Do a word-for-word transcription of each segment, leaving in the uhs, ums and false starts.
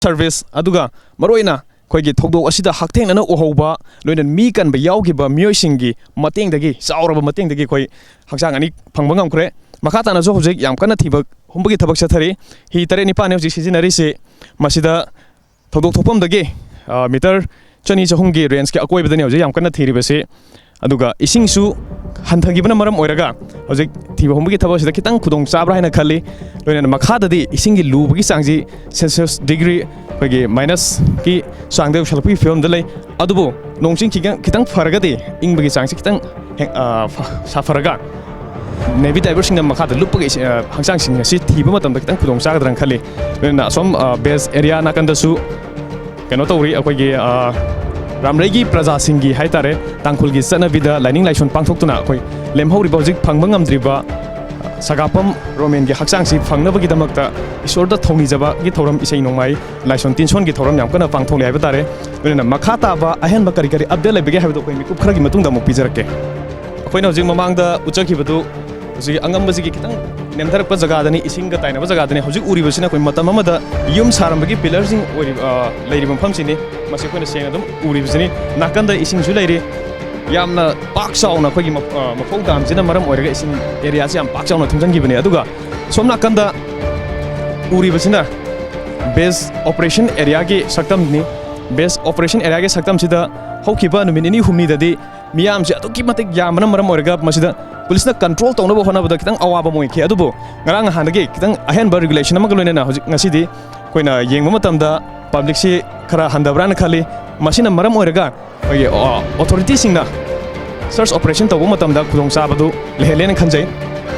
Service, ꯑꯗꯨꯒ ꯃꯔꯨꯑꯣꯏꯅ ꯑꯩꯈꯣꯏꯒꯤ ꯊꯧꯗꯣꯛ ꯑꯁꯤꯗ ꯍꯛꯊꯦꯡꯅꯅ ꯎꯍꯧꯕ, ꯂꯣꯏꯅ ꯃꯤ ꯀꯟꯕ ꯌꯥꯎꯈꯤꯕ ꯃꯤꯑꯣꯏꯁꯤꯡꯒꯤ ꯃꯇꯦꯡꯗꯒꯤ, ꯆꯥꯎꯔꯕ ꯃꯇꯦꯡꯗꯒꯤ ꯑꯩꯈꯣꯏ ꯍꯛꯆꯥꯡ ꯑꯅꯤ ꯐꯪꯕ ꯉꯝꯈ꯭ꯔꯦ꯫ ꯃꯈꯥ ꯇꯥꯅꯁꯨ ꯍꯧꯖꯤꯛ ꯌꯥꯝ ꯀꯟꯅ ꯊꯤꯕ ꯍꯨꯝꯕꯒꯤ ꯊꯕꯛ ꯆꯠꯊꯔꯤ꯫ ꯍꯤ ꯇꯔꯦꯠ ꯅꯤꯄꯥꯜꯅꯤ ꯍꯧꯖꯤꯛ ꯁꯤꯖꯤꯟꯅꯔꯤꯁꯤ꯫ ꯃꯁꯤꯗ ꯊꯧꯗꯣꯛ ꯊꯣꯛꯐꯝꯗꯒꯤ, ꯑ, ꯃꯤꯇꯔ ꯆꯅꯤ ꯆꯍꯨꯝꯒꯤ ꯔꯦꯟꯖꯀꯤ ꯑꯀꯣꯏꯕꯗꯅꯤ ꯍꯧꯖꯤꯛ ꯌꯥꯝ ꯀꯟꯅ ꯊꯤꯔꯤꯕꯁꯤ꯫ ꯑꯗꯨꯒ ꯏꯁꯤꯡꯁꯨ ꯍꯟꯊꯈꯤꯕꯅ ꯃꯔꯝ ꯑꯣꯏꯔꯒ ꯍꯧꯖꯤꯛ ꯊꯤꯕ ꯍꯨꯝꯕꯒꯤ ꯊꯕꯛ ꯑꯁꯤꯗ ꯈꯤꯇꯪ ꯈꯨꯗꯣꯡ ꯆꯥꯕ꯭ꯔꯥ ꯍꯥꯏꯅ ꯈꯜꯂꯤ꯫ ꯂꯣꯏꯅꯅ ꯃꯈꯥꯗꯗꯤ ꯏꯁꯤꯡꯒꯤ ꯂꯨꯕꯒꯤ ꯆꯥꯡꯁꯤ ꯁꯦꯜꯁꯤꯌꯁ ꯗꯤꯒ꯭ꯔꯤ ꯑꯩꯈꯣꯏꯒꯤ ꯃꯥꯏꯅꯁꯀꯤ ꯆꯥꯡꯗ ꯌꯧꯁꯤꯜꯂꯛꯄꯒꯤ ꯐꯤꯕꯝꯗ ꯂꯩ꯫ ꯑꯗꯨꯕꯨ ꯅꯣꯡ ꯆꯤꯡ ꯈꯤꯇꯪ, ꯈꯤꯇꯪ ꯐꯔꯒꯗꯤ ꯏꯪꯕꯒꯤ ꯆꯥꯡꯁꯤ ꯈꯤꯇꯪ ꯍꯦꯟ-, ꯑ, ꯐ-, ꯁꯥꯐꯔꯒ ꯅꯦꯚꯤ ꯗꯥꯏꯚꯔꯁꯤꯡꯅ ꯃꯈꯥꯗ ꯂꯨꯞꯄꯒ ꯏꯁꯤ-, ꯑ, ꯍꯛꯆꯥꯡꯁꯤꯡ ꯑꯁꯤ ꯊꯤꯕ ꯃꯇꯝꯗ ꯈꯤꯇꯪ ꯈꯨꯗꯣꯡ ꯆꯥꯒꯗ꯭ꯔꯅ ꯈꯜꯂꯤ꯫ ꯂꯣꯏꯅꯅ ꯑꯁꯣꯝ, ꯑ, ꯕꯦꯁ ꯑꯦꯔꯤꯌꯥ ꯅꯥꯀꯟꯗꯁꯨ ꯀꯩꯅꯣ ꯇꯧꯔꯤ, ꯑꯩꯈꯣꯏꯒꯤ, ꯑ, ꯔꯥꯝꯔꯩꯒꯤ ꯄ꯭ꯔꯖꯥꯁꯤꯡꯒꯤ ꯍꯥꯏꯇꯥꯔꯦ, ꯇꯥꯡꯈꯨꯜꯒꯤ ꯆꯠꯅꯕꯤꯗ ꯂꯥꯏꯅꯤꯡ ꯂꯥꯏꯁꯣꯟ ꯄꯥꯡꯊꯣꯛꯇꯨꯅ ꯑꯩꯈꯣꯏ ꯂꯦꯝꯍꯧꯔꯤꯕ ꯍꯧꯖꯤꯛ ꯐꯪꯕ ꯉꯝꯗ꯭ꯔꯤꯕ ꯁꯒꯥꯄꯝ ꯔꯣꯃꯦꯟꯒꯤ ꯍꯛꯆꯥꯡꯁꯤ ꯐꯪꯅꯕꯒꯤꯗꯃꯛꯇ ꯏꯁꯣꯔꯗ ꯊꯧꯅꯤꯖꯕꯒꯤ ꯊꯧꯔꯝ, ꯏꯁꯩ ꯅꯣꯡꯃꯥꯏ, ꯂꯥꯏꯁꯣꯟ ꯇꯤꯟꯁꯣꯟꯒꯤ ꯊꯧꯔꯝ ꯌꯥꯝ ꯀꯟꯅ ꯄꯥꯡꯊꯣꯛꯂꯤ ꯍꯥꯏꯕ ꯇꯥꯔꯦ꯫ ꯂꯣꯏꯅꯅ ꯃꯈꯥ ꯇꯥꯕ ꯑꯍꯦꯟꯕ ꯀꯔꯤ ꯀꯔꯤ ꯑꯞꯗꯦꯠ ꯂꯩꯕꯒꯦ ꯍꯥꯏꯕꯗꯨ ꯑꯩꯈꯣꯏ ꯃꯤꯀꯨꯞ ꯈꯔꯒꯤ ꯃꯇꯨꯡꯗ ꯑꯃꯨꯛ ꯄꯤꯖꯔꯛꯀꯦ꯫ ꯑꯩꯈꯣꯏꯅ ꯍꯧꯖꯤꯛ ꯃꯃꯥꯡꯗ ꯎꯠꯆꯈꯤꯕꯗꯨ ꯍꯧꯖꯤꯛ ꯑꯉꯝꯕꯁꯤꯒꯤ ꯈꯤꯇꯪ ꯅꯦꯝꯊꯔꯛꯄ ꯖꯒꯥꯗꯅꯤ, ꯏꯁꯤꯡꯒ ꯇꯥꯏꯅꯕ ꯖꯒꯥꯗꯅꯤ꯫ ꯍꯧꯖꯤꯛ ꯎꯔꯤꯕꯁꯤꯅ ꯑꯩꯈꯣꯏ ꯃꯇꯝ ꯑꯃꯗ ꯌꯨꯝ ꯁꯥꯔꯝꯕꯒꯤ ꯄꯤꯂꯔꯁꯤꯡ ꯑꯣꯏꯔꯤꯕ, ꯑ, ꯂꯩꯔꯤꯕ ꯃꯐꯝꯁꯤꯅꯤ꯫ ꯃꯁꯤ ꯑꯩꯈꯣꯏꯅ ꯁꯦꯡꯅ ꯑꯗꯨꯝ ꯎꯔꯤꯕꯁꯤꯅꯤ꯫ ꯅꯥꯀꯟꯗ ꯏꯁꯤꯡꯁꯨ ꯂꯩꯔꯤ꯫ ꯌꯥꯝꯅ ꯄꯥꯛ ꯆꯥꯎꯅ ꯑꯩꯈꯣꯏꯒꯤ ꯃ-, ꯑ, ꯃꯐꯧ ꯗꯥꯝꯁꯤꯅ ꯃꯔꯝ ꯑꯣꯏꯔꯒ ꯏꯁꯤꯡ ꯑꯦꯔꯤꯌꯥꯁꯤ ꯌꯥꯝ ꯄꯥꯛ ꯆꯥꯎꯅ ꯊꯨꯝꯖꯤꯟꯈꯤꯕꯅꯤ꯫ ꯑꯗꯨꯒ ꯁꯣꯝ ꯅꯥꯀꯟꯗ ꯎꯔꯤꯕꯁꯤꯅ ꯕꯦꯁ ꯑꯣꯄꯔꯦꯁꯟ ꯑꯦꯔꯤꯌꯥꯒꯤ ꯁꯛꯇꯝꯅꯤ꯫ ꯕꯦꯁ ꯑꯣꯄꯔꯦꯁꯟ ꯑꯦꯔꯤꯌꯥꯒꯤ ꯁꯛꯇꯝꯁꯤꯗ ꯍꯧꯈꯤꯕ ꯅꯨꯃꯤꯠ ꯅꯤꯅꯤ ꯍꯨꯝꯅꯤꯗꯗꯤ ꯃꯤꯌꯥꯝꯁꯦ ꯑꯗꯨꯛꯀꯤ ꯃꯇꯤꯛ ꯌꯥꯝꯕꯅ ꯃꯔꯝ ꯑꯣꯏꯔꯒ ꯃꯁꯤꯗ ꯄꯨꯂꯤꯁꯅ ꯀꯟꯇ꯭ꯔꯣꯜ ꯇꯧꯅꯕ ꯍꯣꯠꯅꯕꯗ ꯈꯤꯇꯪ ꯑꯋꯥꯕ ꯑꯃ ꯑꯣꯏꯈꯤ꯫ ꯑꯗꯨꯕꯨ ꯉꯔꯥꯡ ꯅꯍꯥꯟꯗꯒꯤ ꯈꯤꯇꯪ ꯑꯍꯦꯟꯕ ꯔꯤꯒꯨꯂꯦꯁꯟ ꯑꯃꯒ ꯂꯣꯏꯅꯅ ꯍꯧꯖꯤꯛ ꯉꯁꯤꯗꯤ ꯑꯩꯈꯣꯏꯅ ꯌꯦꯡꯕ ꯃꯇꯝꯗ ꯄꯕ꯭ꯂꯤꯛꯁꯤ ꯈꯔ ꯍꯟꯊꯕ꯭ꯔꯥꯅ ꯈꯜꯂꯤ꯫ ꯃꯁꯤꯅ ꯃꯔꯝ ꯑꯣꯏꯔꯒ ꯑꯩꯈꯣꯏꯒꯤ, ꯑ, ꯑꯣꯊꯣꯔꯤꯇꯤꯁꯤꯡꯅ ꯁꯔꯆ ꯑꯣꯄꯔꯦꯁꯟ ꯇꯧꯕ ꯃꯇꯝꯗ ꯈꯨꯗꯣꯡꯆꯥꯕꯗꯨ ꯂꯩꯍꯜꯂꯦꯅ ꯈꯟꯖꯩ꯫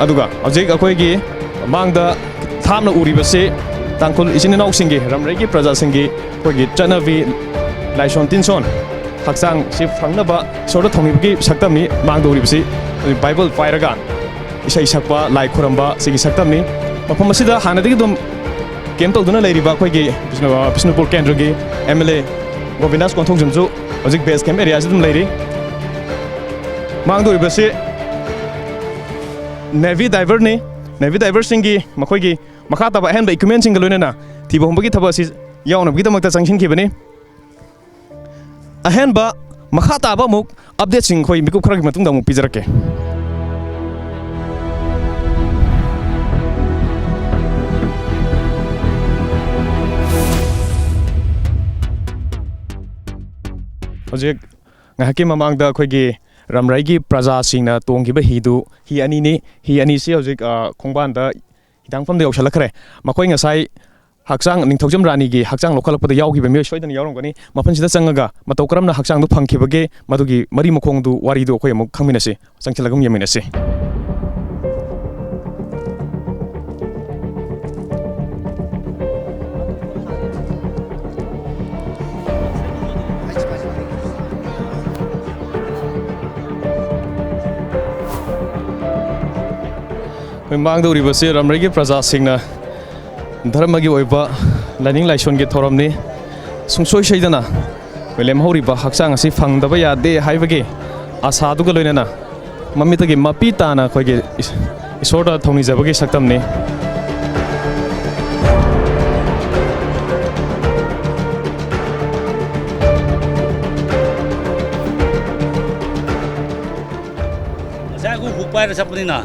ꯑꯗꯨꯒ ꯍꯧꯖꯤꯛ ꯑꯩꯈꯣꯏꯒꯤ ꯃꯥꯡꯗ ꯊꯥꯞꯅ ꯎꯔꯤꯕꯁꯤ ꯇꯥꯡꯈꯨꯜ ꯏꯆꯤꯟ ꯏꯅꯥꯎꯁꯤꯡꯒꯤ, ꯔꯝꯔꯩꯒꯤ ꯄ꯭ꯔꯖꯥꯁꯤꯡꯒꯤ ꯑꯩꯈꯣꯏꯒꯤ ꯆꯠꯅꯕꯤ, ꯂꯥꯏꯁꯣꯟ ꯇꯤꯟꯁꯣꯟ, ꯍꯛꯆꯥꯡꯁꯤ ꯐꯪꯅꯕ ꯏꯁꯣꯔꯗ ꯊꯧꯅꯤꯕꯒꯤ ꯁꯛꯇꯝꯅꯤ꯫ ꯃꯥꯡꯗ ꯎꯔꯤꯕꯁꯤ ꯕꯥꯏꯕꯜ ꯄꯥꯏꯔꯒ ꯏꯁꯩ ꯁꯛꯄ, ꯂꯥꯏ ꯈꯨꯔꯝꯕ ꯁꯤꯒꯤ ꯁꯛꯇꯝꯅꯤ꯫ ꯃꯐꯝ ꯑꯁꯤꯗ ꯍꯥꯟꯅꯗꯒꯤ ꯑꯗꯨꯝ ꯀꯦꯝ ꯇꯧꯗꯨꯅ ꯂꯩꯔꯤꯕ ꯑꯩꯈꯣꯏꯒꯤ ꯕꯤꯁꯅꯨ-, ꯕꯤꯁꯅꯨꯄꯨꯔ ꯀꯦꯟꯗ꯭ꯔꯒꯤ ꯑꯦꯝ ꯑꯦꯜ ꯑꯦ ꯒꯣꯕꯤꯟꯗꯥꯁ ꯀꯣꯟꯊꯧꯖꯝꯁꯨ ꯍꯧꯖꯤꯛ ꯕꯦꯁ ꯀꯦꯝ ꯑꯦꯔꯤꯌꯥꯁꯤꯗ ꯑꯗꯨꯝ ꯂꯩꯔꯤ꯫ ꯃꯥꯡꯗ ꯎꯔꯤꯕꯁꯤ ꯅꯦꯚꯤ ꯗꯥꯏꯚꯔꯅꯤ꯫ ꯅꯦꯚꯤ ꯗꯥꯏꯚꯔꯁꯤꯡꯒꯤ ꯃꯈꯣꯏꯒꯤ ꯃꯈꯥ ꯇꯥꯕ ꯑꯍꯦꯟꯕ ꯏꯀ꯭ꯋꯤꯞꯃꯦꯟꯁꯤꯡꯒ ꯂꯣꯏꯅꯅ ꯊꯤꯕ ꯍꯨꯝꯕꯒꯤ ꯊꯕꯛ ꯑꯁꯤ ꯌꯥꯎꯅꯕꯒꯤꯗꯃꯛꯇ ꯆꯪꯁꯤꯟꯈꯤꯕꯅꯤ꯫ ꯑꯍꯦꯟꯕ ꯃꯈꯥ ꯇꯥꯕ ꯑꯃꯨꯛ ꯑꯞꯗꯦꯠꯁꯤꯡ ꯑꯩꯈꯣꯏ ꯃꯤꯀꯨꯞ ꯈꯔꯒꯤ ꯃꯇꯨꯡꯗ ꯑꯃꯨꯛ ꯄꯤꯖꯔꯛꯀꯦ꯫ ꯍꯧꯖꯤꯛ ꯉꯥꯏꯍꯥꯛꯀꯤ ꯃꯃꯥꯡꯗ ꯑꯩꯈꯣꯏꯒꯤ ꯔꯝꯔꯩꯒꯤ ꯄ꯭ꯔꯖꯥꯁꯤꯡꯅ ꯇꯣꯡꯈꯤꯕ ꯍꯤꯗꯨ, ꯍꯤ ꯑꯅꯤꯅꯤ꯫ ꯍꯤ ꯑꯅꯤꯁꯤ ꯍꯧꯖꯤꯛ, ꯑ, ꯈꯣꯡꯕꯥꯟꯗ ꯍꯤꯊꯥꯡꯐꯝꯗ ꯌꯧꯁꯤꯜꯂꯛꯈ꯭ꯔꯦ꯫ ꯃꯈꯣꯏ ꯉꯁꯥꯏ ꯍꯛꯆꯥꯡ, ꯅꯤꯡꯊꯧꯖꯝ ꯔꯥꯅꯤꯒꯤ ꯍꯛꯆꯥꯡ ꯂꯧꯈꯠꯂꯛꯄꯗ ꯌꯥꯎꯈꯤꯕ ꯃꯤꯑꯣꯏ ꯁꯣꯏꯗꯅ ꯌꯥꯎꯔꯝꯒꯅꯤ꯫ ꯃꯐꯝꯁꯤꯗ ꯆꯪꯉꯒ ꯃꯇꯧ ꯀꯔꯝꯅ ꯍꯛꯆꯥꯡꯗꯨ ꯐꯪꯈꯤꯕꯒꯦ, ꯃꯗꯨꯒꯤ ꯃꯔꯤ ꯃꯈꯣꯡꯗꯨ, ꯋꯥꯔꯤꯗꯨ ꯑꯩꯈꯣꯏ ꯑꯃꯨꯛ ꯈꯪꯃꯤꯟꯅꯁꯤ, ꯆꯪꯁꯤꯜꯂꯒ ꯑꯃꯨꯛ ꯌꯦꯡꯃꯤꯟꯅꯁꯤ꯫ ꯑꯩꯈꯣꯏ ꯃꯥꯡꯗ ꯎꯔꯤꯕꯁꯤ ꯔꯝꯔꯩꯒꯤ ꯄ꯭ꯔꯖꯥꯁꯤꯡꯅ ꯙꯔꯃꯒꯤ ꯑꯣꯏꯕ ꯂꯥꯏꯅꯤꯡ ꯂꯥꯏꯁꯣꯟꯒꯤ ꯊꯧꯔꯝꯅꯤ꯫ ꯁꯨꯡꯁꯣꯏ ꯁꯣꯏꯗꯅ ꯑꯩꯈꯣꯏ ꯂꯦꯝꯍꯧꯔꯤꯕ ꯍꯛꯆꯥꯡ ꯑꯁꯤ ꯐꯪꯗꯕ ꯌꯥꯗꯦ ꯍꯥꯏꯕꯒꯤ ꯑꯥꯁꯥꯗꯨꯒ ꯂꯣꯏꯅꯅ ꯃꯃꯤꯠꯇꯒꯤ ꯃꯄꯤ ꯇꯥꯅ ꯑꯩꯈꯣꯏꯒꯤ ꯏꯁ-, ꯏꯁꯣꯔꯗ ꯊꯧꯅꯤꯖꯕꯒꯤ ꯁꯛꯇꯝꯅꯤ꯫ ꯉꯁꯥꯏ ꯑꯩꯈꯣꯏ ꯍꯨꯛ ꯄꯥꯏꯔ ꯆꯠꯄꯅꯤꯅ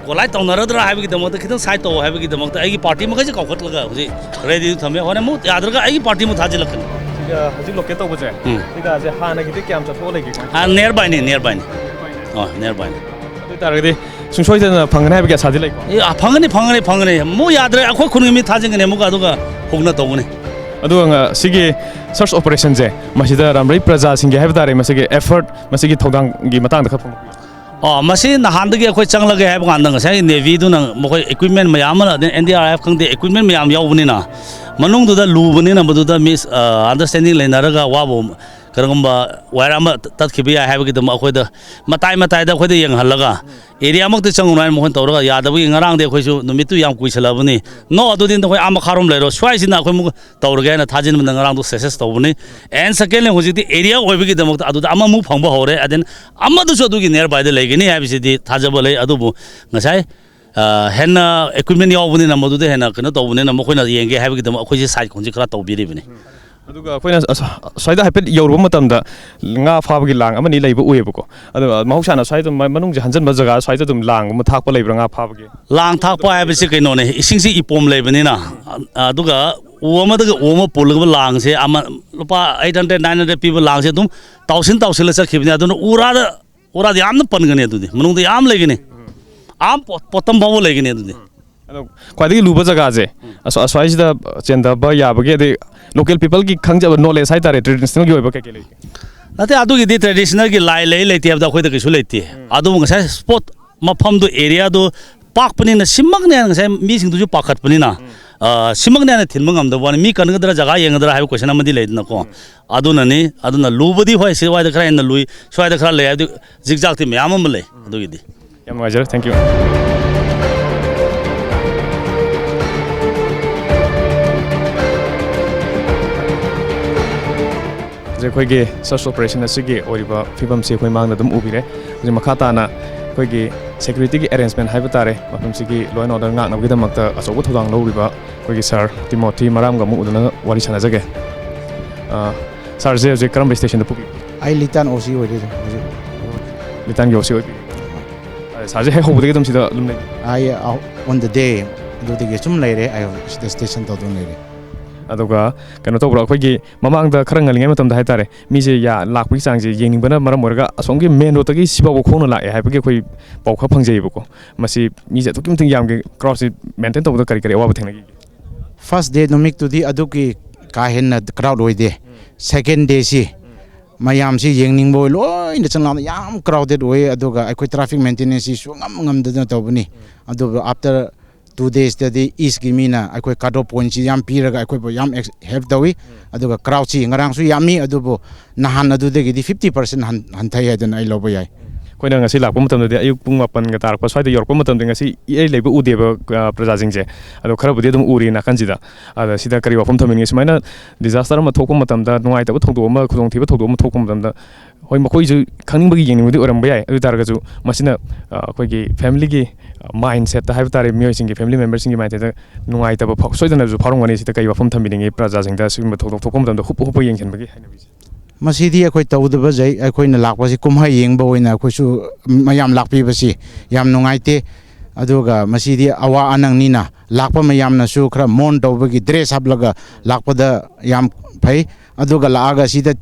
ꯀꯣꯂꯥꯏ ꯇꯧꯅꯔꯗ꯭ꯔꯥ ꯍꯥꯏꯕꯒꯤꯗꯃꯛꯇ, ꯈꯤꯇꯪ ꯁꯥꯏꯠ ꯇꯧ ꯍꯥꯏꯕꯒꯤꯗꯃꯛꯇ ꯑꯩꯒꯤ ꯄꯥꯔꯇꯤ ꯃꯈꯩꯁꯦ ꯀꯧꯈꯠꯂꯒ ꯍꯧꯖꯤꯛ ꯔꯦꯗꯤꯗ ꯊꯝꯃꯦ꯫ ꯍꯣꯔꯦꯟ ꯑꯃꯨꯛ ꯌꯥꯗ꯭ꯔꯒ ꯑꯩꯒꯤ ꯄꯥꯔꯇꯤ ꯑꯃꯨꯛ ꯊꯥꯖꯤꯜꯂꯛꯀꯅꯤ꯫ ꯁꯤꯒ ꯍꯧꯖꯤꯛ ꯂꯣꯀꯦꯠ ꯇꯧꯕꯁꯦ, ꯎꯝ꯫ ꯁꯤꯒ ꯁꯦ ꯍꯥꯟꯅꯒꯤꯗꯤ ꯀꯌꯥꯝ ꯆꯠꯊꯣꯛꯑ ꯂꯩꯒꯦ? ꯑꯥ, near by ꯅꯦ, near by ꯅꯦ꯫ ꯑꯥ, near by ꯅꯦ꯫ ꯑꯗꯨ ꯑꯣꯏꯇꯥꯔꯒꯗꯤ ꯁꯨꯡꯁꯣꯏꯗꯅ ꯐꯪꯒꯅꯤ ꯍꯥꯏꯕꯒꯤ ꯑꯁꯥꯗꯤ ꯂꯩꯀꯣ? ꯑꯦ, ꯑꯥ, ꯐꯪꯒꯅꯤ, ꯐꯪꯒꯅꯤ, ꯐꯪꯒꯅꯤ꯫ ꯑꯃꯨꯛ ꯌꯥꯗ꯭ꯔꯦ, ꯑꯩꯈꯣꯏ ꯈꯨꯟꯒꯤ ꯃꯤ ꯊꯥꯖꯤꯟꯒꯅꯤ ꯑꯃꯨꯛꯀ, ꯑꯗꯨꯒ ꯍꯧꯅ ꯇꯧꯒꯅꯤ꯫ ꯑꯗꯨꯒ ꯉ-, ꯁꯤꯒꯤ search operation ꯁꯦ, ꯃꯁꯤꯗ ꯔꯥꯝꯔꯩ ꯄ꯭ꯔꯖꯥꯁꯤꯡꯒꯤ ꯍꯥꯏꯕ ꯇꯥꯔꯦ, ꯃꯁꯤꯒꯤ effort, ꯃꯁꯤꯒꯤ ꯊꯧꯗꯥꯡꯒꯤ ꯃꯇꯥꯡꯗ ꯈꯔ ꯐꯣꯡꯗꯣꯛꯄꯤꯌꯨ꯫ ꯑꯣ, ꯃꯁꯤ ꯅꯍꯥꯟꯗꯒꯤ ꯑꯩꯈꯣꯏ ꯆꯪꯂꯒꯦ ꯍꯥꯏꯕ ꯀꯥꯟꯗ ꯉꯁꯥꯏꯒꯤ ꯅꯦꯚꯤꯗꯨꯅ ꯃꯈꯣꯏ equipment ꯃꯌꯥꯝ ꯑꯃ, ꯑꯗꯩ ꯑꯦꯟ ꯗꯤ ꯑꯥꯔ ꯑꯦꯐ ꯈꯪꯗꯦ, equipment ꯃꯌꯥꯝ ꯌꯥꯎꯕꯅꯤꯅ, ꯃꯅꯨꯡꯗꯨꯗ ꯂꯨꯕꯅꯤꯅ ꯃꯗꯨꯗ ꯃꯤꯁ, ꯑ, understanding ꯂꯩꯅꯔꯒ ꯋꯥꯕ ꯀꯔꯤꯒꯨꯝꯕ ꯋꯥꯌꯔ ꯑꯃ ꯇꯠꯈꯤꯕ ꯌꯥꯏ ꯍꯥꯏꯕꯒꯤꯗꯃꯛ ꯑꯩꯈꯣꯏꯗ ꯃꯇꯥꯏ ꯃꯇꯥꯏꯗ ꯑꯩꯈꯣꯏꯗ ꯌꯦꯡꯍꯜꯂꯒ ꯑꯦꯔꯤꯌꯥꯃꯛꯇ ꯆꯪꯉꯨꯅꯨ ꯍꯥꯏꯅ ꯃꯈꯣꯏꯅ ꯇꯧꯔꯒ ꯌꯥꯗꯕꯒꯤ ꯉꯔꯥꯡꯗꯤ ꯑꯩꯈꯣꯏꯁꯨ ꯅꯨꯃꯤꯠꯇꯨ ꯌꯥꯝ ꯀꯨꯏꯁꯜꯂꯛꯑꯕꯅꯤ꯫ No, ꯑꯗꯨꯗꯤ ꯅꯈꯣꯏ ꯑꯥ ꯃꯈꯥꯔꯣꯝ ꯂꯩꯔꯣ, ꯁ꯭ꯋꯥꯏꯁꯤꯅ ꯑꯩꯈꯣꯏ ꯑꯃꯨꯛ ꯇꯧꯔꯒꯦ ꯍꯥꯏꯅ ꯊꯥꯖꯤꯟꯕꯗ ꯉꯔꯥꯡꯗꯣ success ꯇꯧꯕꯅꯤ꯫ And secondly, ꯍꯧꯖꯤꯛꯇꯤ ꯑꯦꯔꯤꯌꯥ ꯑꯣꯏꯕꯒꯤꯗꯃꯛꯇ ꯑꯗꯨꯗ ꯑꯃꯃꯨꯛ ꯐꯪꯕ ꯍꯧꯔꯦ꯫ And then ꯑꯃꯗꯨꯁꯨ ꯑꯗꯨꯒꯤ nearby ꯗ ꯂꯩꯒꯅꯤ ꯍꯥꯏꯕꯁꯤꯗꯤ ꯊꯥꯖꯕ ꯂꯩ꯫ ꯑꯗꯨꯕꯨ ꯉꯁꯥꯏ ꯑ, ꯍꯦꯟꯅ ꯏꯀ꯭ꯋꯤꯞꯃꯦꯟ ꯌꯥꯎꯕꯅꯤꯅ, ꯃꯗꯨꯗ ꯍꯦꯟꯅ ꯀꯩꯅꯣ ꯇꯧꯕꯅꯤꯅ, ꯃꯈꯣꯏꯅ ꯌꯦꯡꯒꯦ ꯍꯥꯏꯕꯒꯤꯗꯃꯛ ꯑꯩꯈꯣꯏꯁꯦ ꯁꯥꯏꯠ ꯈꯣꯡꯁꯦ ꯈꯔ ꯇꯧꯕꯤꯔꯤꯕꯅꯤ꯫ ꯑꯗꯨꯒ ꯑꯩꯈꯣꯏꯅ ꯑꯁ-, ꯁ꯭ꯋꯥꯏꯗ ꯍꯥꯏꯐꯦꯠ ꯌꯧꯔꯨꯕ ꯃꯇꯝꯗ ꯉꯥ ꯐꯥꯕꯒꯤ ꯂꯥꯡ ꯑꯃꯅꯤ ꯂꯩꯕ ꯎꯏꯌꯦꯕꯀꯣ꯫ ꯑꯗꯨꯒ ꯃꯍꯧꯁꯥꯅ ꯁ꯭ꯋꯥꯏꯗ ꯃ-, ꯃꯅꯨꯡꯁꯦ ꯍꯟꯖꯟꯕ ꯖꯒꯥ ꯁ꯭ꯋꯥꯏꯗ ꯑꯗꯨꯝ ꯂꯥꯡꯒꯨꯝꯕ ꯊꯥꯛꯄ ꯂꯩꯕ꯭ꯔꯥ ꯉꯥ ꯐꯥꯕꯒꯤ? ꯂꯥꯡ ꯊꯥꯛꯄ ꯍꯥꯏꯕꯁꯤ ꯀꯩꯅꯣꯅꯦ, ꯏꯁꯤꯡꯁꯤ ꯏꯄꯣꯝ ꯂꯩꯕꯅꯤꯅ, ꯑ-, ꯑꯗꯨꯒ ꯎ ꯑꯃꯗꯒꯤ ꯎ ꯑꯃ ꯄꯨꯜꯂꯒ ꯂꯥꯡꯁꯦ ꯑꯃ ꯂꯨꯄꯥ ꯑꯩꯠ ꯍꯟꯗ꯭ꯔꯦꯗ, ꯅꯥꯏꯟ ꯍꯟꯗ꯭ꯔꯦꯗ ꯄꯤꯕ ꯂꯥꯡꯁꯦ ꯑꯗꯨꯝ ꯇꯥꯎꯁꯤꯟ ꯇꯥꯎꯁꯤꯜꯂ ꯆꯠꯈꯤꯕꯅꯤ꯫ ꯑꯗꯨꯅ ꯎꯔꯥꯗ, ꯎꯔꯥꯗ ꯌꯥꯝꯅ ꯄꯟꯒꯅꯤ ꯑꯗꯨꯗꯤ, ꯃꯅꯨꯡꯗ ꯌꯥꯝ ꯂꯩꯒꯅꯤ꯫ ꯑꯥ ꯄꯣ-, ꯄꯣꯠꯇꯝ ꯐꯥꯎꯕ ꯂꯩꯒꯅꯤ ꯑꯗꯨꯗꯤ꯫ ꯑꯗꯣ ꯈ꯭ꯋꯥꯏꯗꯒꯤ ꯂꯨꯕ ꯖꯒꯥꯁꯦ, ꯑꯁ-, ꯑꯁ꯭ꯋꯥꯏꯁꯤꯗ ꯆꯦꯟꯊꯕ ꯌꯥꯕꯒꯤ, ꯑꯗꯩ ꯂꯣꯀꯦꯜ ꯄꯤꯄꯜꯒꯤ ꯈꯪꯖꯕ ꯅꯣꯂꯦꯖ ꯍꯥꯏꯇꯥꯔꯦ, ꯇ꯭ꯔꯦꯗꯤꯁꯅꯦꯜꯒꯤ ꯑꯣꯏꯕ ꯀꯩ ꯀꯩ ꯂꯩꯒꯦ? ꯅꯠꯇꯦ, ꯑꯗꯨꯒꯤꯗꯤ ꯇ꯭ꯔꯦꯗꯤꯁꯅꯦꯜꯒꯤ ꯂꯥꯏ ꯂꯩ ꯂꯩꯇꯦ ꯍꯥꯏꯕꯗ ꯑꯩꯈꯣꯏꯗ ꯀꯩꯁꯨ ꯂꯩꯇꯦ꯫ ꯑꯗꯨꯕꯨ ꯉꯁꯥꯏ ꯁ꯭ꯄꯣꯠ ꯃꯐꯝꯗꯣ, ꯑꯦꯔꯤꯌꯥꯗꯣ ꯄꯥꯛꯄꯅꯤꯅ ꯁꯤꯃꯛꯅꯦ ꯍꯥꯏꯅ ꯉꯁꯥꯏ ꯃꯤꯁꯤꯡꯗꯨꯁꯨ ꯄꯥꯈꯠꯄꯅꯤꯅ, ꯑ, ꯁꯤꯃꯛꯅꯦ ꯍꯥꯏꯅ ꯊꯤꯟꯕ ꯉꯝꯗꯕ ꯋꯥꯅꯤ꯫ ꯃꯤ ꯀꯟꯒꯗ꯭ꯔꯥ, ꯖꯒꯥ ꯌꯦꯡꯒꯗ꯭ꯔꯥ ꯍꯥꯏꯕ ꯀꯣꯏꯁꯟ ꯑꯃꯗꯤ ꯂꯩꯗꯅꯀꯣ꯫ ꯑꯗꯨꯅꯅꯤ, ꯑꯗꯨꯅ ꯂꯨꯕꯗꯤ ꯍꯣꯏ, ꯁ꯭ꯋꯥꯏꯗ ꯈꯔ ꯍꯦꯟꯅ ꯂꯨꯏ, ꯁ꯭ꯋꯥꯏꯗ ꯈꯔ ꯂꯩ ꯍꯥꯏꯕꯗꯤ ꯖꯤꯛꯖꯥꯛꯇꯤ ꯃꯌꯥꯝ ꯑꯃ ꯂꯩ꯫ ꯑꯗꯨꯒꯤꯗꯤ ꯌꯥꯝ ꯅꯨꯡꯉꯥꯏꯖꯔꯦ, thank you꯫ ꯍꯧꯖꯤꯛ ꯑꯩꯈꯣꯏꯒꯤ search operation ꯑꯁꯤꯒꯤ ꯑꯣꯏꯔꯤꯕ ꯐꯤꯕꯝꯁꯤ ꯑꯩꯈꯣꯏ ꯃꯥꯡꯗ ꯑꯗꯨꯝ ꯎꯕꯤꯔꯦ꯫ ꯍꯧꯖꯤꯛ ꯃꯈꯥ ꯇꯥꯅ ꯑꯩꯈꯣꯏꯒꯤ security ꯒꯤ arrangement ꯍꯥꯏꯕ ꯇꯥꯔꯦ, ꯃꯐꯝꯁꯤꯒꯤ law and order ꯉꯥꯛꯅꯕꯒꯤꯗꯃꯛꯇ ꯑꯆꯧꯕ ꯊꯧꯗꯥꯡ ꯂꯧꯔꯤꯕ ꯑꯩꯈꯣꯏꯒꯤ ꯁꯥꯔ ꯇꯤꯃꯣꯊꯤ ꯃꯔꯥꯝꯒ ꯑꯃꯨꯛ ꯎꯅꯅ ꯋꯥꯔꯤ ꯁꯥꯟꯅꯖꯒꯦ꯫ ꯑ, ꯁꯥꯔꯁꯦ ꯍꯧꯖꯤꯛ ꯀꯔꯝꯕ ꯁ꯭ꯇꯦꯁꯟꯗ ꯄꯨꯕꯤ? ꯑꯩ ꯂꯤꯇꯥꯟ ꯑꯣ ꯁꯤ ꯑꯣꯏꯔꯦ ꯍꯧꯖꯤꯛ꯫ ꯂꯤꯇꯥꯟꯒꯤ ꯑꯣ ꯁꯤ ꯑꯣꯏꯕꯤ꯫ ꯑ, ꯁꯥꯔꯁꯦ ꯍꯦꯛ ꯍꯧꯕꯗꯒꯤ ꯑꯗꯨꯝ ꯁꯤꯗ ꯑꯗꯨꯝ ꯂꯩ? ꯑꯩ, ꯑ, on the day ꯑꯗꯨꯗꯒꯤ ꯁꯨꯝ ꯂꯩꯔꯦ, ꯑꯩ ꯁꯤꯗ ꯁ꯭ꯇꯦꯁꯟ ꯇꯧꯗꯨꯅ ꯂꯩꯔꯦ꯫ ꯑꯗꯨꯒ ꯀꯩꯅꯣ ꯇꯧꯕ꯭ꯔꯣ, ꯑꯩꯈꯣꯏꯒꯤ ꯃꯃꯥꯡꯗ ꯈꯔ ꯉꯜꯂꯤꯉꯩ ꯃꯇꯝꯗ ꯍꯥꯏꯇꯥꯔꯦ, ꯃꯤꯁꯦ ꯌꯥ-, ꯂꯥꯛꯄꯒꯤ ꯆꯥꯡꯁꯦ ꯌꯦꯡꯅꯤꯡꯕꯅ ꯃꯔꯝ ꯑꯣꯏꯔꯒ ꯑꯁꯣꯝꯒꯤ main road ꯇꯒꯤ ꯁꯤꯐꯥꯎꯕ ꯈꯣꯡꯅ ꯂꯥꯛꯑꯦ ꯍꯥꯏꯕꯒꯤ ꯑꯩꯈꯣꯏ ꯄꯥꯎ ꯈꯔ ꯐꯪꯖꯩꯌꯦꯕꯀꯣ꯫ ꯃꯁꯤ ꯃꯤꯁꯦ ꯑꯗꯨꯛꯀꯤ ꯃꯇꯤꯛ ꯌꯥꯝꯒꯦ, crowd ꯁꯤ maintain ꯇꯧꯕꯗ ꯀꯔꯤ ꯀꯔꯤ ꯑꯋꯥꯕ ꯊꯦꯡꯅꯈꯤꯒꯦ? First day ꯅꯨꯃꯤꯠꯇꯨꯗꯤ ꯑꯗꯨꯒꯤ ꯀꯥ ꯍꯦꯟꯅ crowd ꯑꯣꯏꯗꯦ꯫ Second day ꯁꯤ ꯃꯌꯥꯝꯁꯤ ꯌꯦꯡꯅꯤꯡꯕ ꯑꯣꯏ ꯂꯣꯏꯅ ꯆꯪꯂꯛꯑꯕ, ꯌꯥꯝ crowded ꯑꯣꯏ꯫ ꯑꯗꯨꯒ ꯑꯩꯈꯣꯏ traffic maintenance ꯁꯤ ꯁꯨꯉꯝ ꯉꯝꯗꯗꯅ ꯇꯧꯕꯅꯤ꯫ ꯑꯗꯨꯕꯨ after two days ꯇꯗꯤ East ꯀꯤ ꯃꯤꯅ ꯑꯩꯈꯣꯏ cut off point ꯁꯤ ꯌꯥꯝ ꯄꯤꯔꯒ ꯑꯩꯈꯣꯏꯕꯨ ꯌꯥꯝ ꯑꯦꯛꯁ-, help ꯇꯧꯏ꯫ ꯑꯗꯨꯒ crowd ꯁꯤ ꯉꯔꯥꯡꯁꯨ ꯌꯥꯝꯃꯤ, ꯑꯗꯨꯕꯨ ꯅꯍꯥꯟ ꯑꯗꯨꯗꯒꯤꯗꯤ fifty percent ꯍꯟ-, ꯍꯟꯊꯩ ꯍꯥꯏꯗꯅ ꯑꯩ ꯂꯧꯕ ꯌꯥꯏ꯫ ꯑꯩꯈꯣꯏꯅ ꯉꯁꯤ ꯂꯥꯛꯄ ꯃꯇꯝꯗꯗꯤ ꯑꯌꯨꯛ ꯄꯨꯡ ꯃꯥꯄꯟꯒ ꯇꯥꯔꯛꯄ ꯁ꯭ꯋꯥꯏꯗ ꯌꯧꯔꯛꯄ ꯃꯇꯝꯗ ꯉꯁꯤ ꯏꯔꯩ ꯂꯩꯕ ꯎꯗꯦꯕ, ꯑ, ꯄ꯭ꯔꯖꯥꯁꯤꯡꯁꯦ꯫ ꯑꯗꯣ ꯈꯔꯕꯨꯗꯤ ꯑꯗꯨꯝ ꯎꯔꯤ ꯅꯥꯀꯟꯁꯤꯗ꯫ ꯑꯗ ꯁꯤꯗ ꯀꯔꯤ ꯋꯥꯐꯝ ꯊꯝꯕꯤꯅꯤꯡꯉꯤ? ꯁꯨꯃꯥꯏꯅ disaster ꯑꯃ ꯊꯣꯛꯄ ꯃꯇꯝꯗ, ꯅꯨꯡꯉꯥꯏꯇꯕ ꯊꯧꯗꯣꯛ ꯑꯃ, ꯈꯨꯗꯣꯡꯊꯤꯕ ꯊꯧꯗꯣꯛ ꯑꯃ ꯊꯣꯛꯄ ꯃꯇꯝꯗ, ꯍꯣꯏ, ꯃꯈꯣꯏꯁꯨ ꯈꯪꯅꯤꯡꯕꯒꯤ ꯌꯦꯡꯅꯤꯡꯕꯗꯤ ꯑꯣꯏꯔꯝꯕ ꯌꯥꯏ꯫ ꯑꯗꯨ ꯑꯣꯏ ꯇꯥꯔꯒꯁꯨ ꯃꯁꯤꯅ, ꯑ, ꯑꯩꯈꯣꯏꯒꯤ family ꯒꯤ, ꯑ, mindset ꯇ ꯍꯥꯏꯕ ꯇꯥꯔꯦ, ꯃꯤꯑꯣꯏꯁꯤꯡꯒꯤ, family member ꯁꯤꯡꯒꯤ mindset ꯇ ꯅꯨꯡꯉꯥꯏꯇꯕ ꯐꯥꯎ-, ꯁꯣꯏꯗꯅꯁꯨ ꯐꯥꯎꯔꯝꯒꯅꯤ꯫ ꯁꯤꯗ ꯀꯔꯤ ꯋꯥꯐꯝ ꯊꯝꯕꯤꯅꯤꯡꯉꯤ ꯄ꯭ꯔꯖꯥꯁꯤꯡꯗ ꯁꯤꯒꯨꯝꯕ ꯊꯧꯗꯣꯛ ꯊꯣꯛꯄ ꯃꯇꯝꯗ ꯍꯨꯞ ꯍꯨꯞꯄ ꯌꯦꯡꯁꯤꯟꯕꯒꯤ ꯍꯩꯅꯕꯤꯁꯦ? ꯃꯁꯤꯗꯤ ꯑꯩꯈꯣꯏ ꯇꯧꯗꯕ ꯖꯩ꯫ ꯑꯩꯈꯣꯏꯅ ꯂꯥꯛꯄꯁꯤ ꯀꯨꯝꯍꯩ ꯌꯦꯡꯕ ꯑꯣꯏꯅ ꯑꯩꯈꯣꯏꯁꯨ ꯃꯌꯥꯝ ꯂꯥꯛꯄꯤꯕꯁꯤ ꯌꯥꯝ ꯅꯨꯡꯉꯥꯏꯇꯦ꯫ ꯑꯗꯨꯒ ꯃꯁꯤꯗꯤ ꯑꯋꯥ ꯑꯅꯪꯅꯤꯅ ꯂꯥꯛꯄ ꯃꯌꯥꯝꯅꯁꯨ ꯈꯔ mourn ꯇꯧꯕꯒꯤ dress ꯍꯥꯞꯂꯒ ꯂꯥꯛꯄꯗ ꯌꯥꯝ ꯐꯩ꯫ ꯑꯗꯨꯒ ꯂꯥꯛꯑꯒ ꯁꯤꯗ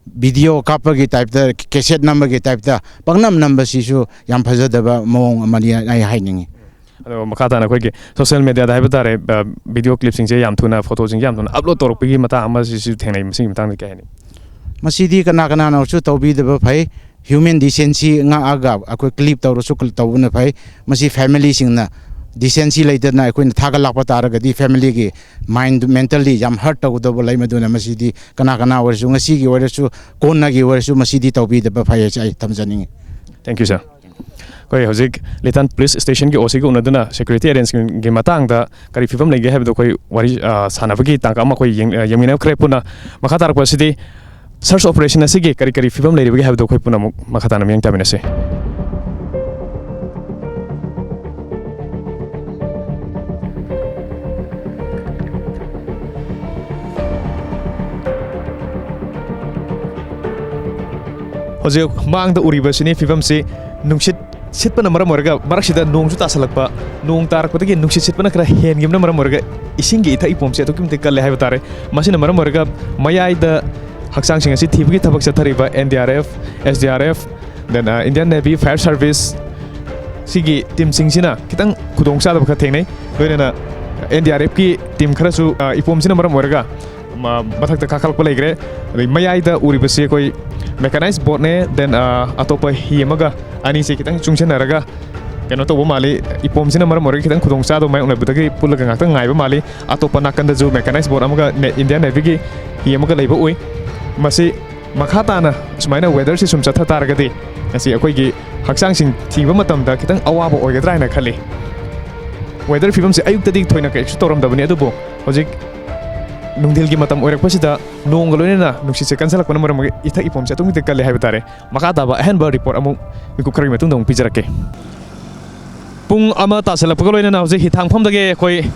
video ꯀꯥꯞꯄꯒꯤ type ꯇ, cassette ꯅꯝꯕꯒꯤ type ꯇ ꯄꯪꯅꯝ ꯅꯝꯕꯁꯤꯁꯨ ꯌꯥꯝ ꯐꯖꯗꯕ ꯃꯑꯣꯡ ꯑꯃꯅꯤ ꯑꯩ ꯍꯥꯏꯅꯤꯡꯉꯤ꯫ ꯑꯗꯣ ꯃꯈꯥ ꯇꯥꯅ ꯑꯩꯈꯣꯏꯒꯤ social media ꯗ ꯍꯥꯏꯕ ꯇꯥꯔꯦ, ꯑ, video clip ꯁꯤꯡꯁꯦ ꯌꯥꯝ ꯊꯨꯅ, photo ꯁꯤꯡꯁꯦ ꯌꯥꯝ ꯊꯨꯅ upload ꯇꯧꯔꯛꯄꯒꯤ ꯃꯇꯥꯡ ꯑꯃ ꯁꯤꯁꯨ ꯊꯦꯡꯅꯩ꯫ ꯃꯁꯤꯒꯤ ꯃꯇꯥꯡꯗ ꯀꯩ ꯍꯥꯏꯅꯤ? ꯃꯁꯤꯗꯤ ꯀꯅꯥ ꯀꯅꯥꯅꯁꯨ ꯇꯧꯕꯤꯗꯕ ꯐꯩ꯫ Human decency ꯉꯥꯛꯑꯒ ꯑꯩꯈꯣꯏ clip ꯇꯧꯔꯁꯨ cl-, ꯇꯧꯕꯅ ꯐꯩ꯫ ꯃꯁꯤ family ꯁꯤꯡꯅ decency ꯂꯩꯇꯅ ꯑꯩꯈꯣꯏꯅ ꯊꯥꯒꯠꯂꯛꯄ ꯇꯥꯔꯒꯗꯤ family ꯒꯤ mind, mentally ꯌꯥꯝ hurt ꯇꯧꯒꯗꯧꯕ ꯂꯩ꯫ ꯃꯗꯨꯅ ꯃꯁꯤꯗꯤ ꯀꯅꯥ ꯀꯅꯥ ꯑꯣꯏꯔꯁꯨ, ꯉꯁꯤꯒꯤ ꯑꯣꯏꯔꯁꯨ, ꯀꯣꯟꯅꯒꯤ ꯑꯣꯏꯔꯁꯨ, ꯃꯁꯤꯗꯤ ꯇꯧꯕꯤꯗꯕ ꯐꯩ ꯍꯥꯏꯁꯦ ꯑꯩ ꯊꯝꯖꯅꯤꯡꯉꯤ꯫ Thank you, sir. ꯑꯩꯈꯣꯏ ꯍꯧꯖꯤꯛ ꯂꯤꯇꯥꯟ police station ꯒꯤ O C ꯒ ꯎꯅꯗꯨꯅ security arrangement ꯀꯤ ꯃꯇꯥꯡꯗ ꯀꯔꯤ ꯐꯤꯕꯝ ꯂꯩꯒꯦ ꯍꯥꯏꯕꯗꯣ ꯑꯩꯈꯣꯏ ꯋꯥꯔꯤ, ꯑ, ꯁꯥꯟꯅꯕꯒꯤ ꯇꯥꯡꯀꯛ ꯑꯃ ꯑꯩꯈꯣꯏ ꯌꯦꯡ-, ꯑ, ꯌꯦꯡꯃꯤꯟꯅꯈ꯭ꯔꯦ ꯄꯨꯟꯅ꯫ ꯃꯈꯥ ꯇꯥꯔꯛꯄ ꯑꯁꯤꯗꯤ search operation ꯑꯁꯤꯒꯤ ꯀꯔꯤ ꯀꯔꯤ ꯐꯤꯕꯝ ꯂꯩꯔꯤꯕꯒꯦ ꯍꯥꯏꯕꯗꯣ ꯑꯩꯈꯣꯏ ꯄꯨꯝꯅꯃꯛ ꯃꯈꯥ ꯇꯥꯅ ꯃꯤꯠꯌꯦꯡ ꯇꯥꯃꯤꯟꯅꯁꯤ꯫ ꯍꯧꯖꯤꯛ ꯃꯥꯡꯗ ꯎꯔꯤꯕꯁꯤꯅꯤ ꯐꯤꯕꯝꯁꯤ꯫ ꯅꯨꯡꯁꯤꯠ ꯁꯤꯠꯄꯅ ꯃꯔꯝ ꯑꯣꯏꯔꯒ ꯃꯔꯛꯁꯤꯗ ꯅꯣꯡꯁꯨ ꯇꯥꯁꯜꯂꯛꯄ, ꯅꯣꯡ ꯇꯥꯔꯛꯄꯗꯒꯤ ꯅꯨꯡꯁꯤꯠ ꯁꯤꯠꯄꯅ ꯈꯔ ꯍꯦꯟꯈꯤꯕꯅ ꯃꯔꯝ ꯑꯣꯏꯔꯒ ꯏꯁꯤꯡꯒꯤ ꯏꯊꯛ ꯏꯄꯣꯝꯁꯦ ꯑꯗꯨꯛꯀꯤ ꯃꯇꯤꯛ ꯀꯜꯂꯦ ꯍꯥꯏꯕ ꯇꯥꯔꯦ꯫ ꯃꯁꯤꯅ ꯃꯔꯝ ꯑꯣꯏꯔꯒ ꯃꯌꯥꯏꯗ ꯍꯛꯆꯥꯡꯁꯤꯡ ꯑꯁꯤ ꯊꯤꯕꯒꯤ ꯊꯕꯛ ꯆꯠꯊꯔꯤꯕ N D R F, S D R F, then, uh, Indian Navy, Fire Service ꯁꯤꯒꯤ team ꯁꯤꯡꯁꯤꯅ ꯈꯤꯇꯪ ꯈꯨꯗꯣꯡ ꯆꯥꯗꯕ ꯈꯔ ꯊꯦꯡꯅꯩ꯫ ꯂꯣꯏꯅꯅ N D R F ꯀꯤ team ꯈꯔꯁꯨ, ꯑ, ꯏꯄꯣꯝꯁꯤꯅ ꯃꯔꯝ ꯑꯣꯏꯔꯒ ꯃ-, ꯃꯊꯛꯇ ꯀꯥꯈꯠꯂꯛꯄ ꯂꯩꯈ꯭ꯔꯦ꯫ ꯑꯗꯩ ꯃꯌꯥꯏꯗ ꯎꯔꯤꯕꯁꯤ ꯑꯩꯈꯣꯏ mechanized boat ꯅꯦ, then, ꯑ, ꯑꯇꯣꯞꯄ ꯍꯤ ꯑꯃꯒ ꯑꯅꯤꯁꯤ ꯈꯤꯇꯪ ꯆꯨꯡꯁꯤꯟꯅꯔꯒ ꯀꯩꯅꯣ ꯇꯧꯕ ꯃꯥꯜꯂꯤ꯫ ꯏꯄꯣꯝꯁꯤꯅ ꯃꯔꯝ ꯑꯣꯏꯔꯒ ꯈꯤꯇꯪ ꯈꯨꯗꯣꯡ ꯆꯥꯗꯕ ꯃꯥꯌꯣꯛꯅꯕꯗꯒꯤ ꯄꯨꯜꯂꯒ ꯉꯥꯛꯇꯪ ꯉꯥꯏꯕ ꯃꯥꯜꯂꯤ꯫ ꯑꯇꯣꯞꯄ ꯅꯥꯀꯟꯗꯁꯨ mechanized boat ꯑꯃꯒ ꯅꯦ-, Indian Navy ꯒꯤ ꯍꯤ ꯑꯃꯒ ꯂꯩꯕ ꯎꯏ꯫ ꯃꯁꯤ ꯃꯈꯥ ꯇꯥꯅ ꯁꯨꯃꯥꯏꯅ weather ꯁꯤ ꯁꯨꯝ ꯆꯠꯊ ꯇꯥꯔꯒꯗꯤ ꯉꯁꯤ ꯑꯩꯈꯣꯏꯒꯤ ꯍꯛꯆꯥꯡꯁꯤꯡ ꯊꯤꯕ ꯃꯇꯝꯗ ꯈꯤꯇꯪ ꯑꯋꯥꯕ ꯑꯣꯏꯒꯗ꯭ꯔꯥ ꯍꯥꯏꯅ ꯈꯜꯂꯤ꯫ ꯋꯦꯗꯔ ꯐꯤꯕꯝꯁꯦ ꯑꯌꯨꯛꯇꯗꯤ ꯊꯣꯏꯅ ꯀꯩꯁꯨ ꯇꯧꯔꯝꯗꯕꯅꯤ, ꯑꯗꯨꯕꯨ ꯍꯧꯖꯤꯛ ꯅꯨꯡꯊꯤꯜꯒꯤ ꯃꯇꯝ ꯑꯣꯏꯔꯛꯄꯁꯤꯗ ꯅꯣꯡꯒ ꯂꯣꯏꯅꯅ ꯅꯨꯡꯁꯤꯠꯁꯦ ꯀꯟꯁꯤꯜꯂꯛꯄꯅ ꯃꯔꯝ ꯑꯣꯏꯔꯒ ꯏꯊꯛ ꯏꯐꯝꯁꯦ ꯑꯗꯨꯛꯀꯤ ꯃꯇꯤꯛ ꯀꯜꯂꯦ ꯍꯥꯏꯕ ꯇꯥꯔꯦ꯫ ꯃꯈꯥ ꯇꯥꯕ ꯑꯍꯦꯟꯕ ꯔꯤꯄꯣꯔꯠ ꯑꯃꯨꯛ ꯃꯤꯀꯨꯞ ꯈꯔꯒꯤ ꯃꯇꯨꯡꯗ ꯑꯃꯨꯛ ꯄꯤꯖꯔꯛꯀꯦ꯫ ꯄꯨꯡ ꯑꯃ ꯇꯥꯁꯤꯜꯂꯛꯄꯒ ꯂꯣꯏꯅꯅ ꯍꯧꯖꯤꯛ ꯍꯤꯊꯥꯡꯐꯝꯗꯒꯤ ꯑꯩꯈꯣꯏ,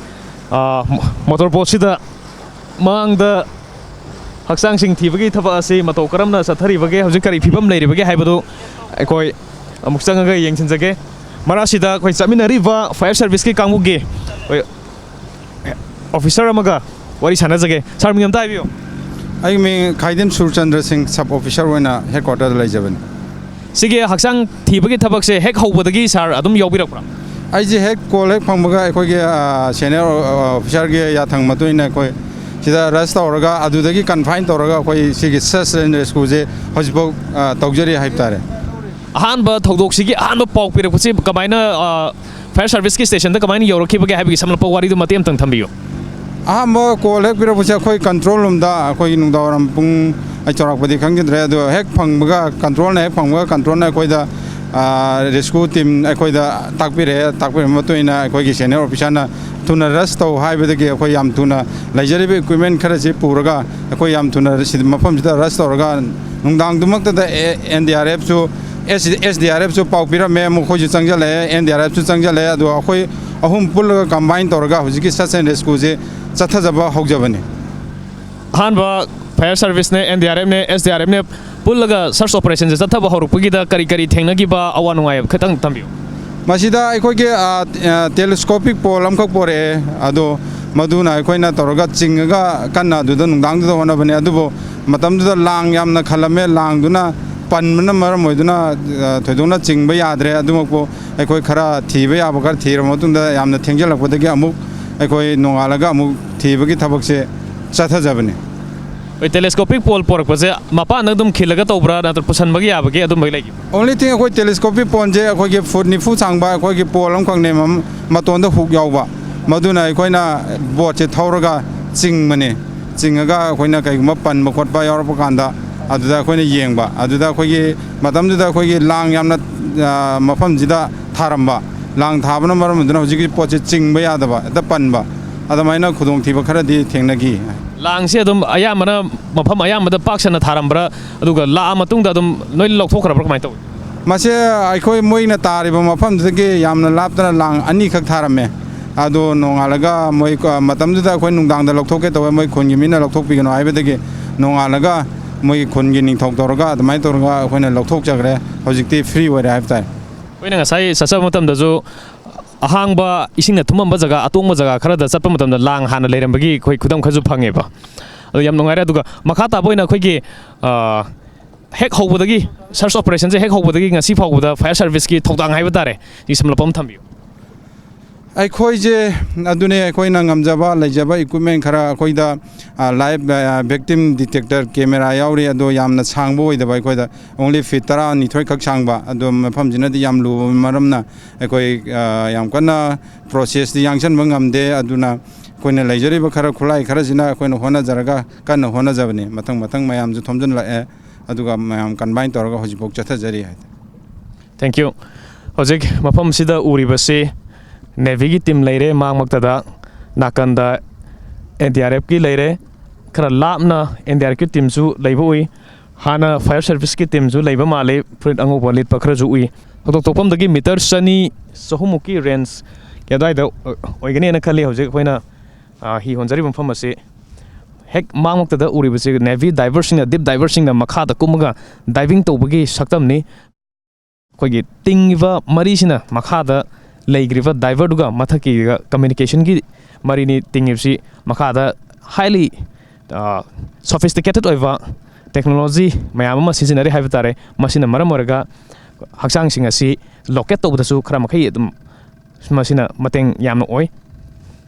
ꯑ, ꯃꯣꯇꯣꯔ ꯕꯣꯠꯁꯤꯗ ꯃꯥꯡꯗ ꯍꯛꯆꯥꯡꯁꯤꯡ ꯊꯤꯕꯒꯤ ꯊꯕꯛ ꯑꯁꯤ ꯃꯇꯧ ꯀꯔꯝꯅ ꯆꯠꯊꯔꯤꯕꯒꯦ, ꯍꯧꯖꯤꯛ ꯀꯔꯤ ꯐꯤꯕꯝ ꯂꯩꯔꯤꯕꯒꯦ ꯍꯥꯏꯕꯗꯨ ꯑꯩꯈꯣꯏ ꯑꯃꯨꯛ ꯆꯪꯉꯒ ꯌꯦꯡꯁꯤꯟꯖꯒꯦ꯫ ꯃꯔꯛꯁꯤꯗ ꯑꯩꯈꯣꯏ ꯆꯠꯃꯤꯟꯅꯔꯤꯕ ꯐꯥꯌꯔ ꯁꯥꯔꯚꯤꯁꯀꯤ ꯀꯥꯡꯕꯨꯒꯤ ꯑꯩꯈꯣꯏ ꯑꯣꯐꯤꯁꯥꯔ ꯑꯃꯒ ꯋꯥꯔꯤ ꯁꯥꯟꯅꯖꯒꯦ꯫ ꯁꯥꯔ, ꯃꯤꯡ ꯑꯝꯇ ꯍꯥꯏꯕꯤꯌꯨ꯫ ꯑꯩꯒꯤ ꯃꯤꯡ ꯈꯥꯏꯗꯤꯝ ꯁꯨꯔꯆꯟꯗ꯭ꯔ ꯁꯤꯡ, ꯁꯕ ꯑꯣꯐꯤꯁꯥꯔ ꯑꯣꯏꯅ ꯍꯦꯗ ꯀ꯭ꯋꯥꯇꯔꯗ ꯂꯩꯖꯕꯅꯤ꯫ ꯁꯤꯒꯤ ꯍꯛꯆꯥꯡ ꯊꯤꯕꯒꯤ ꯊꯕꯛꯁꯦ ꯍꯦꯛ ꯍꯧꯕꯗꯒꯤ ꯁꯥꯔ ꯑꯗꯨꯝ ꯌꯥꯎꯕꯤꯔꯛꯄ꯭ꯔꯥ? ꯑꯩꯁꯦ ꯍꯦꯛ ꯀꯣꯜ ꯍꯦꯛ ꯐꯪꯕꯒ ꯑꯩꯈꯣꯏꯒꯤ, ꯑ, ꯁꯦꯅꯤꯌꯔ, ꯑ, ꯑꯣꯐꯤꯁꯥꯔꯒꯤ ꯌꯥꯊꯪ ꯃꯇꯨꯡ ꯏꯟꯅ ꯑꯩꯈꯣꯏ ꯁꯤꯗ ꯔꯁ ꯇꯧꯔꯒ, ꯑꯗꯨꯗꯒꯤ ꯀꯟꯐꯥꯏꯟ ꯇꯧꯔꯒ ꯑꯩꯈꯣꯏ ꯁꯤꯒꯤ ꯁꯔꯆ ꯑꯦꯟ ꯔꯦꯁꯀ꯭ꯌꯨꯁꯦ ꯍꯧꯖꯤꯛꯐꯥꯎ, ꯑ, ꯇꯧꯖꯔꯤ ꯍꯥꯏꯕ ꯇꯥꯔꯦ꯫ ꯑꯍꯥꯟꯕ ꯊꯧꯗꯣꯛꯁꯤꯒꯤ ꯑꯍꯥꯟꯕ ꯄꯥꯎ ꯄꯤꯔꯛꯄꯁꯤ ꯀꯃꯥꯏꯅ, ꯑ, ꯐꯥꯌꯔ ꯁꯥꯔꯚꯤꯁꯀꯤ ꯁ꯭ꯇꯦꯁꯟꯗ ꯀꯃꯥꯏꯅ ꯌꯧꯔꯛꯈꯤꯕꯒꯦ ꯍꯥꯏꯕꯒꯤ ꯁꯝꯂꯞꯄ ꯋꯥꯔꯤꯗꯨ ꯃꯇꯦꯛ ꯑꯃꯇꯪ ꯊꯝꯕꯤꯌꯨ꯫ ꯑꯍꯥꯟꯕ ꯀꯣꯜ ꯍꯦꯛ ꯄꯤꯔꯛꯄꯁꯦ ꯑꯩꯈꯣꯏ ꯀꯟꯇ꯭ꯔꯣꯜ ꯔꯨꯝꯗ, ꯑꯩꯈꯣꯏꯒꯤ ꯅꯨꯡꯗꯥꯡꯋꯥꯏꯔꯝ ꯄꯨꯡ, ꯑꯩ ꯆꯥꯎꯔꯥꯛꯄꯗꯤ ꯈꯪꯖꯗ꯭ꯔꯦ, ꯑꯗꯣ ꯍꯦꯛ ꯐꯪꯕꯒ, ꯀꯟꯇ꯭ꯔꯣꯜꯅ ꯍꯦꯛ ꯐꯪꯕꯒ, ꯀꯟꯇ꯭ꯔꯣꯜꯅ ꯑꯩꯈꯣꯏꯗ, ꯑ, ꯔꯦꯁꯀ꯭ꯌꯨ ꯇꯤꯝ ꯑꯩꯈꯣꯏꯗ ꯇꯥꯛꯄꯤꯔꯛꯑꯦ꯫ ꯇꯥꯛꯄꯤꯔꯕ ꯃꯇꯨꯡ ꯏꯟꯅ ꯑꯩꯈꯣꯏꯒꯤ ꯁꯦꯅꯤꯌꯔ ꯑꯣꯐꯤꯁꯥꯔꯅ ꯊꯨꯅ ꯔꯁ ꯇꯧ ꯍꯥꯏꯕꯗꯒꯤ ꯑꯩꯈꯣꯏ ꯌꯥꯝ ꯊꯨꯅ ꯂꯩꯖꯔꯤꯕ ꯏꯀ꯭ꯋꯤꯞꯃꯦꯟ ꯈꯔꯁꯤ ꯄꯨꯔꯒ ꯑꯩꯈꯣꯏ ꯌꯥꯝ ꯊꯨꯅ ꯁꯤꯗ, ꯃꯐꯝꯁꯤꯗ ꯔꯁ ꯇꯧꯔꯒ ꯅꯨꯡꯗꯥꯡꯗꯨꯃꯛꯇꯗ ꯑꯦ-, and D R ꯑꯦꯐꯁꯨ, S-, S D R ꯑꯦꯐꯁꯨ ꯄꯥꯎ ꯄꯤꯔꯝꯃꯦ, ꯃꯈꯣꯏꯁꯨ ꯆꯪꯁꯤꯜꯂꯛꯑꯦ, ꯑꯦꯟ ꯗꯤ ꯑꯥꯔ ꯑꯦꯐꯁꯨ ꯆꯪꯁꯤꯜꯂꯛꯑꯦ꯫ ꯑꯗꯣ ꯑꯩꯈꯣꯏ ꯑꯍꯨꯝ ꯄꯨꯜꯂꯒ ꯀꯝꯕꯥꯏꯟ ꯇꯧꯔꯒ ꯍꯧꯖꯤꯛꯀꯤ ꯁꯔꯆ ꯑꯦꯟ ꯔꯦꯁꯀ꯭ꯌꯨꯁꯦ ꯆꯠꯊꯖꯕ ꯍꯧꯖꯕꯅꯤ꯫ ꯑꯍꯥꯟꯕ ꯐꯥꯌꯔ ꯁꯥꯔꯚꯤꯁꯅꯦ, ꯑꯦꯟ ꯗꯤ ꯑꯥꯔ ꯑꯦꯐꯅꯦ, ꯑꯦꯁ ꯗꯤ ꯑꯥꯔ ꯑꯦꯐꯅꯦ ꯄꯨꯜꯂꯒ ꯁꯔꯆ ꯑꯣꯄꯔꯦꯁꯟꯁꯦ ꯆꯠꯊꯕ ꯍꯧꯔꯛꯄꯒꯤꯗ ꯀꯔꯤ ꯀꯔꯤ ꯊꯦꯡꯅꯈꯤꯕ, ꯑꯋꯥ ꯅꯨꯡꯉꯥꯏ ꯈꯤꯇꯪ ꯊꯝꯕꯤꯌꯨ꯫ ꯃꯁꯤꯗ ꯑꯩꯈꯣꯏꯒꯤ, ꯑ, ꯑ, ꯇꯦꯂꯦꯁꯀꯣꯄꯤꯛ ꯄꯣꯜ ꯑꯃꯈꯛ ꯄꯣꯔꯛꯑꯦ꯫ ꯑꯗꯣ ꯃꯗꯨꯅ ꯑꯩꯈꯣꯏꯅ ꯇꯧꯔꯒ ꯆꯤꯡꯉꯒ ꯀꯟꯅ ꯑꯗꯨꯗ ꯅꯨꯡꯗꯥꯡꯗꯨꯗ ꯍꯣꯠꯅꯕꯅꯦ꯫ ꯑꯗꯨꯕꯨ ꯃꯇꯝꯗꯨꯗ ꯂꯥꯡ ꯌꯥꯝꯅ ꯈꯜꯂꯝꯃꯦ꯫ ꯂꯥꯡꯗꯨꯅ ꯄꯟꯕꯅ ꯃꯔꯝ ꯑꯣꯏꯗꯨꯅ, ꯑ, ꯊꯣꯏꯗꯣꯛꯅ ꯆꯤꯡꯕ ꯌꯥꯗ꯭ꯔꯦ꯫ ꯑꯗꯨꯃꯛꯄꯨ ꯑꯩꯈꯣꯏ ꯈꯔ ꯊꯤꯕ ꯌꯥꯕ ꯈꯔ ꯊꯤꯔꯕ ꯃꯇꯨꯡꯗ ꯌꯥꯝꯅ ꯊꯦꯡꯖꯤꯜꯂꯛꯄꯗꯒꯤ ꯑꯃꯨꯛ ꯑꯩꯈꯣꯏ ꯅꯣꯡꯉꯥꯜꯂꯒ ꯑꯃꯨꯛ ꯊꯤꯕꯒꯤ ꯊꯕꯛꯁꯦ ꯆꯠꯊꯖꯕꯅꯤ꯫ ꯑꯩꯈꯣꯏ ꯇꯦꯂꯦꯁꯀꯣꯄꯤꯛ ꯄꯣꯜ ꯄꯣꯔꯛꯄꯁꯦ ꯃꯄꯥꯟꯗ ꯑꯗꯨꯝ ꯈꯤꯜꯂꯒ ꯇꯧꯕ꯭ꯔꯥ, ꯅꯠꯇ꯭ꯔꯒ ꯄꯨꯁꯟꯕꯒꯤ ꯌꯥꯕꯒꯤ ꯑꯗꯨꯝꯕꯒꯤ ꯂꯩꯒꯦ? Only thing, ꯑꯩꯈꯣꯏ ꯇꯦꯂꯦꯁꯀꯣꯄꯤꯛ ꯄꯣꯜꯁꯦ ꯑꯩꯈꯣꯏꯒꯤ ꯐꯨꯠ ꯅꯤꯐꯨ ꯁꯥꯡꯕ ꯑꯩꯈꯣꯏꯒꯤ ꯄꯣꯜ ꯑꯃꯈꯛꯅꯦ, ꯃꯝ-, ꯃꯇꯣꯟꯗ ꯍꯨꯛ ꯌꯥꯎꯕ꯫ ꯃꯗꯨꯅ ꯑꯩꯈꯣꯏꯅ ꯕꯣꯠꯁꯦ ꯊꯧꯔꯒ ꯆꯤꯡꯕꯅꯦ꯫ ꯆꯤꯡꯉꯒ ꯑꯩꯈꯣꯏꯅ ꯀꯩꯒꯨꯝꯕ ꯄꯟꯕ ꯈꯣꯠꯄ ꯌꯥꯎꯔꯛꯄ ꯀꯥꯟꯗ ꯑꯗꯨꯗ ꯑꯩꯈꯣꯏꯅ ꯌꯦꯡꯕ, ꯑꯗꯨꯗ ꯑꯩꯈꯣꯏꯒꯤ ꯃꯇꯝꯗꯨꯗ ꯑꯩꯈꯣꯏꯒꯤ ꯂꯥꯡ ꯌꯥꯝꯅ, ꯑ, ꯃꯐꯝꯁꯤꯗ ꯊꯥꯔꯝꯕ, ꯂꯥꯡ ꯊꯥꯕꯅ ꯃꯔꯝ ꯑꯣꯏꯗꯨꯅ ꯍꯧꯖꯤꯛꯀꯤ ꯄꯣꯠꯁꯦ ꯆꯤꯡꯕ ꯌꯥꯗꯕ, ꯍꯦꯛꯇ ꯄꯟꯕ, ꯑꯗꯨꯃꯥꯏꯅ ꯈꯨꯗꯣꯡꯊꯤꯕ ꯈꯔꯗꯤ ꯊꯦꯡꯅꯈꯤ꯫ ꯂꯥꯡꯁꯦ ꯑꯗꯨꯝ ꯑꯌꯥꯝꯕꯅ ꯃꯐꯝ ꯑꯌꯥꯝꯕꯗ ꯄꯥꯛ ꯁꯟꯅ ꯊꯥꯔꯝꯕ꯭ꯔꯥ? ꯑꯗꯨꯒ ꯂꯥꯛꯑ ꯃꯇꯨꯡꯗ ꯑꯗꯨꯝ ꯂꯣꯏ ꯂꯧꯊꯣꯛꯈ꯭ꯔꯕ꯭ꯔꯥ? ꯀꯃꯥꯏꯅ ꯇꯧꯏ? ꯃꯁꯦ ꯑꯩꯈꯣꯏ ꯃꯣꯏꯅ ꯇꯥꯔꯤꯕ ꯃꯐꯝꯗꯨꯗꯒꯤ ꯌꯥꯝꯅ ꯂꯥꯞꯇꯅ ꯂꯥꯡ ꯑꯅꯤꯈꯛ ꯊꯥꯔꯝꯃꯦ꯫ ꯑꯗꯣ ꯅꯣꯡꯉꯥꯜꯂꯒ ꯃꯣꯏ, ꯑ, ꯃꯇꯝꯗꯨꯗ ꯑꯩꯈꯣꯏ ꯅꯨꯡꯗꯥꯡꯗ ꯂꯧꯊꯣꯛꯀꯦ ꯇꯧꯋꯦ, ꯃꯣꯏ ꯈꯨꯟꯒꯤ ꯃꯤꯅ ꯂꯧꯊꯣꯛꯄꯤꯒꯅꯨ ꯍꯥꯏꯕꯗꯒꯤ ꯅꯣꯡꯉꯥꯜꯂꯒ ꯃꯣꯏꯒꯤ ꯈꯨꯟꯒꯤ ꯅꯤꯡꯊꯧ ꯇꯧꯔꯒ ꯑꯗꯨꯃꯥꯏꯅ ꯇꯧꯔꯒ ꯑꯩꯈꯣꯏꯅ ꯂꯧꯊꯣꯛꯆꯈ꯭ꯔꯦ꯫ ꯍꯧꯖꯤꯛꯇꯤ ꯐ꯭ꯔꯤ ꯑꯣꯏꯔꯦ ꯍꯥꯏꯕ ꯇꯥꯔꯦ꯫ ꯑꯩꯈꯣꯏꯅ ꯉꯁꯥꯏ ꯆꯠꯆꯕ ꯃꯇꯝꯗꯁꯨ ꯑꯍꯥꯡꯕ ꯏꯁꯤꯡꯅ ꯊꯨꯝꯃꯝꯕ ꯖꯒꯥ, ꯑꯇꯣꯡꯕ ꯖꯒꯥ ꯈꯔꯗ ꯆꯠꯄ ꯃꯇꯝꯗ ꯂꯥꯡ ꯍꯥꯟꯅ ꯂꯩꯔꯝꯕꯒꯤ ꯑꯩꯈꯣꯏ ꯈꯨꯗꯝ ꯈꯔꯁꯨ ꯐꯪꯉꯦꯕ꯫ ꯑꯗꯣ ꯌꯥꯝ ꯅꯨꯡꯉꯥꯏꯔꯦ꯫ ꯑꯗꯨꯒ ꯃꯈꯥ ꯇꯥꯕ ꯑꯣꯏꯅ ꯑꯩꯈꯣꯏꯒꯤ, ꯑ, ꯍꯦꯛ ꯍꯧꯕꯗꯒꯤ, search operation ꯁꯦ ꯍꯦꯛ ꯍꯧꯕꯗꯒꯤ ꯉꯁꯤ ꯐꯥꯎꯕꯗ fire service ꯀꯤ ꯊꯧꯗꯥꯡ ꯍꯥꯏꯕ ꯇꯥꯔꯦ, ꯁꯤ ꯁꯝꯂꯞꯄ ꯑꯃ ꯊꯝꯕꯤꯌꯨ꯫ ꯑꯩꯈꯣꯏꯁꯦ, ꯑꯗꯨꯅꯦ, ꯑꯩꯈꯣꯏꯅ ꯉꯝꯖꯕ ꯂꯩꯖꯕ equipment ꯈꯔ, ꯑꯩꯈꯣꯏꯗ, ꯑ, live, ꯑ, victim detector camera ꯌꯥꯎꯔꯤ, ꯑꯗꯣ ꯌꯥꯝꯅ ꯁꯥꯡꯕ ꯑꯣꯏꯗꯕ, ꯑꯩꯈꯣꯏꯗ only feet ꯇꯔꯥꯅꯤꯊꯣꯏ ꯈꯛ ꯁꯥꯡꯕ, ꯑꯗꯣ ꯃꯐꯝꯁꯤꯅꯗꯤ ꯌꯥꯝ ꯂꯨꯕ ꯃꯔꯝꯅ ꯑꯩꯈꯣꯏ, ꯑ, ꯌꯥꯝ ꯀꯟꯅ process ꯇꯤ ꯌꯥꯡꯁꯟꯕ ꯉꯝꯗꯦ꯫ ꯑꯗꯨꯅ ꯑꯩꯈꯣꯏꯅ ꯂꯩꯖꯔꯤꯕ ꯈꯔ, ꯈꯨꯠꯂꯥꯏ ꯈꯔꯁꯤꯅ ꯑꯩꯈꯣꯏꯅ ꯍꯣꯠꯅꯖꯔꯒ, ꯀꯟꯅ ꯍꯣꯠꯅꯖꯕꯅꯤ꯫ ꯃꯊꯪ ꯃꯊꯪ ꯃꯌꯥꯝꯁꯨ ꯊꯣꯝꯖꯤꯜꯂꯛꯑꯦ, ꯑꯗꯨꯒ ꯃꯌꯥꯝ combine ꯇꯧꯔꯒ ꯍꯧꯖꯤꯛꯐꯥꯎ ꯆꯠꯊꯖꯔꯤ ꯍꯥꯏ꯫ Thank you꯫ ꯍꯧꯖꯤꯛ ꯃꯐꯝꯁꯤꯗ ꯎꯔꯤꯕꯁꯤ Navy ꯒꯤ team ꯂꯩꯔꯦ, ꯃꯥꯡꯃꯛꯇꯗ ꯅꯥꯀꯟꯗ N D R F ꯀꯤ ꯂꯩꯔꯦ, ꯈꯔ ꯂꯥꯞꯅ N D R F ꯀꯤ team ꯁꯨ ꯂꯩꯕ ꯎꯏ꯫ ꯍꯥꯟꯅ fire service ꯀꯤ team ꯁꯨ ꯂꯩꯕ ꯃꯥꯜꯂꯤ, ꯐꯨꯔꯤꯠ ꯑꯉꯧꯕ ꯂꯤꯠꯄ ꯈꯔꯁꯨ ꯎꯏ꯫ ꯊꯧꯗꯣꯛ ꯊꯣꯛꯐꯝꯗꯒꯤ meter ꯆꯅꯤ, ꯆꯍꯨꯝꯃꯨꯛꯀꯤ range ꯀꯤ ꯑꯗꯨꯋꯥꯏꯗ ꯑꯣꯏꯒꯅꯦꯅ ꯈꯜꯂꯤ꯫ ꯍꯧꯖꯤꯛ ꯑꯩꯈꯣꯏꯅ, ꯑ, ꯍꯤ ꯍꯣꯟꯖꯔꯤꯕ ꯃꯐꯝ ꯑꯁꯤ ꯍꯦꯛ ꯃꯥꯡꯃꯛꯇꯗ ꯎꯔꯤꯕꯁꯤ Navy diver ꯁꯤꯡꯅ, deep diver ꯁꯤꯡꯅ ꯃꯈꯥꯗ ꯀꯨꯝꯃꯒ diving ꯇꯧꯕꯒꯤ ꯁꯛꯇꯝꯅꯤ꯫ ꯑꯩꯈꯣꯏꯒꯤ ꯇꯤꯡꯉꯤꯕ ꯃꯔꯤꯁꯤꯅ ꯃꯈꯥꯗ ꯂꯩꯈ꯭ꯔꯤꯕ diver ꯗꯨꯒ ꯃꯊꯛꯀꯤꯒ communication ꯒꯤ ꯃꯔꯤꯅꯤ ꯇꯤꯡꯉꯤꯕꯁꯤ꯫ ꯃꯈꯥꯗ highly, ꯑ, sophisticated ꯑꯣꯏꯕ technology ꯃꯌꯥꯝ ꯑꯃ ꯁꯤꯖꯤꯟꯅꯔꯤ ꯍꯥꯏꯕ ꯇꯥꯔꯦ꯫ ꯃꯁꯤꯅ ꯃꯔꯝ ꯑꯣꯏꯔꯒ ꯍꯛꯆꯥꯡꯁꯤꯡ ꯑꯁꯤ locate ꯇꯧꯕꯗꯁꯨ ꯈꯔ ꯃꯈꯩ ꯑꯗꯨꯝ ꯃꯁꯤꯅ ꯃꯇꯦꯡ ꯌꯥꯝꯅ ꯑꯣꯏ꯫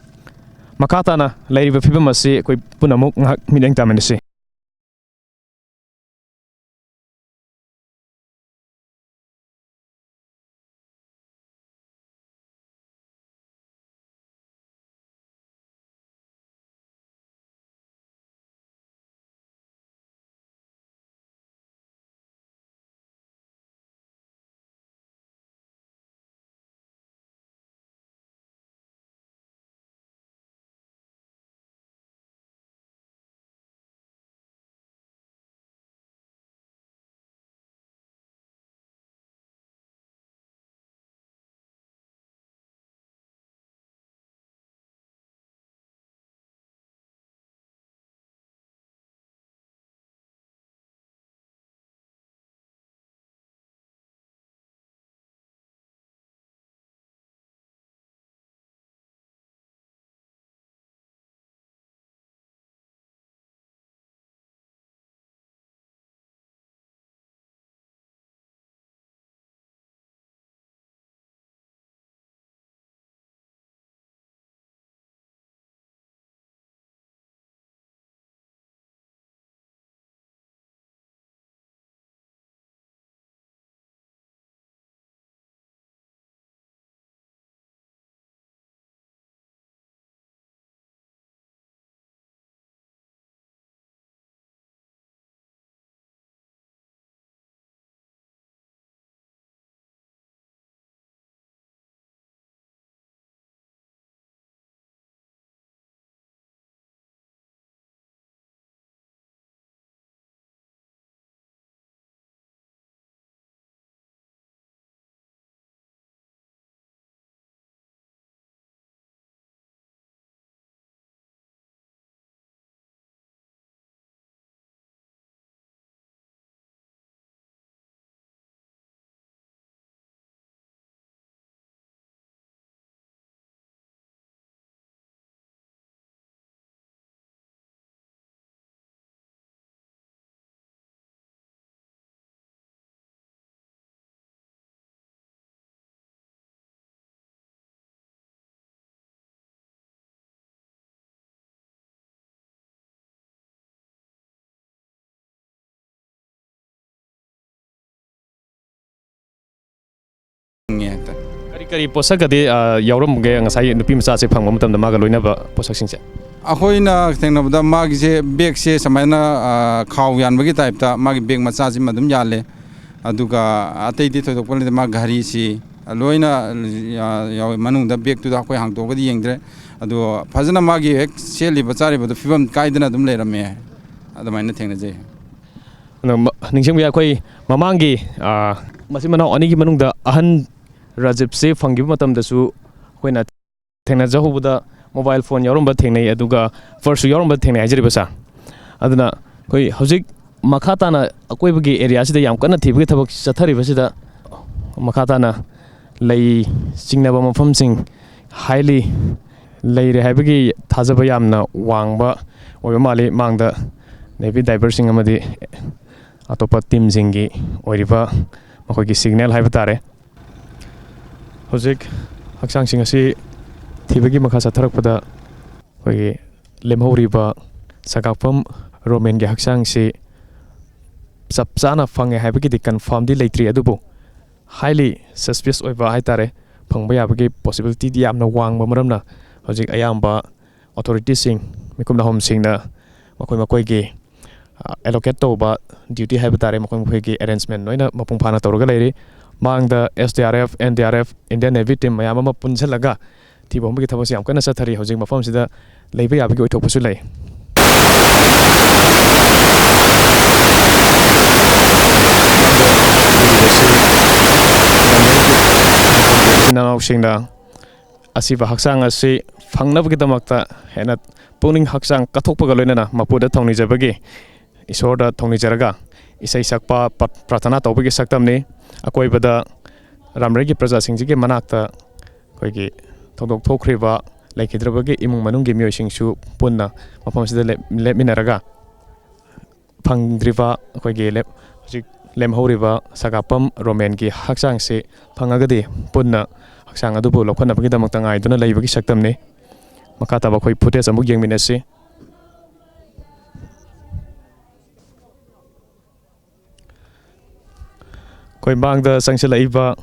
ꯃꯈꯥ ꯇꯥꯅ ꯂꯩꯔꯤꯕ ꯐꯤꯕꯝ ꯑꯁꯤ ꯑꯩꯈꯣꯏ ꯄꯨꯝꯅꯃꯛ ꯉꯥꯏꯍꯥꯛ ꯃꯤꯠꯌꯦꯡ ꯇꯥꯃꯤꯟꯅꯁꯤ꯫ ꯐꯪꯉꯦ ꯍꯥꯏꯇꯥꯔꯦ꯫ ꯀꯔꯤ ꯀꯔꯤ ꯄꯣꯠꯁꯛꯀꯗꯤ ꯑ, ꯌꯥꯎꯔꯝꯒꯦ ꯉꯁꯥꯏ ꯅꯨꯄꯤ ꯃꯆꯥꯁꯦ ꯐꯪꯕ ꯃꯇꯝꯗ ꯃꯥꯒ ꯂꯣꯏꯅꯕ ꯄꯣꯠꯁꯛꯁꯤꯡꯁꯦ? ꯑꯩꯈꯣꯏꯅ ꯊꯦꯡꯅꯕꯗ ꯃꯥꯒꯤꯁꯦ ꯕꯦꯒꯁꯦ ꯁꯨꯃꯥꯏꯅ, ꯑ, ꯈꯥꯎ ꯌꯥꯟꯕꯒꯤ ꯇꯥꯏꯞꯇ ꯃꯥꯒꯤ ꯕꯦꯒ ꯃꯆꯥꯁꯤꯃ ꯑꯗꯨꯝ ꯌꯥꯜꯂꯦ꯫ ꯑꯗꯨꯒ ꯑꯇꯩꯗꯤ ꯊꯣꯏꯗꯣꯛꯄ ꯂꯩꯇꯦ꯫ ꯃꯥ ꯘꯔꯤꯁꯤ ꯂꯣꯏꯅ, ꯑ, ꯌꯥꯎꯋꯦ꯫ ꯃꯅꯨꯡꯗ ꯕꯦꯒꯇꯨꯗ ꯑꯩꯈꯣꯏ ꯍꯥꯡꯇꯣꯛꯑꯒꯗꯤ ꯌꯦꯡꯗ꯭ꯔꯦ꯫ ꯑꯗꯣ ꯐꯖꯅ ꯃꯥꯒꯤ ꯍꯦꯛ ꯁꯦꯠꯂꯤꯕ ꯆꯥꯔꯤꯕꯗꯣ ꯐꯤꯕꯝ ꯀꯥꯏꯗꯅ ꯑꯗꯨꯝ ꯂꯩꯔꯝꯃꯦ꯫ ꯑꯗꯨꯃꯥꯏꯅ ꯊꯦꯡꯅꯖꯩ꯫ ꯑꯗꯣ ꯃ- ꯅꯤꯡꯁꯤꯡꯕ ꯌꯥꯏ, ꯑꯩꯈꯣꯏ ꯃꯃꯥꯡꯒꯤ ꯑ, ꯃꯆꯤꯟ ꯃꯅꯥꯎ ꯑꯅꯤꯒꯤ ꯃꯅꯨꯡꯗ ꯑꯍꯟ ꯔꯥꯖꯤꯞꯁꯦ ꯐꯪꯈꯤꯕ ꯃꯇꯝꯗꯁꯨ ꯑꯩꯈꯣꯏꯅ ꯊꯦꯡꯅꯖꯍꯧꯕꯗ ꯃꯣꯕꯥꯏꯜ ꯐꯣꯟ ꯌꯥꯎꯔꯝꯕ ꯊꯦꯡꯅꯩ, ꯑꯗꯨꯒ ꯄꯔꯁꯁꯨ ꯌꯥꯎꯔꯝꯕ ꯊꯦꯡꯅꯩ ꯍꯥꯏꯖꯔꯤꯕ ꯁꯥꯔ꯫ ꯑꯗꯨꯅ ꯑꯩꯈꯣꯏ ꯍꯧꯖꯤꯛ ꯃꯈꯥ ꯇꯥꯅ ꯑꯀꯣꯏꯕꯒꯤ ꯑꯦꯔꯤꯌꯥꯁꯤꯗ ꯌꯥꯝ ꯀꯟꯅ ꯊꯤꯕꯒꯤ ꯊꯕꯛ ꯆꯠꯊꯔꯤꯕꯁꯤꯗ ꯃꯈꯥ ꯇꯥꯅ ꯂꯩ ꯆꯤꯡꯅꯕ ꯃꯐꯝꯁꯤꯡ ꯍꯥꯏꯂꯤ ꯂꯩꯔꯦ ꯍꯥꯏꯕꯒꯤ ꯊꯥꯖꯕ ꯌꯥꯝꯅ ꯋꯥꯡꯕ ꯑꯣꯏꯕ ꯃꯥꯜꯂꯤ꯫ ꯃꯥꯡꯗ ꯅꯦꯚꯤ ꯗꯥꯏꯚꯔꯁꯤꯡ ꯑꯃꯗꯤ ꯑꯇꯣꯞꯄ ꯇꯤꯝꯁꯤꯡꯒꯤ ꯑꯣꯏꯔꯤꯕ ꯃꯈꯣꯏꯒꯤ ꯁꯤꯒꯅꯦꯜ ꯍꯥꯏꯕ ꯇꯥꯔꯦ꯫ ꯍꯧꯖꯤꯛ ꯍꯛꯆꯥꯡꯁꯤꯡ ꯑꯁꯤ ꯊꯤꯕꯒꯤ ꯃꯈꯥ ꯆꯠꯊꯔꯛꯄꯗ ꯑꯩꯈꯣꯏꯒꯤ ꯂꯦꯝꯍꯧꯔꯤꯕ ꯁꯒꯥꯛꯐꯝ ꯔꯣꯃꯦꯟꯒꯤ ꯍꯛꯆꯥꯡꯁꯤ ꯆꯞ ꯆꯥꯅ ꯐꯪꯉꯦ ꯍꯥꯏꯕꯒꯤꯗꯤ ꯀꯟꯐꯥꯔꯝꯗꯤ ꯂꯩꯇ꯭ꯔꯤ, ꯑꯗꯨꯕꯨ ꯍꯥꯏꯂꯤ ꯁꯁꯄꯤꯁ ꯑꯣꯏꯕ ꯍꯥꯏ ꯇꯥꯔꯦ, ꯐꯪꯕ ꯌꯥꯕꯒꯤ ꯄꯣꯁꯤꯕꯤꯂꯤꯇꯤꯗꯤ ꯌꯥꯝꯅ ꯋꯥꯡꯕ ꯃꯔꯝꯅ ꯍꯧꯖꯤꯛ ꯑꯌꯥꯝꯕ ꯑꯣꯊꯣꯔꯤꯇꯤꯁꯤꯡ, ꯃꯤꯀꯨꯞ ꯅꯥꯍꯣꯝꯁꯤꯡꯅ ꯃꯈꯣꯏ ꯃꯈꯣꯏꯒꯤ ꯑꯦꯂꯣꯀꯦꯠ ꯇꯧꯕ ꯗ꯭ꯌꯨꯇꯤ ꯍꯥꯏꯕ ꯇꯥꯔꯦ, ꯃꯈꯣꯏ ꯃꯈꯣꯏꯒꯤ ꯑꯦꯔꯦꯟꯖꯃꯦꯟ ꯂꯣꯏꯅ ꯃꯄꯨꯡ ꯐꯥꯅ ꯇꯧꯔꯒ ꯂꯩꯔꯤ꯫ ꯃꯥꯡꯗ ꯑꯦꯁ D R F, and D R F, Indian navy team ꯃꯌꯥꯝ ꯑꯃ ꯄꯨꯟꯁꯤꯜꯂꯒ ꯊꯤꯕ ꯍꯨꯝꯕꯒꯤ ꯊꯕꯛꯁꯤ ꯌꯥꯝ ꯀꯟꯅ ꯆꯠꯊꯔꯤ꯫ ꯍꯧꯖꯤꯛ ꯃꯐꯝꯁꯤꯗ ꯂꯩꯕ ꯌꯥꯕꯒꯤ ꯑꯣꯏꯊꯣꯛꯄꯁꯨ ꯂꯩ꯫ ꯏꯆꯤꯟ ꯏꯅꯥꯎꯁꯤꯡꯅ ꯑꯁꯤꯕ ꯍꯛꯆꯥꯡ ꯑꯁꯤ ꯐꯪꯅꯕꯒꯤꯗꯃꯛꯇ ꯍꯦꯟꯅ ꯄꯨꯛꯅꯤꯡ ꯍꯛꯆꯥꯡ ꯀꯠꯊꯣꯛꯄꯒ ꯂꯣꯏꯅꯅ ꯃꯄꯨꯗ ꯊꯧꯅꯤꯖꯕꯒꯤ, ꯏꯁꯣꯔꯗ ꯊꯧꯅꯤꯖꯔꯒ ꯏꯁꯩ ꯁꯛꯄ, ꯄ꯭ꯔ-, ꯄ꯭ꯔꯥꯊꯅꯥ ꯇꯧꯕꯒꯤ ꯁꯛꯇꯝꯅꯤ꯫ ꯑꯀꯣꯏꯕꯗ ꯔꯥꯝꯔꯩꯒꯤ ꯄ꯭ꯔꯖꯥꯁꯤꯡꯁꯤꯒꯤ ꯃꯅꯥꯛꯇ ꯑꯩꯈꯣꯏꯒꯤ ꯊꯧꯗꯣꯛ ꯊꯣꯛꯈ꯭ꯔꯤꯕ ꯂꯩꯈꯤꯗ꯭ꯔꯕꯒꯤ ꯏꯃꯨꯡ ꯃꯅꯨꯡꯒꯤ ꯃꯤꯑꯣꯏꯁꯤꯡꯁꯨ ꯄꯨꯟꯅ ꯃꯐꯝꯁꯤꯗ ꯂꯦꯞ-, ꯂꯦꯞꯃꯤꯟꯅꯔꯒ ꯐꯪꯗ꯭ꯔꯤꯕ ꯑꯩꯈꯣꯏꯒꯤ ꯂꯦꯞ-, ꯍꯧꯖꯤꯛ ꯂꯦꯝꯍꯧꯔꯤꯕ ꯁꯒꯥꯄꯝ ꯔꯣꯃꯦꯟꯒꯤ ꯍꯛꯆꯥꯡꯁꯤ ꯐꯪꯉꯒꯗꯤ ꯄꯨꯟꯅ ꯍꯛꯆꯥꯡ ꯑꯗꯨꯕꯨ ꯂꯧꯈꯠꯅꯕꯒꯤꯗꯃꯛꯇ ꯉꯥꯏꯗꯨꯅ ꯂꯩꯕꯒꯤ ꯁꯛꯇꯝꯅꯤ꯫ ꯃꯈꯥ ꯇꯥꯕ ꯑꯩꯈꯣꯏ ꯐꯨꯇꯦꯖ ꯑꯃꯨꯛ ꯌꯦꯡꯃꯤꯟꯅꯁꯤ꯫ ꯑꯩꯈꯣꯏ ꯃꯥꯡꯗ ꯆꯪꯁꯤꯜꯂꯛꯏꯕ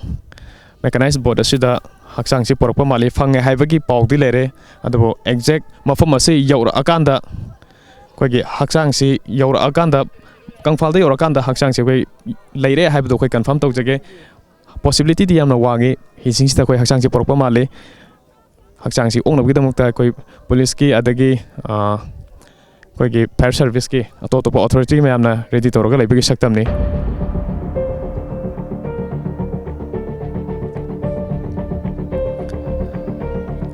ꯃꯦꯀꯅꯥꯏꯖ ꯕꯣꯠ ꯑꯁꯤꯗ ꯍꯛꯆꯥꯡꯁꯤ ꯄꯨꯔꯛꯄ ꯃꯥꯜꯂꯤ꯫ ꯐꯪꯉꯦ ꯍꯥꯏꯕꯒꯤ ꯄꯥꯎꯗꯤ ꯂꯩꯔꯦ, ꯑꯗꯨꯕꯨ ꯑꯦꯛꯖꯦꯛ ꯃꯐꯝ ꯑꯁꯤ ꯌꯧꯔꯛꯑꯀꯥꯟꯗ, ꯑꯩꯈꯣꯏꯒꯤ ꯍꯛꯆꯥꯡꯁꯤ ꯌꯧꯔꯛꯑꯀꯥꯟꯗ, ꯀꯪꯐꯥꯜꯗ ꯌꯧꯔꯛꯑꯀꯥꯟꯗ ꯍꯛꯆꯥꯡꯁꯤ ꯑꯩꯈꯣꯏ ꯂꯩꯔꯦ ꯍꯥꯏꯕꯗꯣ ꯑꯩꯈꯣꯏ ꯀꯟꯐꯥꯔꯝ ꯇꯧꯖꯒꯦ꯫ ꯄꯣꯁꯤꯕꯤꯂꯤꯇꯤꯗꯤ ꯌꯥꯝꯅ ꯋꯥꯡꯉꯤ, ꯍꯤꯁꯤꯡꯁꯤꯗ ꯑꯩꯈꯣꯏ ꯍꯛꯆꯥꯡꯁꯤ ꯄꯨꯔꯛꯄ ꯃꯥꯜꯂꯤ꯫ ꯍꯛꯆꯥꯡꯁꯤ ꯑꯣꯛꯅꯕꯒꯤꯗꯃꯛꯇ ꯑꯩꯈꯣꯏ ꯄꯨꯂꯤꯁꯀꯤ, ꯑꯗꯒꯤ, ꯑ, ꯑꯩꯈꯣꯏꯒꯤ ꯐꯥꯌꯔ ꯁꯥꯔꯚꯤꯁꯀꯤ, ꯑꯇꯣꯞ ꯑꯇꯣꯞꯄ ꯑꯣꯊꯣꯔꯤꯇꯤ ꯃꯌꯥꯝꯅ ꯔꯦꯗꯤ ꯇꯧꯔꯒ ꯂꯩꯕꯒꯤ ꯁꯛꯇꯝꯅꯤ꯫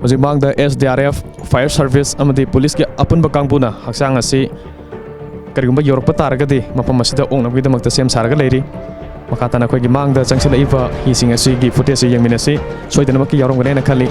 ꯍꯧꯖꯤꯛ ꯃꯥꯡꯗ ꯑꯦꯁ D R F, fire service ꯑꯃꯗꯤ ꯄꯨꯂꯤꯁꯀꯤ ꯑꯄꯨꯟꯕ ꯀꯥꯡꯕꯨꯅ ꯍꯛꯆꯥꯡ ꯑꯁꯤ ꯀꯔꯤꯒꯨꯝꯕ ꯌꯧꯔꯛꯄ ꯇꯥꯔꯒꯗꯤ ꯃꯐꯝ ꯑꯁꯤꯗ ꯑꯣꯛꯅꯕꯒꯤꯗꯃꯛꯇ ꯁꯦꯝ ꯁꯥꯔꯒ ꯂꯩꯔꯤ꯫ ꯃꯈꯥ ꯇꯥꯅ ꯑꯩꯈꯣꯏꯒꯤ ꯃꯥꯡꯗ ꯆꯪꯁꯤꯜꯂꯛꯏꯕ ꯍꯤꯁꯤꯡ ꯑꯁꯤꯒꯤ ꯐꯨꯇꯦꯖꯁꯤ ꯌꯦꯡꯃꯤꯟꯅꯁꯤ꯫ ꯁꯣꯏꯗꯅꯃꯛꯀꯤ ꯌꯥꯎꯔꯝꯒꯅꯤ ꯍꯥꯏꯅ ꯈꯜꯂꯤ꯫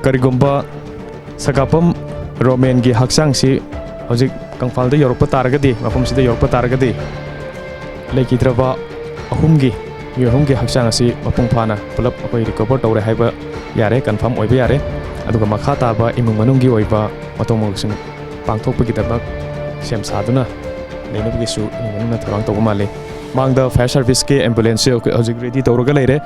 ꯀꯔꯤꯒꯨꯝꯕ ꯁꯒꯥꯄꯝ ꯔꯣꯃꯦꯟꯒꯤ ꯍꯛꯆꯥꯡꯁꯤ ꯍꯧꯖꯤꯛ ꯀꯪꯐꯥꯜꯗ ꯌꯧꯔꯛꯄ ꯇꯥꯔꯒꯗꯤ, ꯃꯐꯝꯁꯤꯗ ꯌꯧꯔꯛꯄ ꯇꯥꯔꯒꯗꯤ, ꯂꯩꯈꯤꯗ꯭ꯔꯕ ꯑꯍꯨꯝꯒꯤ, ꯃꯤꯑꯣꯏ ꯑꯍꯨꯝꯒꯤ ꯍꯛꯆꯥꯡ ꯑꯁꯤ ꯃꯄꯨꯡ ꯐꯥꯅ ꯄꯨꯂꯞ ꯑꯩꯈꯣꯏ ꯔꯤꯀꯣꯚꯔ ꯇꯧꯔꯦ ꯍꯥꯏꯕ ꯌꯥꯔꯦ, ꯀꯟꯐꯥꯔꯝ ꯑꯣꯏꯕ ꯌꯥꯔꯦ꯫ ꯑꯗꯨꯒ ꯃꯈꯥ ꯇꯥꯕ ꯏꯃꯨꯡ ꯃꯅꯨꯡꯒꯤ ꯑꯣꯏꯕ ꯃꯊꯧ ꯃꯉꯣꯛꯁꯤꯡ ꯄꯥꯡꯊꯣꯛꯄꯒꯤꯗꯃꯛ ꯁꯦꯝ ꯁꯥꯗꯨꯅ ꯂꯩꯅꯕꯒꯤꯁꯨ ꯏꯃꯨꯡ ꯃꯅꯨꯡꯅ ꯊꯧꯔꯥꯡ ꯇꯧꯕ ꯃꯥꯜꯂꯤ꯫ ꯃꯥꯡꯗ ꯐꯥꯌꯔ ꯁꯥꯔꯚꯤꯁꯀꯤ ꯑꯦꯝꯕꯨꯂꯦꯟꯁꯁꯦ ꯑꯩꯈꯣꯏ ꯍꯧꯖꯤꯛ ꯔꯦꯗꯤ ꯇꯧꯔꯒ ꯂꯩꯔꯦ꯫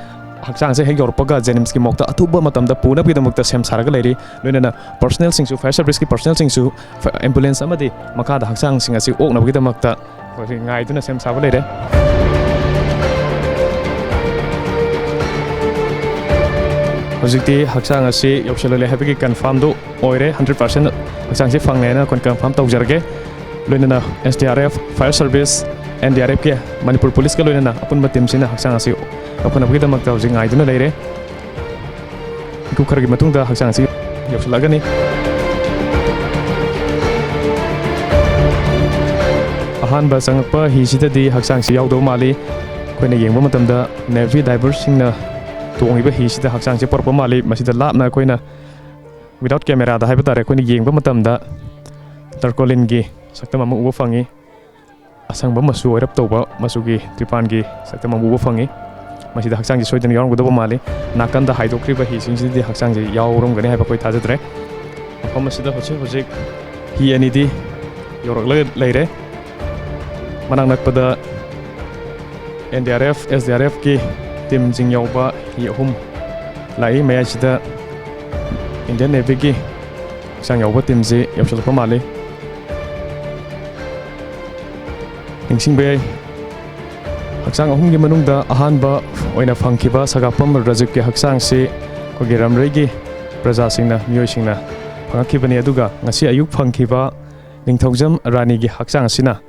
ꯍꯛꯆꯥꯡꯁꯦ ꯍꯦꯛ ꯌꯧꯔꯛꯄꯒ ꯖꯦꯅꯤꯝꯁꯀꯤ ꯃꯣꯛꯇ ꯑꯊꯨꯕ ꯃꯇꯝꯗ ꯄꯨꯅꯕꯒꯤꯗꯃꯛꯇ ꯁꯦꯝ ꯁꯥꯔꯒ ꯂꯩꯔꯤ꯫ ꯂꯣꯏꯅꯅ ꯄꯔꯁꯣꯅꯦꯜꯁꯤꯡꯁꯨ, ꯐꯥꯌꯔ ꯁꯥꯔꯚꯤꯁꯀꯤ ꯄꯔꯁꯣꯅꯦꯜꯁꯤꯡꯁꯨ ꯐ-, ꯑꯦꯝꯕꯨꯂꯦꯟꯁ ꯑꯃꯗꯤ ꯃꯈꯥꯗ ꯍꯛꯆꯥꯡꯁꯤꯡ ꯑꯁꯤ ꯑꯣꯛꯅꯕꯒꯤꯗꯃꯛꯇ ꯑꯩꯈꯣꯏ ꯉꯥꯏꯗꯨꯅ ꯁꯦꯝ ꯁꯥꯕ ꯂꯩꯔꯦ꯫ ꯍꯧꯖꯤꯛꯇꯤ ꯍꯛꯆꯥꯡ ꯑꯁꯤ ꯌꯧꯁꯤꯜꯂꯛꯂꯦ ꯍꯥꯏꯕꯒꯤ ꯀꯟꯐꯥꯔꯝꯗꯨ ꯑꯣꯏꯔꯦ꯫ ꯍꯟꯗ꯭ꯔꯦꯠ ꯄꯥꯔꯁꯦꯟ ꯍꯛꯆꯥꯡꯁꯤ ꯐꯪꯂꯦ ꯍꯥꯏꯅ ꯑꯩꯈꯣꯏꯅ ꯀꯟꯐꯥꯔꯝ ꯇꯧꯖꯔꯒꯦ꯫ ꯂꯣꯏꯅꯅ S D R F, fire service, N D R ꯑꯦꯐꯀꯤ, ꯃꯅꯤꯄꯨꯔ ꯄꯨꯂꯤꯁꯀ ꯂꯣꯏꯅꯅ ꯑꯄꯨꯟꯕ ꯇꯤꯝꯁꯤꯅ ꯍꯛꯆꯥꯡ ꯑꯁꯤ ꯂꯧꯈꯠꯅꯕꯒꯤꯗꯃꯛꯇ ꯍꯧꯖꯤꯛ ꯉꯥꯏꯗꯨꯅ ꯂꯩꯔꯦ꯫ ꯃꯤꯀꯨꯞ ꯈꯔꯒꯤ ꯃꯇꯨꯡꯗ ꯍꯛꯆꯥꯡ ꯑꯁꯤ ꯌꯧꯁꯤꯜꯂꯛꯑꯒꯅꯤ꯫ ꯑꯍꯥꯟꯕ ꯆꯪꯉꯛꯄ ꯍꯤꯁꯤꯗꯗꯤ ꯍꯛꯆꯥꯡꯁꯤ ꯌꯥꯎꯗꯕ ꯃꯥꯜꯂꯤ꯫ ꯑꯩꯈꯣꯏꯅ ꯌꯦꯡꯕ ꯃꯇꯝꯗ ꯅꯦꯚꯤ ꯗꯥꯏꯚꯔꯁꯤꯡꯅ ꯇꯣꯡꯉꯤꯕ ꯍꯤꯁꯤꯗ ꯍꯛꯆꯥꯡꯁꯤ ꯄꯨꯔꯛꯄ ꯃꯥꯜꯂꯤ꯫ ꯃꯁꯤꯗ ꯂꯥꯞꯅ ꯑꯩꯈꯣꯏꯅ Without camera ꯗ ꯍꯥꯏꯕ ꯇꯥꯔꯦ, ꯑꯩꯈꯣꯏꯅ ꯌꯦꯡꯕ ꯃꯇꯝꯗ ꯇꯔꯀꯣꯂꯤꯟꯒꯤ ꯁꯛꯇꯝ ꯑꯃ ꯎꯕ ꯐꯪꯉꯤ꯫ ꯑꯁꯪꯕ ꯃꯆꯨ ꯑꯣꯏꯔꯞ ꯇꯧꯕ ꯃꯆꯨꯒꯤ ꯇ꯭ꯔꯤꯄꯥꯟꯒꯤ ꯁꯛꯇꯝ ꯑꯃ ꯎꯕ ꯐꯪꯉꯤ꯫ ꯃꯁꯤꯗ ꯍꯛꯆꯥꯡꯁꯦ ꯁꯣꯏꯗꯅ ꯌꯥꯎꯔꯝꯒꯗꯧꯕ ꯃꯥꯜꯂꯤ꯫ ꯅꯥꯀꯟꯗ ꯍꯥꯏꯗꯣꯛꯈ꯭ꯔꯤꯕ ꯍꯤꯁꯤꯡꯁꯤꯗꯗꯤ ꯍꯛꯆꯥꯡꯁꯦ ꯌꯥꯎꯔꯝꯒꯅꯤ ꯍꯥꯏꯕ ꯑꯩꯈꯣꯏ ꯊꯥꯖꯗ꯭ꯔꯦ꯫ ꯃꯐꯝ ꯑꯁꯤꯗ ꯍꯧꯖꯤꯛ ꯍꯧꯖꯤꯛ ꯍꯤ ꯑꯅꯤꯗꯤ ꯌꯧꯔꯛꯂꯒ ꯂꯩꯔꯦ꯫ ꯃꯅꯥꯛ ꯅꯛꯄꯗ N D R F, S D R ꯑꯦꯐꯀꯤ ꯇꯤꯝꯁꯤꯡ ꯌꯥꯎꯕ ꯍꯤ ꯑꯍꯨꯝ ꯂꯥꯛꯏ꯫ ꯃꯌꯥꯏꯁꯤꯗ ꯏꯟꯗꯤꯌꯟ ꯅꯦꯚꯤꯒꯤ ꯍꯛꯆꯥꯡ ꯌꯥꯎꯕ ꯇꯤꯝꯁꯤ ꯌꯧꯁꯤꯜꯂꯛꯄ ꯃꯥꯜꯂꯤ꯫ ꯅꯤꯡꯁꯤꯡꯕ ꯌꯥꯏ, ꯍꯛꯆꯥꯡ ꯑꯍꯨꯝꯒꯤ ꯃꯅꯨꯡꯗ ꯑꯍꯥꯟꯕ ꯑꯣꯏꯅ ꯐꯪꯈꯤꯕ ꯁꯒꯥꯄꯝ ꯔꯖꯤꯕꯀꯤ ꯍꯛꯆꯥꯡꯁꯤ ꯑꯩꯈꯣꯏꯒꯤ ꯔꯝꯔꯩꯒꯤ ꯄ꯭ꯔꯖꯥꯁꯤꯡꯅ, ꯃꯤꯑꯣꯏꯁꯤꯡꯅ ꯐꯪꯉꯛꯈꯤꯕꯅꯤ꯫ ꯑꯗꯨꯒ ꯉꯁꯤ ꯑꯌꯨꯛ ꯐꯪꯈꯤꯕ ꯅꯤꯡꯊꯧꯖꯝ ꯔꯥꯅꯤꯒꯤ ꯍꯛꯆꯥꯡ ꯑꯁꯤꯅ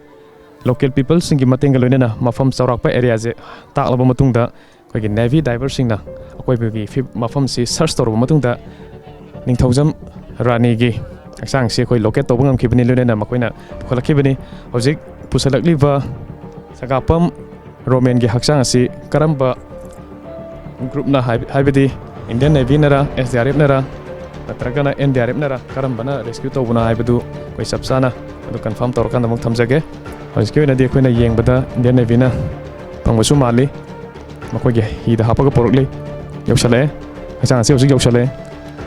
ꯂꯣꯀꯦꯜ ꯄꯤꯄꯜꯁꯤꯡꯒꯤ ꯃꯇꯦꯡꯒ ꯂꯣꯏꯅꯅ ꯃꯐꯝ ꯆꯥꯎꯔꯥꯛꯄ ꯑꯦꯔꯤꯌꯥꯁꯦ ꯇꯥꯛꯂꯕ ꯃꯇꯨꯡꯗ, ꯑꯩꯈꯣꯏꯒꯤ ꯅꯦꯚꯤ ꯗꯥꯏꯚꯔꯁꯤꯡꯅ ꯑꯀꯣꯏꯕꯒꯤ ꯐꯤ-, ꯃꯐꯝꯁꯤ ꯁꯔꯆ ꯇꯧꯔꯕ ꯃꯇꯨꯡꯗ, ꯅꯤꯡꯊꯧꯖꯝ ꯔꯥꯅꯤꯒꯤ ꯍꯛꯆꯥꯡꯁꯤ ꯑꯩꯈꯣꯏ ꯂꯣꯀꯦꯠ ꯇꯧꯕ ꯉꯝꯈꯤꯕꯅꯤ, ꯂꯣꯏꯅꯅ ꯃꯈꯣꯏꯅ ꯄꯨꯈꯠꯂꯛꯈꯤꯕꯅꯤ꯫ ꯍꯧꯖꯤꯛ ꯄꯨꯁꯜꯂꯛꯂꯤꯕ ꯁꯒꯥꯄꯝ ꯔꯣꯃꯦꯟꯒꯤ ꯍꯛꯆꯥꯡ ꯑꯁꯤ ꯀꯔꯝꯕ ꯒ꯭ꯔꯨꯞꯅ ꯍꯥꯏꯕ-, ꯍꯥꯏꯕꯗꯤ ꯏꯟꯗꯤꯌꯟ ꯅꯦꯚꯤꯅꯔ, ꯑꯦꯁ ꯗꯤ ꯑꯥꯔ ꯑꯦꯐꯅꯔ, ꯅꯠꯇ꯭ꯔꯒꯅ ꯑꯦꯟ ꯗꯤ ꯑꯥꯔ ꯑꯦꯐꯅꯔ, ꯀꯔꯝꯕꯅ ꯔꯦꯁꯀ꯭ꯌꯨ ꯇꯧꯕꯅꯣ ꯍꯥꯏꯕꯗꯨ ꯑꯩꯈꯣꯏ ꯆꯞ ꯆꯥꯅ ꯑꯗꯨ ꯀꯟꯐꯥꯔꯝ ꯇꯧꯔꯀꯥꯟꯗ ꯑꯃꯨꯛ ꯊꯝꯖꯒꯦ꯫ ꯍꯧꯖꯤꯛꯀꯤ ꯑꯣꯏꯅꯗꯤ ꯑꯩꯈꯣꯏꯅ ꯌꯦꯡꯕꯗ ꯏꯟꯗꯤꯌꯟ ꯅꯦꯚꯤꯅ ꯐꯪꯕꯁꯨ ꯃꯥꯜꯂꯤ꯫ ꯃꯈꯣꯏꯒꯤ ꯍꯤꯗ ꯍꯥꯞꯄꯒ ꯄꯨꯔꯛꯂꯤ꯫ ꯌꯧꯁꯜꯂꯛꯑꯦ꯫ ꯍꯛꯆꯥꯡ ꯑꯁꯤ ꯍꯧꯖꯤꯛ ꯌꯧꯁꯜꯂꯛꯑꯦ꯫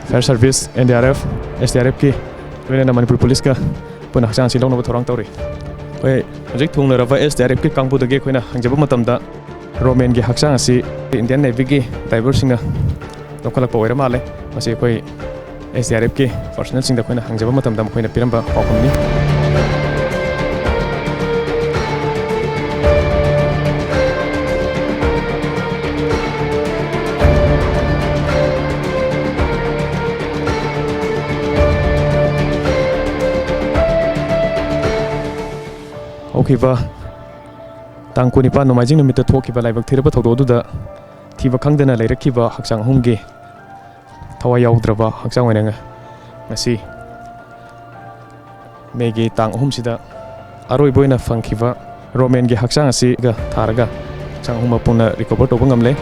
Fire service, N D R F, S D R ꯑꯦꯐꯀꯤ ꯂꯣꯏꯅꯅ ꯃꯅꯤꯄꯨꯔ ꯄꯨꯂꯤꯁꯀ ꯄꯨꯟꯅ ꯍꯛꯆꯥꯡ ꯑꯁꯤ ꯂꯧꯅꯕ ꯊꯧꯔꯥꯡ ꯇꯧꯔꯤ꯫ ꯑꯩꯈꯣꯏ ꯍꯧꯖꯤꯛ ꯊꯨꯡꯂꯔꯕ ꯑꯦꯁ ꯗꯤ ꯑꯥꯔ ꯑꯦꯐꯀꯤ ꯀꯥꯡꯕꯨꯗꯒꯤ ꯑꯩꯈꯣꯏꯅ ꯍꯪꯖꯕ ꯃꯇꯝꯗ, ꯔꯣꯃꯦꯟꯒꯤ ꯍꯛꯆꯥꯡ ꯑꯁꯤ ꯏꯟꯗꯤꯌꯟ ꯅꯦꯚꯤꯒꯤ ꯗꯥꯏꯚꯔꯁꯤꯡꯅ ꯂꯧꯈꯠꯂꯛꯄ ꯑꯣꯏꯔ ꯃꯥꯜꯂꯦ꯫ ꯃꯁꯤ ꯑꯩꯈꯣꯏ ꯑꯦꯁ ꯗꯤ ꯑꯥꯔ ꯑꯦꯐꯀꯤ ꯄꯥꯔꯁꯣꯅꯦꯜꯁꯤꯡꯗ ꯑꯩꯈꯣꯏꯅ ꯍꯪꯖꯕ ꯃꯇꯝꯗ ꯃꯈꯣꯏꯅ ꯄꯤꯔꯝꯕ ꯄꯥꯎꯈꯨꯝꯅꯤ꯫ ꯍꯧꯈꯤꯕ ꯇꯥꯡ ꯀꯨꯟꯅꯤꯄꯥꯟ ꯅꯣꯡꯃꯥꯏꯖꯤꯡ ꯅꯨꯃꯤꯠꯇ ꯊꯣꯛꯈꯤꯕ ꯂꯥꯏꯕꯛ ꯊꯤꯔꯕ ꯊꯧꯗꯣꯛ ꯑꯗꯨꯗ ꯊꯤꯕ ꯈꯪꯗꯅ ꯂꯩꯔꯛꯈꯤꯕ ꯍꯛꯆꯥꯡ ꯑꯍꯨꯝꯒꯤ ꯊꯋꯥꯏ ꯌꯥꯎꯗ꯭ꯔꯕ ꯍꯛꯆꯥꯡ ꯑꯣꯏꯅ ꯉ-, ꯉꯁꯤ ꯃꯦꯒꯤ ꯇꯥꯡ ꯑꯍꯨꯝꯁꯤꯗ ꯑꯔꯣꯏꯕ ꯑꯣꯏꯅ ꯐꯪꯈꯤꯕ ꯔꯣꯃꯦꯟꯒꯤ ꯍꯛꯆꯥꯡ ꯑꯁꯤꯒ ꯊꯥꯔꯒ ꯍꯛꯆꯥꯡ ꯑꯍꯨꯝꯃꯛ ꯄꯨꯟꯅ ꯔꯤꯀꯣꯚꯔ ꯇꯧꯕ ꯉꯝꯂꯦ꯫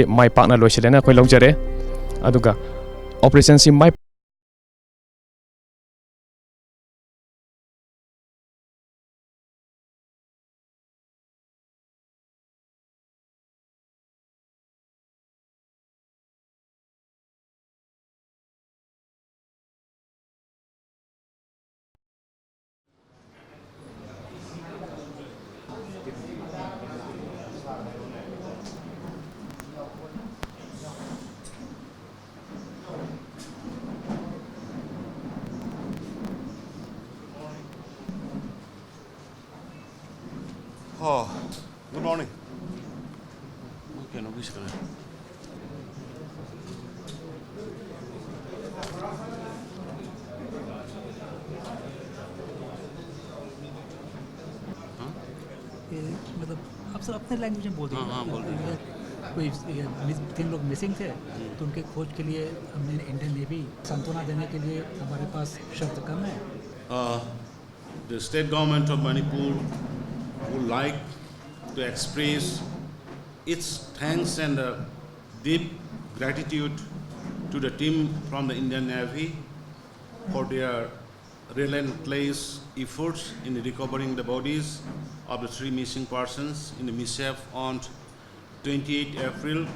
ꯃꯥꯏ ꯄꯥꯛꯅ ꯂꯣꯏꯁꯤꯜꯂꯦꯅ ꯑꯩꯈꯣꯏ ꯂꯧꯖꯔꯦ꯫ ꯑꯗꯨꯒ ꯑꯣꯄꯔꯦꯁꯟꯁꯤ ꯃꯥꯏ Oh, good morning. Okay, no, please, sir. ये, मतलब, आप सर अपने लैंग्वेज में बोल दीजिए। हाँ, हाँ, बोल दीजिए। कोई, ये मिस-, तीन लोग मिसिंग थे, हम्म। तो उनके खोज के लिए हमने इंडियन नेवी सांत्वना देने के लिए हमारे पास शब्द कम है। Uh, the state government of Manipur would like to express its thanks and, uh, deep gratitude to the team from the Indian Navy for their relentless efforts in recovering the bodies of the three missing persons in the mishap on twenty-eighth April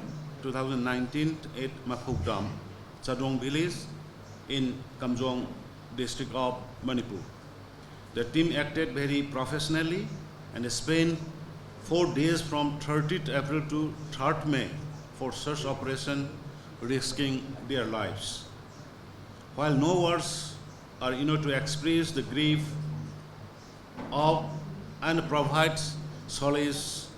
two thousand nineteen at Maphukdam, Chadong village in Kamjong district of Manipur. The team acted very professionally and spent four days from thirtieth April to third May for search operation, risking their lives. While no words are enough to express the grief of and provide solace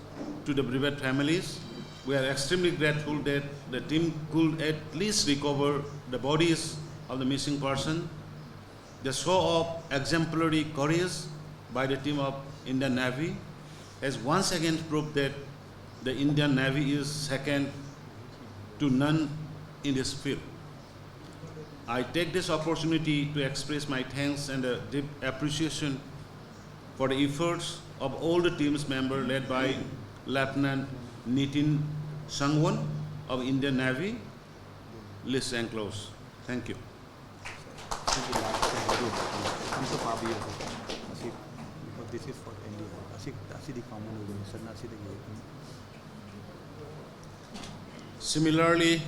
to the bereaved families, we are extremely grateful that the team could at least recover the bodies of the missing person. The show of exemplary courage by the team of Indian Navy has once again proved that the Indian Navy is second to none in this field. I take this opportunity to express my thanks and a deep appreciation for the efforts of all the team's members led by Lieutenant Nitin Sangwon of Indian Navy, list enclosed. Thank you. ꯑꯁꯤꯒꯤ last ꯃꯗꯨ ꯑꯝꯇ ꯄꯥꯕꯤꯌꯨ꯫ ꯑꯁꯤ, this is for N D R. ꯑꯁꯤ, ꯑꯁꯤꯗꯤ common resolution ꯑꯁꯤꯗꯒꯤ Similarly,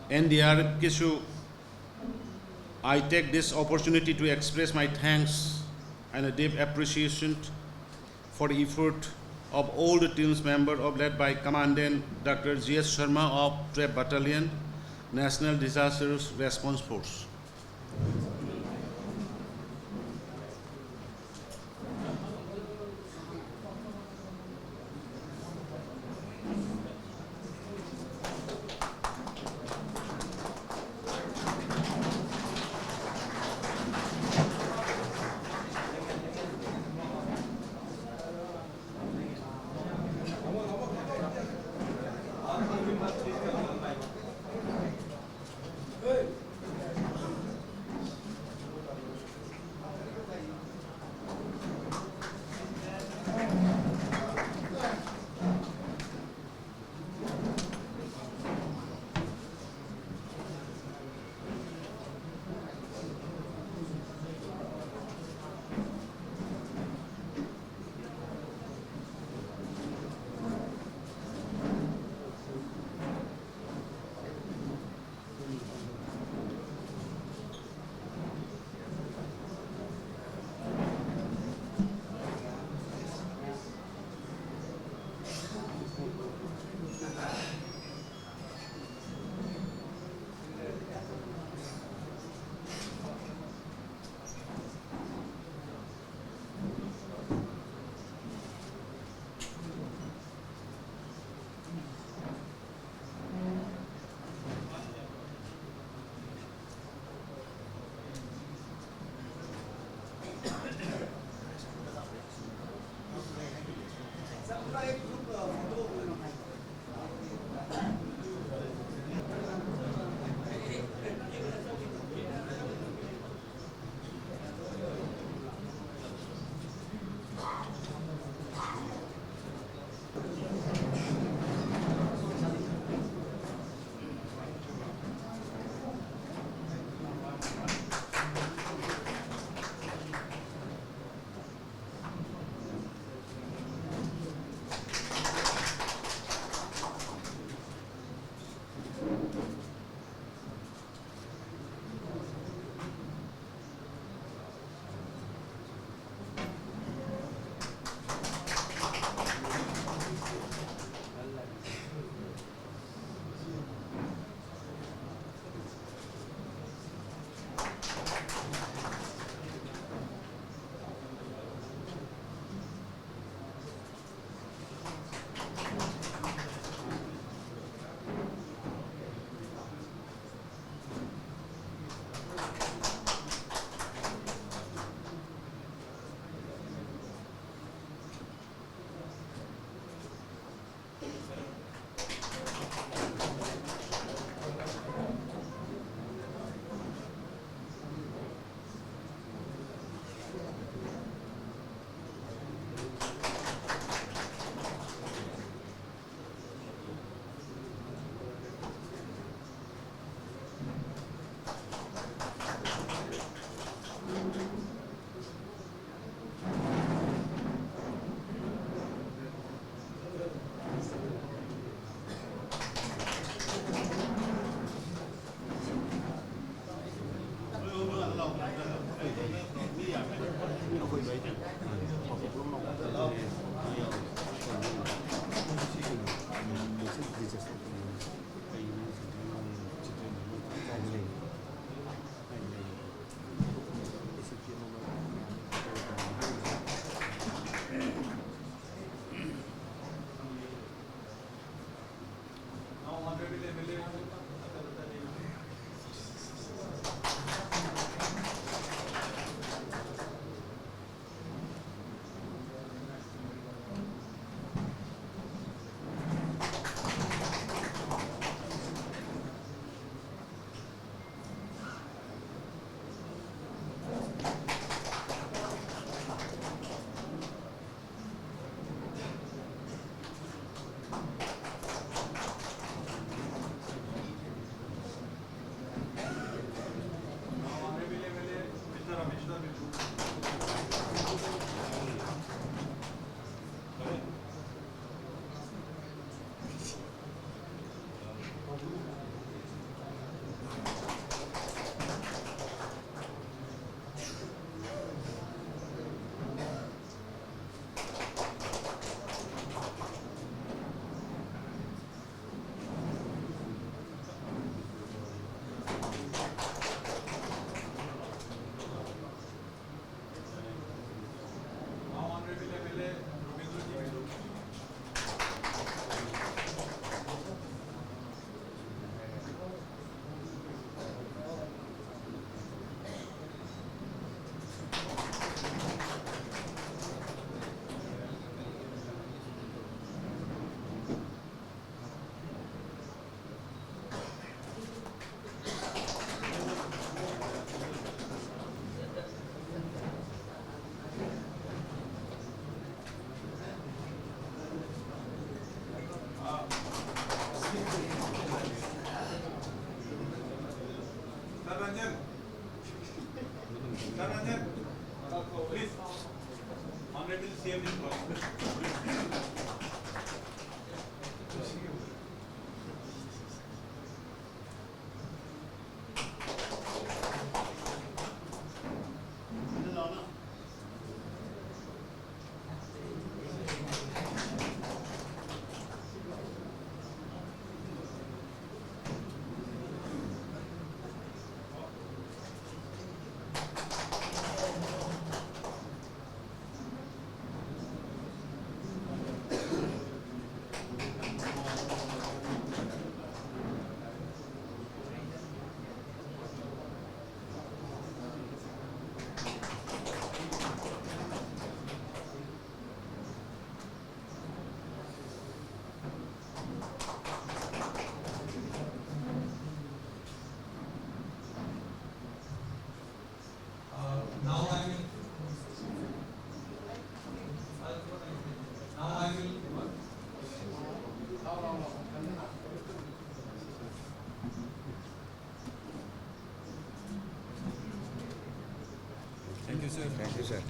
N D R F ꯀꯤꯁꯨ, I take this opportunity to express my thanks and a deep appreciation for the effort of all the teams member of, led by Commandant Doctor G S Sharma of twelve Battalion, National Disaster Response Force. Sir Ranjan. Sir Ranjan. Please. Honorable C M is calling. Thank you, sir.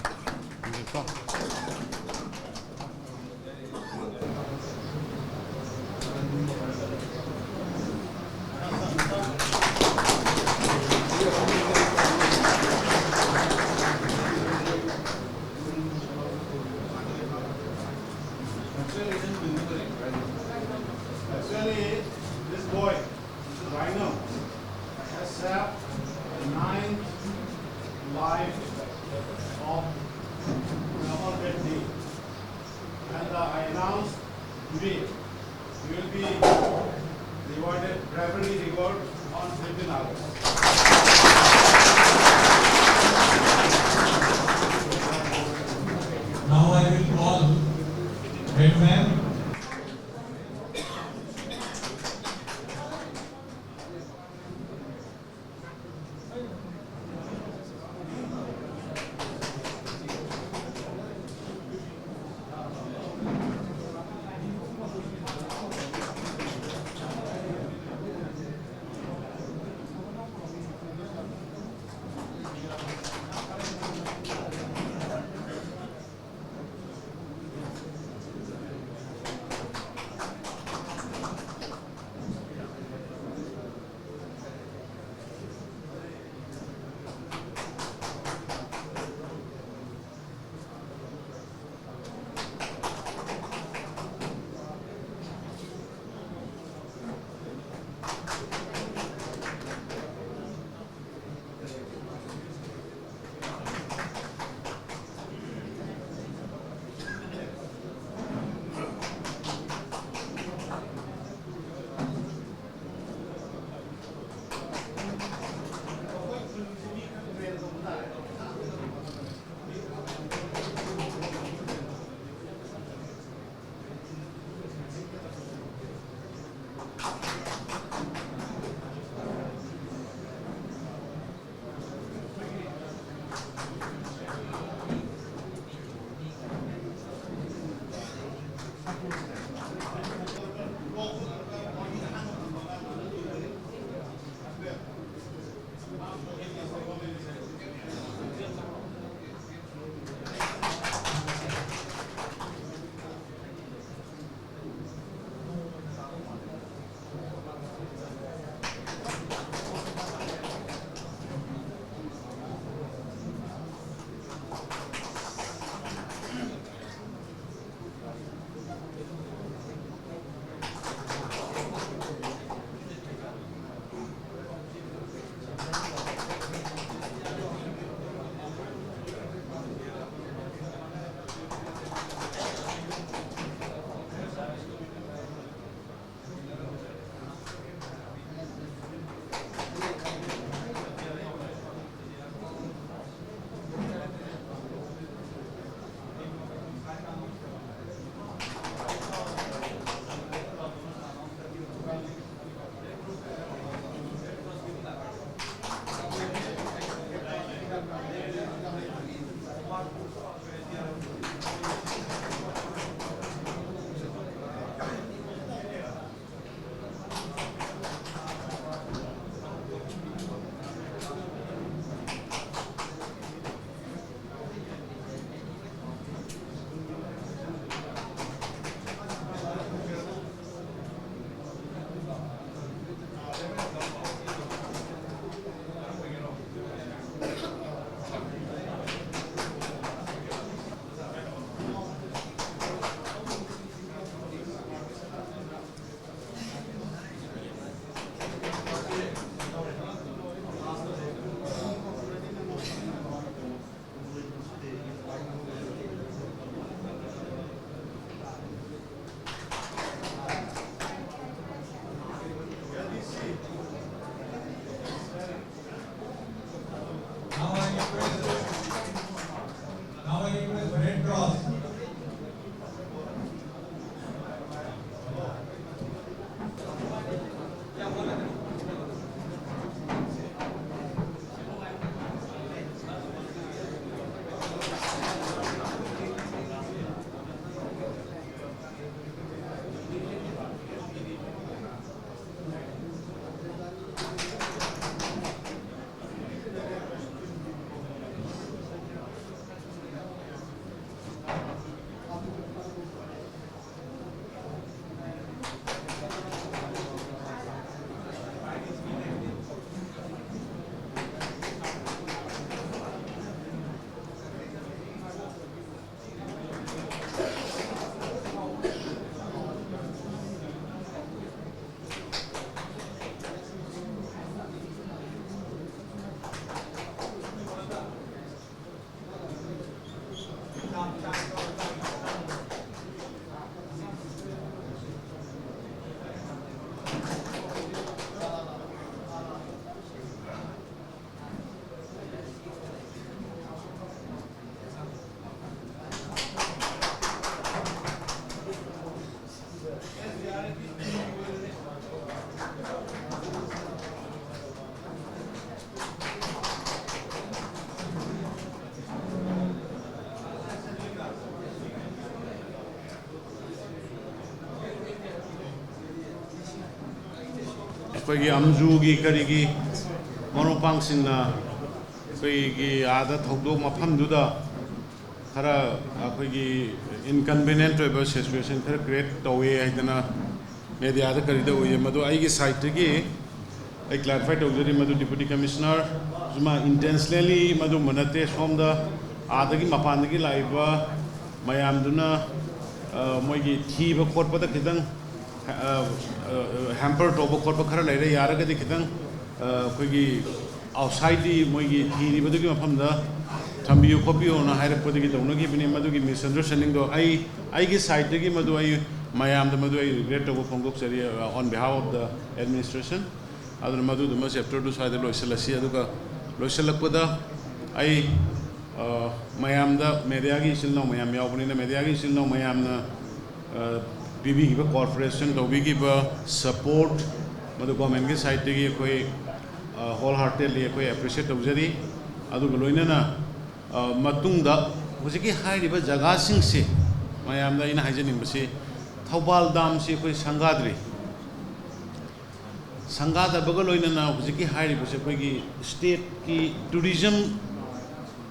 Actually, this boy, this is Rhino, has served the ninth life of the All Dead Day. And uh, I announce today you will be rewarded, bravery reward on fifteenth August. Now I will call headman. ꯑꯩꯈꯣꯏꯒꯤ ꯑꯝꯖꯨꯒꯤ ꯀꯔꯤꯒꯤ ꯃꯔꯨꯞ ꯃꯄꯥꯡꯁꯤꯡꯅ ꯑꯩꯈꯣꯏꯒꯤ ꯑꯥꯗ ꯊꯧꯗꯣꯛ ꯃꯐꯝꯗꯨꯗ ꯈꯔ ꯑꯩꯈꯣꯏꯒꯤ inconvenient ꯑꯣꯏꯕ situation ꯈꯔ create ꯇꯧꯋꯦ ꯍꯥꯏꯗꯅ mediaꯗ ꯀꯔꯤꯗ ꯎꯏꯌꯦ, ꯃꯗꯨ ꯑꯩꯒꯤ sideꯇꯒꯤ ꯑꯩ clarify ꯇꯧꯖꯔꯤ꯫ ꯃꯗꯨ Deputy Commissioner ꯃꯥ intentionally ꯃꯗꯨꯝꯕ ꯅꯠꯇꯦ꯫ ꯁꯣꯝꯗ ꯑꯥꯗꯒꯤ ꯃꯄꯥꯟꯗꯒꯤ ꯂꯥꯛꯏꯕ ꯃꯌꯥꯝꯗꯨꯅ, ꯑ, ꯃꯣꯏꯒꯤ ꯊꯤꯕ ꯈꯣꯠꯄꯗ ꯈꯤꯇꯪ, ꯑ, ꯑ, hamper ꯇꯧꯕ ꯈꯣꯠꯄ ꯈꯔ ꯂꯩꯔꯦ꯫ ꯌꯥꯔꯒꯗꯤ ꯈꯤꯇꯪ, ꯑ, ꯑꯩꯈꯣꯏꯒꯤ outsideꯀꯤ ꯃꯣꯏꯒꯤ ꯊꯤꯔꯤꯕꯗꯨꯒꯤ ꯃꯐꯝꯗ ꯊꯝꯕꯤꯌꯨ ꯈꯣꯠꯄꯤꯌꯨꯅ ꯍꯥꯏꯔꯛꯄꯗꯒꯤ ꯇꯧꯅꯈꯤꯕꯅꯤ꯫ ꯃꯗꯨꯒꯤ misunderstandingꯗꯣ ꯑꯩ, ꯑꯩꯒꯤ sideꯇꯒꯤ ꯃꯗꯨ ꯑꯩ ꯃꯌꯥꯝꯗ ꯃꯗꯨ ꯑꯩ regret ꯇꯧꯕ ꯐꯣꯡꯗꯣꯛꯆꯔꯤ, ꯑ, on behalf of the administration꯫ ꯑꯗꯨꯅ ꯃꯗꯨꯗꯨꯃ chapterꯗꯨ ꯁ꯭ꯋꯥꯏꯗ ꯂꯣꯏꯁꯤꯜꯂꯁꯤ꯫ ꯑꯗꯨꯒ ꯂꯣꯏꯁꯤꯜꯂꯛꯄꯗ ꯑꯩ, ꯑ, ꯃꯌꯥꯝꯗ, mediaꯒꯤ ꯏꯆꯤꯜ ꯏꯅꯥꯎ ꯃꯌꯥꯝ ꯌꯥꯎꯕꯅꯤꯅ, mediaꯒꯤ ꯏꯆꯤꯜ ꯏꯅꯥꯎ ꯃꯌꯥꯝꯅ, ꯑ, ꯄꯤꯕꯤꯈꯤꯕ cooperation, ꯇꯧꯕꯤꯈꯤꯕ support, ꯃꯗꯨ governmentꯀꯤ sideꯇꯒꯤ ꯑꯩꯈꯣꯏ, ꯑ, wholeheartedly ꯑꯩꯈꯣꯏ appreciate ꯇꯧꯖꯔꯤ꯫ ꯑꯗꯨꯒ ꯂꯣꯏꯅꯅ, ꯑ, ꯃꯇꯨꯡꯗ ꯍꯧꯖꯤꯛꯀꯤ ꯍꯥꯏꯔꯤꯕ ꯖꯒꯥꯁꯤꯡꯁꯤ, ꯃꯌꯥꯝꯗ ꯑꯩꯅ ꯍꯥꯏꯖꯅꯤꯡꯕꯁꯤ, ꯊꯧꯕꯥꯜ ꯗꯥꯝꯁꯤ ꯑꯩꯈꯣꯏ ꯁꯪꯒꯥꯗ꯭ꯔꯤ꯫ ꯁꯪꯒꯥꯗꯕꯒ ꯂꯣꯏꯅꯅ ꯍꯧꯖꯤꯛꯀꯤ ꯍꯥꯏꯔꯤꯕꯁꯦ ꯑꯩꯈꯣꯏꯒꯤ ꯁ꯭ꯇꯦꯠꯀꯤ ꯇꯨꯔꯤꯖꯝ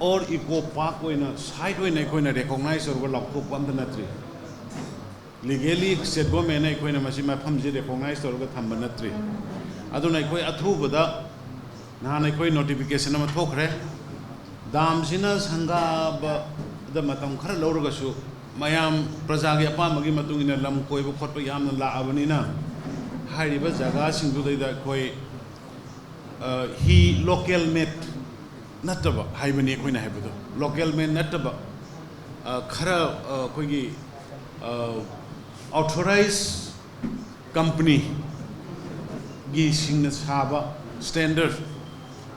ꯑꯣꯔ ꯏꯀꯣ ꯄꯥꯔꯛ ꯑꯣꯏꯅ, ꯁꯥꯏꯠ ꯑꯣꯏꯅ ꯑꯩꯈꯣꯏꯅ ꯔꯦꯀꯣꯛꯅꯥꯏꯖ ꯇꯧꯔꯒ ꯂꯥꯎꯊꯣꯛꯄ ꯑꯝꯇ ꯅꯠꯇ꯭ꯔꯤ꯫ ꯂꯤꯒꯦꯂꯤ ꯁ꯭ꯇꯦꯠ ꯒꯣꯔꯃꯦꯟꯅ ꯑꯩꯈꯣꯏꯅ ꯃꯁꯤ ꯃꯐꯝꯁꯤ ꯔꯦꯀꯣꯛꯅꯥꯏꯖ ꯇꯧꯔꯒ ꯊꯝꯕ ꯅꯠꯇ꯭ꯔꯤ꯫ ꯑꯗꯨꯅ ꯑꯩꯈꯣꯏ ꯑꯊꯨꯕꯗ, ꯅꯍꯥꯟ ꯑꯩꯈꯣꯏ ꯅꯣꯇꯤꯐꯤꯀꯦꯁꯟ ꯑꯃ ꯊꯣꯛꯈ꯭ꯔꯦ꯫ ꯗꯥꯝꯁꯤꯅ ꯁꯪꯒꯥꯕꯗ ꯃꯇꯝ ꯈꯔ ꯂꯧꯔꯒꯁꯨ, ꯃꯌꯥꯝ ꯄ꯭ꯔꯖꯥꯒꯤ ꯑꯄꯥꯝꯕꯒꯤ ꯃꯇꯨꯡ ꯏꯟꯅ ꯂꯝ ꯀꯣꯏꯕ ꯈꯣꯠꯄ ꯌꯥꯝꯅ ꯂꯥꯛꯑꯕꯅꯤꯅ, ꯍꯥꯏꯔꯤꯕ ꯖꯒꯥꯁꯤꯡꯗꯨꯗꯩꯗ ꯑꯩꯈꯣꯏ, ꯑ, ꯍꯤ ꯂꯣꯀꯦꯜ ꯃꯦꯠ ꯅꯠꯇꯕ ꯍꯥꯏꯕꯅꯤ ꯑꯩꯈꯣꯏꯅ ꯍꯥꯏꯕꯗꯣ, ꯂꯣꯀꯦꯜ ꯃꯦꯠ ꯅꯠꯇꯕ, ꯑ, ꯈꯔ, ꯑ, ꯑꯩꯈꯣꯏꯒꯤ, ꯑ, ꯑꯣꯊꯣꯔꯥꯏꯖ ꯀꯝꯄꯅꯤꯒꯤ ꯁꯤꯡꯅ ꯁꯥꯕ ꯁ꯭ꯇꯦꯟꯗꯔꯗ,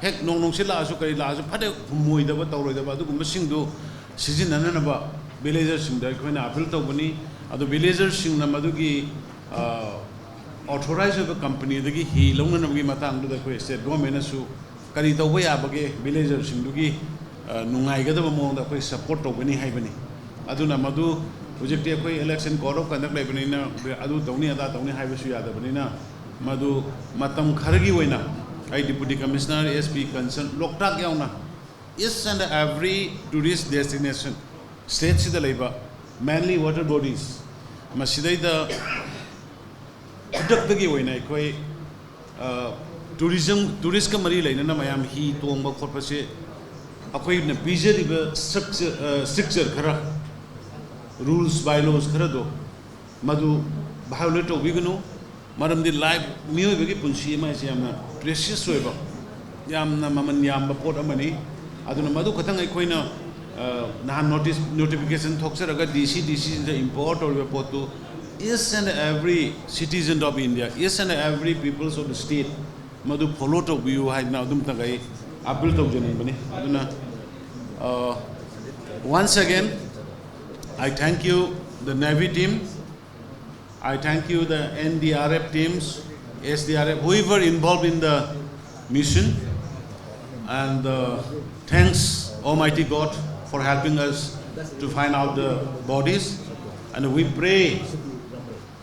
ꯍꯦꯛ ꯅꯣꯡ ꯅꯨꯡꯁꯤꯠ ꯂꯥꯛꯑꯁꯨ ꯀꯔꯤ ꯂꯥꯛꯑꯁꯨ ꯐꯠ ꯍꯦꯛ ꯍꯨꯝꯃꯣꯏꯗꯕ, ꯇꯧꯔꯣꯏꯗꯕ ꯑꯗꯨꯒꯨꯝꯕꯁꯤꯡꯗꯨ ꯁꯤꯖꯤꯟꯅꯅꯅꯕ ꯚꯤꯂꯦꯖꯔꯁꯤꯡꯗ ꯑꯩꯈꯣꯏꯅ ꯑꯄꯤꯜ ꯇꯧꯕꯅꯤ꯫ ꯑꯗꯣ ꯚꯤꯂꯦꯖꯔꯁꯤꯡꯅ ꯃꯗꯨꯒꯤ, ꯑ, ꯑꯣꯊꯣꯔꯥꯏꯖ ꯑꯣꯏꯕ ꯀꯝꯄꯅꯤꯗꯒꯤ ꯍꯤ ꯂꯧꯅꯅꯕꯒꯤ ꯃꯇꯥꯡꯗꯨꯗ ꯑꯩꯈꯣꯏ ꯁ꯭ꯇꯦꯠ ꯒꯣꯔꯃꯦꯟꯅꯁꯨ ꯀꯔꯤ ꯇꯧꯕ ꯌꯥꯕꯒꯦ, ꯚꯤꯂꯦꯖꯔꯁꯤꯡꯗꯨꯒꯤ, ꯑ, ꯅꯨꯡꯉꯥꯏꯒꯗꯕ ꯃꯑꯣꯡꯗ ꯑꯩꯈꯣꯏ ꯁꯄꯣꯔꯠ ꯇꯧꯒꯅꯤ ꯍꯥꯏꯕꯅꯤ꯫ ꯑꯗꯨꯅ ꯃꯗꯨ ꯍꯧꯖꯤꯛꯇꯤ ꯑꯩꯈꯣꯏ ꯏꯂꯦꯛꯁꯟ ꯀꯣꯗ ꯑꯣꯐ ꯀꯟꯗꯛ ꯂꯩꯕꯅꯤꯅ ꯑꯗꯨ ꯇꯧꯅꯤ ꯑꯗꯥ ꯇꯧꯅꯤ ꯍꯥꯏꯕꯁꯨ ꯌꯥꯗꯕꯅꯤꯅ, ꯃꯗꯨ ꯃꯇꯝ ꯈꯔꯒꯤ ꯑꯣꯏꯅ ꯑꯩ deputy commissioner, S P concerned, ꯂꯣꯛꯇꯥꯛ ꯌꯥꯎꯅ each and every tourist destination, ꯁ꯭ꯇꯦꯠꯁꯤꯗ ꯂꯩꯕ mainly water bodies, ꯃꯁꯤꯗꯩꯗ ꯈꯨꯗꯛꯇꯒꯤ ꯑꯣꯏꯅ ꯑꯩꯈꯣꯏ, ꯑ, ꯇꯨꯔꯤꯖꯝ, ꯇꯨꯔꯤꯁꯀ ꯃꯔꯤ ꯂꯩꯅꯅ ꯃꯌꯥꯝ ꯍꯤ ꯇꯣꯡꯕ ꯈꯣꯠꯄꯁꯦ, ꯑꯩꯈꯣꯏꯅ ꯄꯤꯖꯔꯤꯕ ꯁ꯭ꯇ꯭ꯔꯛꯆꯔ, ꯑ, ꯁ꯭ꯇ꯭ꯔꯤꯛꯆꯔ ꯈꯔ, ꯔꯨꯜꯁ ꯕꯥꯏ ꯂꯣꯁ ꯈꯔꯗꯣ, ꯃꯗꯨ ꯚꯥꯏꯑꯣꯂꯦꯠ ꯇꯧꯕꯤꯒꯅꯨ꯫ ꯃꯔꯝꯗꯤ ꯂꯥꯏꯐ, ꯃꯤꯑꯣꯏꯕꯒꯤ ꯄꯨꯟꯁꯤ ꯑꯃ ꯍꯥꯏꯁꯦ ꯌꯥꯝꯅ ꯄ꯭ꯔꯦꯁꯤꯌꯁ ꯑꯣꯏꯕ, ꯌꯥꯝꯅ ꯃꯃꯜ ꯌꯥꯝꯕ ꯄꯣꯠ ꯑꯃꯅꯤ꯫ ꯑꯗꯨꯅ ꯃꯗꯨ ꯈꯛꯇꯪ ꯑꯩꯈꯣꯏꯅ, ꯑ, ꯅꯍꯥꯟ ꯅꯣꯇꯤꯁ, ꯅꯣꯇꯤꯐꯤꯀꯦꯁꯟ ꯊꯣꯛꯆꯔꯒ ꯗꯤ ꯁꯤ, ꯗꯤ ꯁꯤꯁꯤꯡꯗ ꯏꯝꯄꯥꯋꯔ ꯇꯧꯔꯤꯕ ꯄꯣꯠꯇꯨ, each and every citizens of India, each and every peoples of the state, ꯃꯗꯨ ꯐꯣꯂꯣ ꯇꯧꯕꯤꯌꯨ ꯍꯥꯏꯗꯅ ꯑꯗꯨꯝꯇꯪ ꯑꯩ ꯑꯄꯤꯜ ꯇꯧꯖꯅꯤꯡꯕꯅꯤ꯫ ꯑꯗꯨꯅ, ꯑ, once again, I thank you, the Navy team, I thank you, the N D R F teams, S D R F, whoever involved in the mission, and, uh, thanks Almighty God for helping us to find out the bodies, and we pray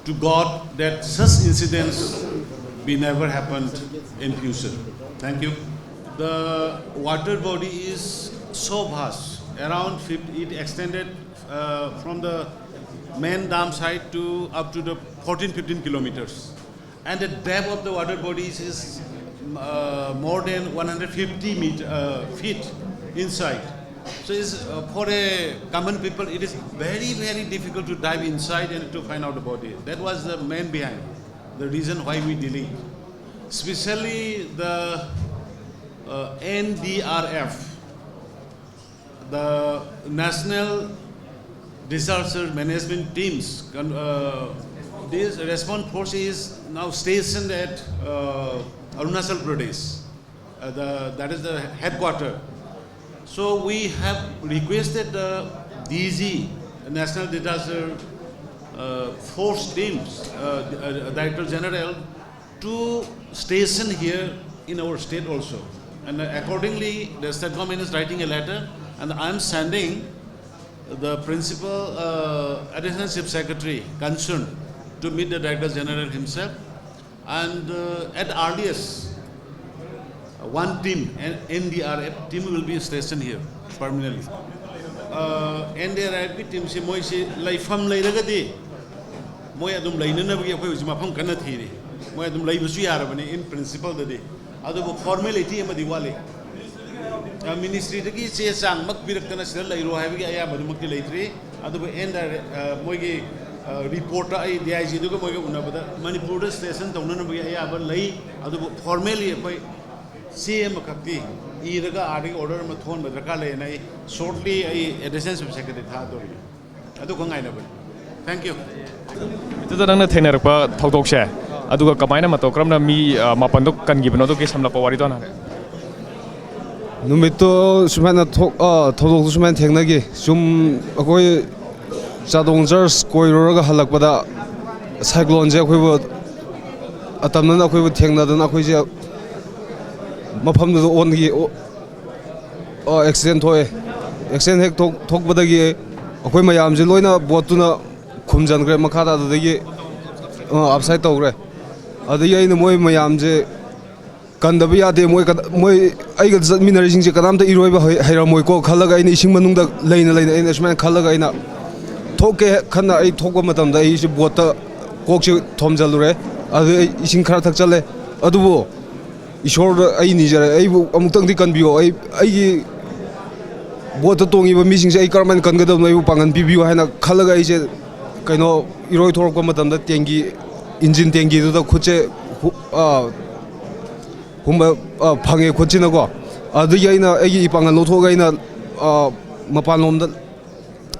to God that such incidents be never happened in future. Thank you. The water body is so vast, around fifty, it extended uh, from the main dam site to up to the fourteen, fifteen kilometers. And the depth of the water bodies is uh, more than one hundred fifty meter, uh, feet inside. So it's, uh, for a common people, it is very, very difficult to dive inside and to find out the body. That was the main behind, the reason why we delay. Especially the uh, N D R F, the National Disaster Management Teams, uh, this response force is now stationed at uh, Arunachal Pradesh. Uh, the, that is the headquarter. So we have requested the D G, National Disaster uh, Force Teams, uh, uh, Director General, to station here in our state also. And accordingly, the state government is writing a letter, and I'm sending the principal uh, additional chief secretary concerned to meet the director general himself. And uh, at earliest, one team, an N D R F team, will be stationed here permanently. Uh, N D R F team ꯁꯤ ꯃꯣꯏꯁꯤ ꯂꯩꯐꯝ ꯂꯩꯔꯒꯗꯤ ꯃꯣꯏ ꯑꯗꯨꯝ ꯂꯩꯅꯅꯕꯒꯤ ꯑꯩꯈꯣꯏ ꯍꯧꯖꯤꯛ ꯃꯐꯝ ꯀꯟꯅ ꯊꯤꯔꯤ꯫ ꯃꯣꯏ ꯑꯗꯨꯝ ꯂꯩꯕꯁꯨ ꯌꯥꯔꯕꯅꯤ in principle ꯗꯗꯤ꯫ ꯑꯗꯨꯕꯨ formality ꯑꯃꯗꯤ ꯋꯥꯠꯂꯤ꯫ ꯃꯤꯅꯤꯁꯇ꯭ꯔꯤꯗꯒꯤ ꯆꯦ ꯆꯥꯡꯃꯛ ꯄꯤꯔꯛꯇꯅ ꯁꯤꯗ ꯂꯩꯔꯣ ꯍꯥꯏꯕꯒꯤ ꯑꯌꯥꯕꯗꯨꯃꯛꯇꯤ ꯂꯩꯇ꯭ꯔꯤ꯫ ꯑꯗꯨꯕꯨ ꯑꯦꯟ ꯗꯥꯏꯔꯦꯛ ꯃꯣꯏꯒꯤ ꯔꯤꯄꯣꯔꯠꯇ ꯑꯩ ꯗꯤ ꯑꯥꯏ ꯖꯤꯗꯨꯒ ꯃꯣꯏꯒ ꯎꯅꯕꯗ ꯃꯅꯤꯄꯨꯔꯗ ꯁ꯭ꯇꯦꯁꯟ ꯇꯧꯅꯅꯕꯒꯤ ꯑꯌꯥꯕ ꯂꯩ꯫ ꯑꯗꯨꯕꯨ formally ꯑꯩꯈꯣꯏ ꯆꯦ ꯑꯃꯈꯛꯇꯤ ꯏꯔꯒ ꯑꯥꯗꯒꯤ order ꯑꯃ ꯊꯣꯛꯍꯟꯕ ꯗꯔꯀꯥꯔ ꯂꯩꯌꯦꯅ ꯑꯩ shortly ꯑꯩ ꯑꯦꯗꯤꯁꯅꯦꯜ ꯆꯤꯐ ꯁꯦꯀ꯭ꯔꯦꯇꯔꯤ ꯊꯥꯗꯣꯔꯤ꯫ ꯑꯗꯨꯈꯛ ꯉꯥꯏꯅꯕꯅꯤ꯫ Thank you. ꯑꯗꯨꯗ ꯅꯪꯅ ꯊꯦꯡꯅꯔꯛꯄ ꯊꯧꯗꯣꯛꯁꯦ, ꯑꯗꯨꯒ ꯀꯃꯥꯏꯅ ꯃꯇꯧ ꯀꯔꯝꯅ ꯃꯤ ꯃꯥꯄꯟꯗꯣ ꯀꯟꯈꯤꯕꯅꯣ ꯑꯗꯨꯒꯤ ꯁꯝꯂꯞꯄ ꯋꯥꯔꯤꯗꯣ ꯍꯥꯟꯅ ꯍꯥꯏꯔꯛꯑꯣ꯫ ꯅꯨꯃꯤꯠꯇꯣ ꯁꯨꯃꯥꯏꯅ ꯊꯣꯛ ꯑ, ꯊꯧꯗꯣꯛꯇꯣ ꯁꯨꯃꯥꯏꯅ ꯊꯦꯡꯅꯈꯤ꯫ ꯁꯨꯝ ꯑꯩꯈꯣꯏ ꯆꯥꯗꯣꯡ ꯆꯔꯆ ꯀꯣꯏꯔꯨꯔꯒ ꯍꯜꯂꯛꯄꯗ ꯁꯥꯏꯀ꯭ꯂꯣꯟꯁꯦ ꯑꯩꯈꯣꯏꯕꯨ ꯑꯇꯝꯅꯅ ꯑꯩꯈꯣꯏꯕꯨ ꯊꯦꯡꯅꯗꯅ ꯑꯩꯈꯣꯏꯁꯦ ꯃꯐꯝꯗꯨꯗ ꯑꯣꯟꯈꯤ꯫ ꯑꯦꯛꯁꯤꯗꯦꯟ ꯊꯣꯛꯑꯦ꯫ ꯑꯦꯛꯁꯤꯗꯦꯟ ꯍꯦꯛ ꯊꯣꯛ- ꯊꯣꯛꯄꯗꯒꯤ ꯑꯩꯈꯣꯏ ꯃꯌꯥꯝꯁꯦ ꯂꯣꯏꯅ ꯕꯣꯠꯇꯨꯅ ꯈꯨꯝꯖꯤꯟꯈ꯭ꯔꯦ ꯃꯈꯥꯗ, ꯑꯗꯨꯗꯒꯤ ꯑꯞꯁꯥꯏꯠ ꯇꯧꯈ꯭ꯔꯦ꯫ ꯑꯗꯒꯤ ꯑꯩꯅ ꯃꯣꯏ ꯃꯌꯥꯝꯁꯦ ꯀꯟꯗꯕ ꯌꯥꯗꯦ, ꯃꯣꯏ ꯀꯗ- ꯃꯣꯏ ꯑꯩꯒ ꯆꯠꯃꯤꯟꯅꯔꯤꯁꯤꯡꯁꯦ ꯀꯅꯥꯝꯇ ꯏꯔꯣꯏꯕ ꯍꯩ- ꯍꯩꯔꯝꯃꯣꯏꯀꯣ ꯈꯜꯂꯒ, ꯑꯩꯅ ꯏꯁꯤꯡ ꯃꯅꯨꯡꯗ ꯂꯩꯅ ꯂꯩꯅ ꯑꯩꯅ ꯁꯨꯃꯥꯏꯅ ꯈꯜꯂꯒ, ꯑꯩꯅ ꯊꯣꯛꯀꯦ ꯈꯟꯅ ꯑꯩ ꯊꯣꯛꯄ ꯃꯇꯝꯗ ꯑꯩꯁꯦ ꯕꯣꯠꯇ ꯀꯣꯛꯁꯦ ꯊꯣꯝꯖꯤꯜꯂꯨꯔꯦ꯫ ꯑꯗꯨ ꯑꯩ ꯏꯁꯤꯡ ꯈꯔ ꯊꯛꯆꯜꯂꯦ꯫ ꯑꯗꯨꯕꯨ ꯏꯁꯣꯔꯗ ꯑꯩ ꯅꯤꯖꯔꯦ, ꯑꯩꯕꯨ ꯑꯃꯨꯛꯇꯪꯗꯤ ꯀꯟꯕꯤꯌꯣ, ꯑꯩ ꯑꯩꯒꯤ ꯕꯣꯠꯇ ꯇꯣꯡꯉꯤꯕ ꯃꯤꯁꯤꯡꯁꯦ ꯑꯩ ꯀꯔꯝꯍꯥꯏꯅ ꯀꯟꯒꯗꯕꯅꯣ, ꯑꯩꯕꯨ ꯄꯥꯡꯒꯟ ꯄꯤꯕꯤꯌꯨ ꯍꯥꯏꯅ ꯈꯜꯂꯒ, ꯑꯩꯁꯦ ꯀꯩꯅꯣ, ꯏꯔꯣꯏ ꯊꯣꯔꯛꯄ ꯃꯇꯝꯗ ꯇꯦꯡꯀꯤ, ꯏꯟꯖꯤꯟ ꯇꯦꯡꯀꯤꯗꯨꯗ ꯈꯨꯠꯁꯦ ꯍꯨ- ꯑ, ꯍꯨꯝꯕ, ꯑ, ꯐꯪꯉꯦ ꯈꯨꯠꯁꯤꯅꯀꯣ꯫ ꯑꯗꯨꯗꯒꯤ ꯑꯩꯅ ꯑꯩꯒꯤ ꯏꯄꯥꯡꯒꯜ ꯂꯧꯊꯣꯛꯑꯒ ꯑꯩꯅ, ꯑ, ꯃꯄꯥꯟꯂꯣꯝꯗ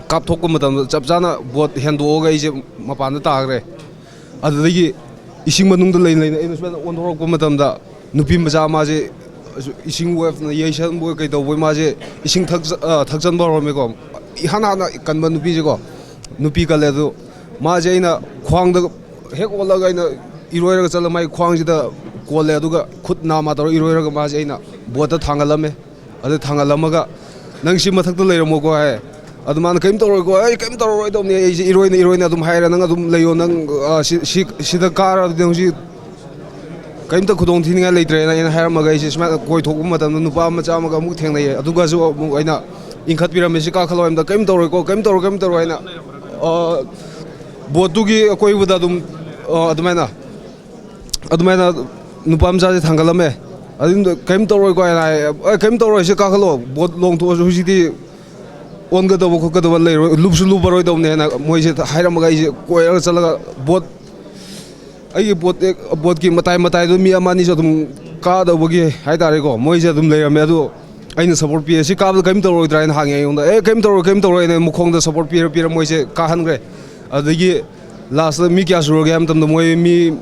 ꯀꯥꯞꯊꯣꯛꯄ ꯃꯇꯝꯗ ꯆꯞ ꯆꯥꯅ ꯕꯣꯠ ꯍꯦꯟꯗꯣꯛꯑꯒ ꯑꯩꯁꯦ ꯃꯄꯥꯟꯗ ꯇꯥꯈ꯭ꯔꯦ꯫ ꯑꯗꯨꯗꯒꯤ ꯏꯁꯤꯡ ꯃꯅꯨꯡꯗ ꯂꯩꯅ ꯂꯩꯅ ꯑꯩꯅ ꯁꯨꯃꯥꯏꯅ ꯑꯣꯟꯊꯣꯔꯛꯄ ꯃꯇꯝꯗ, ꯅꯨꯄꯤ ꯃꯆꯥ ꯃꯥꯁꯦ ꯏꯁꯤꯡ ꯋꯦꯞꯅ ꯌꯩꯁꯟꯕꯣꯏ ꯀꯩꯗꯧꯕꯣꯏ, ꯃꯥꯁꯦ ꯏꯁꯤꯡ ꯊꯛꯆ- ꯑ, ꯊꯛꯆꯟꯕ ꯍꯧꯔꯝꯃꯦꯀꯣ꯫ ꯏꯍꯥꯟ ꯍꯥꯟꯅ ꯀꯟꯕ ꯅꯨꯄꯤꯁꯦꯀꯣ, ꯅꯨꯄꯤ ꯀꯜꯂꯦ꯫ ꯑꯗꯨ ꯃꯥꯁꯦ ꯑꯩꯅ ꯈ꯭ꯋꯥꯡꯗ ꯍꯦꯛ ꯑꯣꯜꯂꯒ ꯑꯩꯅ ꯏꯔꯣꯏꯔꯒ ꯆꯠꯂ ꯃꯥꯒꯤ ꯈ꯭ꯋꯥꯡꯁꯤꯗ ꯀꯣꯜꯂꯦ, ꯑꯗꯨꯒ ꯈꯨꯠ ꯅꯥꯝꯃ ꯇꯧꯔꯒ ꯏꯔꯣꯏꯔꯒ ꯃꯥꯁꯦ ꯑꯩꯅ ꯕꯣꯠꯇ ꯊꯥꯡꯒꯠꯂꯝꯃꯦ꯫ ꯑꯗꯨ ꯊꯥꯡꯒꯠꯂꯝꯃꯒ, "ꯅꯪ ꯁꯤ ꯃꯊꯛꯇ ꯂꯩꯔꯝꯃꯣꯀꯣ" ꯍꯥꯏ꯫ ꯑꯗꯨ ꯃꯥꯅ, "ꯀꯔꯤꯝ ꯇꯧꯔꯣꯏꯀꯣ, ꯑꯩ ꯀꯔꯤꯝ ꯇꯧꯔꯔꯣꯏꯗꯧꯅꯤ, ꯑꯩꯁꯦ ꯏꯔꯣꯏꯅ ꯏꯔꯣꯏꯅ ꯑꯗꯨꯝ ꯍꯥꯏꯔꯦ, ꯅꯪ ꯑꯗꯨꯝ ꯂꯩꯌꯣ, ꯅꯪ, ꯑ, ꯁꯤ- ꯁꯤ- ꯁꯤꯗ ꯀꯥꯔꯕꯗꯤ ꯍꯧꯖꯤꯛ ꯀꯔꯤꯝꯇ ꯈꯨꯗꯣꯡ ꯊꯤꯅꯤꯡꯉꯥꯏ ꯂꯩꯇ꯭ꯔꯦꯅ" ꯑꯩꯅ ꯍꯥꯏꯔꯝꯃꯒ, ꯑꯩꯁꯦ ꯁꯨꯃꯥꯏꯅ ꯀꯣꯏꯊꯣꯛꯄ ꯃꯇꯝꯗ ꯅꯨꯄꯥ ꯃꯆꯥ ꯑꯃꯒ ꯑꯃꯨꯛ ꯊꯦꯡꯅꯩꯌꯦ꯫ ꯑꯗꯨꯒꯁꯨ ꯑꯃꯨꯛ ꯑꯩꯅ ꯏꯟꯈꯠꯄꯤꯔꯝꯃꯦ, "ꯁꯤ ꯀꯥꯈꯠꯂꯣ" ꯍꯥꯏꯕꯗ, "ꯀꯔꯤꯝ ꯇꯧꯔꯣꯏꯀꯣ, ꯀꯔꯤꯝ ꯇꯧꯔꯣꯏ, ꯀꯔꯤꯝ ꯇꯧꯔꯣꯏ" ꯍꯥꯏꯅ, ꯑ, ꯕꯣꯠꯇꯨꯒꯤ ꯑꯀꯣꯏꯕꯗ ꯑꯗꯨꯝ, ꯑ, ꯑꯗꯨꯃꯥꯏꯅ ꯑꯗꯨꯃꯥꯏꯅ ꯅꯨꯄꯥ ꯃꯆꯥꯁꯦ ꯊꯥꯡꯒꯠꯂꯝꯃꯦ꯫ ꯑꯗꯨꯝ, "ꯀꯔꯤꯝ ꯇꯧꯔꯣꯏꯀꯣ" ꯍꯥꯏꯅ ꯍꯥꯏ꯫ "ꯑꯦ, ꯀꯔꯤꯝ ꯇꯧꯔꯣꯏ, ꯁꯤ ꯀꯥꯈꯠꯂꯣ, ꯕꯣꯠ ꯂꯣꯡꯊꯣꯛꯑꯁꯨ ꯍꯧꯖꯤꯛꯇꯤ ꯑꯣꯟꯒꯗꯧꯕ ꯈꯣꯠꯀꯗꯧꯕ ꯂꯩꯔꯣꯏ, ꯂꯨꯞꯁꯨ ꯂꯨꯞꯄꯔꯣꯏꯗꯧꯕꯅꯦ" ꯍꯥꯏꯅ ꯃꯣꯏꯁꯦ ꯍꯥꯏꯔꯝꯃꯒ, ꯑꯩꯁꯦ ꯀꯣꯏꯔꯒ ꯆꯠꯂꯒ ꯕꯣꯠ, ꯑꯩꯒꯤ ꯕꯣꯠ ꯍꯦꯛ, ꯕꯣꯠꯀꯤ ꯃꯇꯥꯏ ꯃꯇꯥꯏꯗꯨ ꯃꯤ ꯑꯃ ꯑꯅꯤꯁꯨ ꯑꯗꯨꯝ ꯀꯥꯗꯧꯕꯒꯤ ꯍꯥꯏꯇꯥꯔꯦꯀꯣ, ꯃꯣꯏꯁꯦ ꯑꯗꯨꯝ ꯂꯩꯔꯝꯃꯦ꯫ ꯑꯗꯨ ꯑꯩꯅ ꯁꯞꯄꯣꯔꯠ ꯄꯤꯔꯦ, "ꯁꯤ ꯀꯥꯕꯗ ꯀꯔꯤꯝ ꯇꯧꯔꯣꯏꯗ꯭ꯔꯥ?" ꯍꯥꯏꯅ ꯍꯪꯉꯦ ꯑꯩꯉꯣꯟꯗ꯫ "ꯑꯦ, ꯀꯔꯤꯝ ꯇꯧꯔꯣꯏ, ꯀꯔꯤꯝ ꯇꯧꯔꯣꯏ" ꯍꯥꯏꯅ ꯃꯈꯣꯡꯗ ꯁꯞꯄꯣꯔꯠ ꯄꯤꯔ ꯄꯤꯔ ꯃꯣꯏꯁꯦ ꯀꯥꯍꯟꯈ꯭ꯔꯦ꯫ ꯑꯗꯨꯗꯒꯤ ꯂꯥꯁꯇ ꯃꯤ ꯀꯌꯥ ꯁꯨꯔꯒꯦ ꯍꯥꯏꯕ ꯃꯇꯝꯗ, ꯃꯣꯏ ꯃꯤ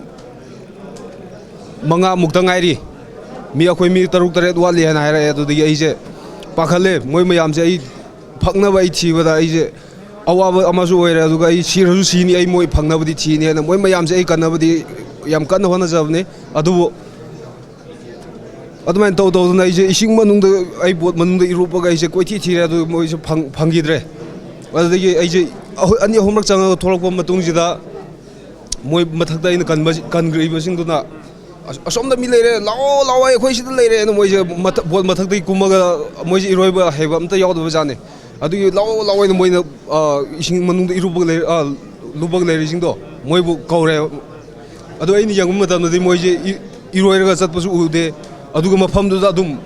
ꯃꯉꯥꯃꯨꯛꯇ ꯉꯥꯏꯔꯤ, ꯃꯤ, ꯑꯩꯈꯣꯏ ꯃꯤ ꯇꯔꯨꯛ ꯇꯔꯦꯠ ꯋꯥꯠꯂꯤ ꯍꯥꯏꯅ ꯍꯥꯏꯔꯛꯑꯦ꯫ ꯑꯗꯨꯗꯒꯤ ꯑꯩꯁꯦ ꯄꯥꯈꯠꯂꯦ, ꯃꯣꯏ ꯃꯌꯥꯝꯁꯦ ꯑꯩ ꯐꯪꯅꯕ ꯑꯩ ꯊꯤꯕꯗ ꯑꯩꯁꯦ ꯑꯋꯥꯕ ꯑꯃꯁꯨ ꯑꯣꯏꯔꯦ, ꯑꯗꯨꯒ ꯑꯩ ꯁꯤꯔꯁꯨ ꯁꯤꯅꯤ, ꯑꯩ ꯃꯣꯏ ꯐꯪꯅꯕꯗꯤ ꯊꯤꯅꯤ ꯍꯥꯏꯅ ꯃꯣꯏ ꯃꯌꯥꯝꯁꯦ ꯑꯩ ꯀꯟꯅꯕꯗꯤ ꯌꯥꯝ ꯀꯟꯅ ꯍꯣꯠꯅꯖꯕꯅꯤ꯫ ꯑꯗꯨꯕꯨ ꯑꯗꯨꯃꯥꯏꯅ ꯇꯧ ꯇꯧꯗꯅ ꯑꯩꯁꯦ ꯏꯁꯤꯡ ꯃꯅꯨꯡꯗ, ꯑꯩ ꯕꯣꯠ ꯃꯅꯨꯡꯗ ꯏꯔꯨꯞꯄꯒ ꯑꯩꯁꯦ ꯀꯣꯏꯊꯤ ꯊꯤꯔꯦ, ꯑꯗꯨ ꯃꯣꯏꯁꯨ ꯐꯪ-, ꯐꯪꯈꯤꯗ꯭ꯔꯦ꯫ ꯑꯗꯨꯗꯒꯤ ꯑꯩꯁꯦ ꯑꯍꯨ-, ꯑꯅꯤ ꯑꯍꯨꯝꯂꯛ ꯆꯪꯉꯒ ꯊꯣꯛꯂꯛꯄ ꯃꯇꯨꯡꯁꯤꯗ ꯃꯣꯏ ꯃꯊꯛꯇ ꯑꯩꯅ ꯀꯟꯕ-, ꯀꯟꯈ꯭ꯔꯤꯕꯁꯤꯡꯗꯨꯅ, "ꯑꯁ-, ꯑꯁꯣꯝꯗ ꯃꯤ ꯂꯩꯔꯦ, ꯂꯥꯛꯑꯣ, ꯂꯥꯛꯑꯣ, ꯑꯩꯈꯣꯏ ꯁꯤꯗ ꯂꯩꯔꯦꯅ" ꯃꯣꯏꯁꯦ ꯃꯊꯛ-, ꯕꯣꯠ ꯃꯊꯛꯇꯒꯤ ꯀꯨꯝꯃꯒ, ꯃꯣꯏꯁꯦ ꯏꯔꯣꯏꯕ ꯍꯩꯕ ꯑꯝꯇ ꯌꯥꯎꯗꯕ ꯖꯥꯠꯅꯤ꯫ ꯑꯗꯨꯒꯤ "ꯂꯥꯛꯑꯣ, ꯂꯥꯛꯑꯣ" ꯍꯥꯏꯅ ꯃꯣꯏꯅ, ꯑ, ꯏꯁꯤꯡ ꯃꯅꯨꯡꯗ ꯏꯔꯨꯕꯒ ꯂꯩ-, ꯑ, ꯂꯨꯞꯄꯒ ꯂꯩꯔꯤꯁꯤꯡꯗꯣ ꯃꯣꯏꯕꯨ ꯀꯧꯔꯦ꯫ ꯑꯗꯣ ꯑꯩꯅ ꯌꯦꯡꯕ ꯃꯇꯝꯗꯗꯤ ꯃꯣꯏꯁꯦ ꯏ-, ꯏꯔꯣꯏꯔꯒ ꯆꯠꯄꯁꯨ ꯎꯗꯦ꯫ ꯑꯗꯨꯒ ꯃꯐꯝꯗꯨꯗ ꯑꯗꯨꯝ,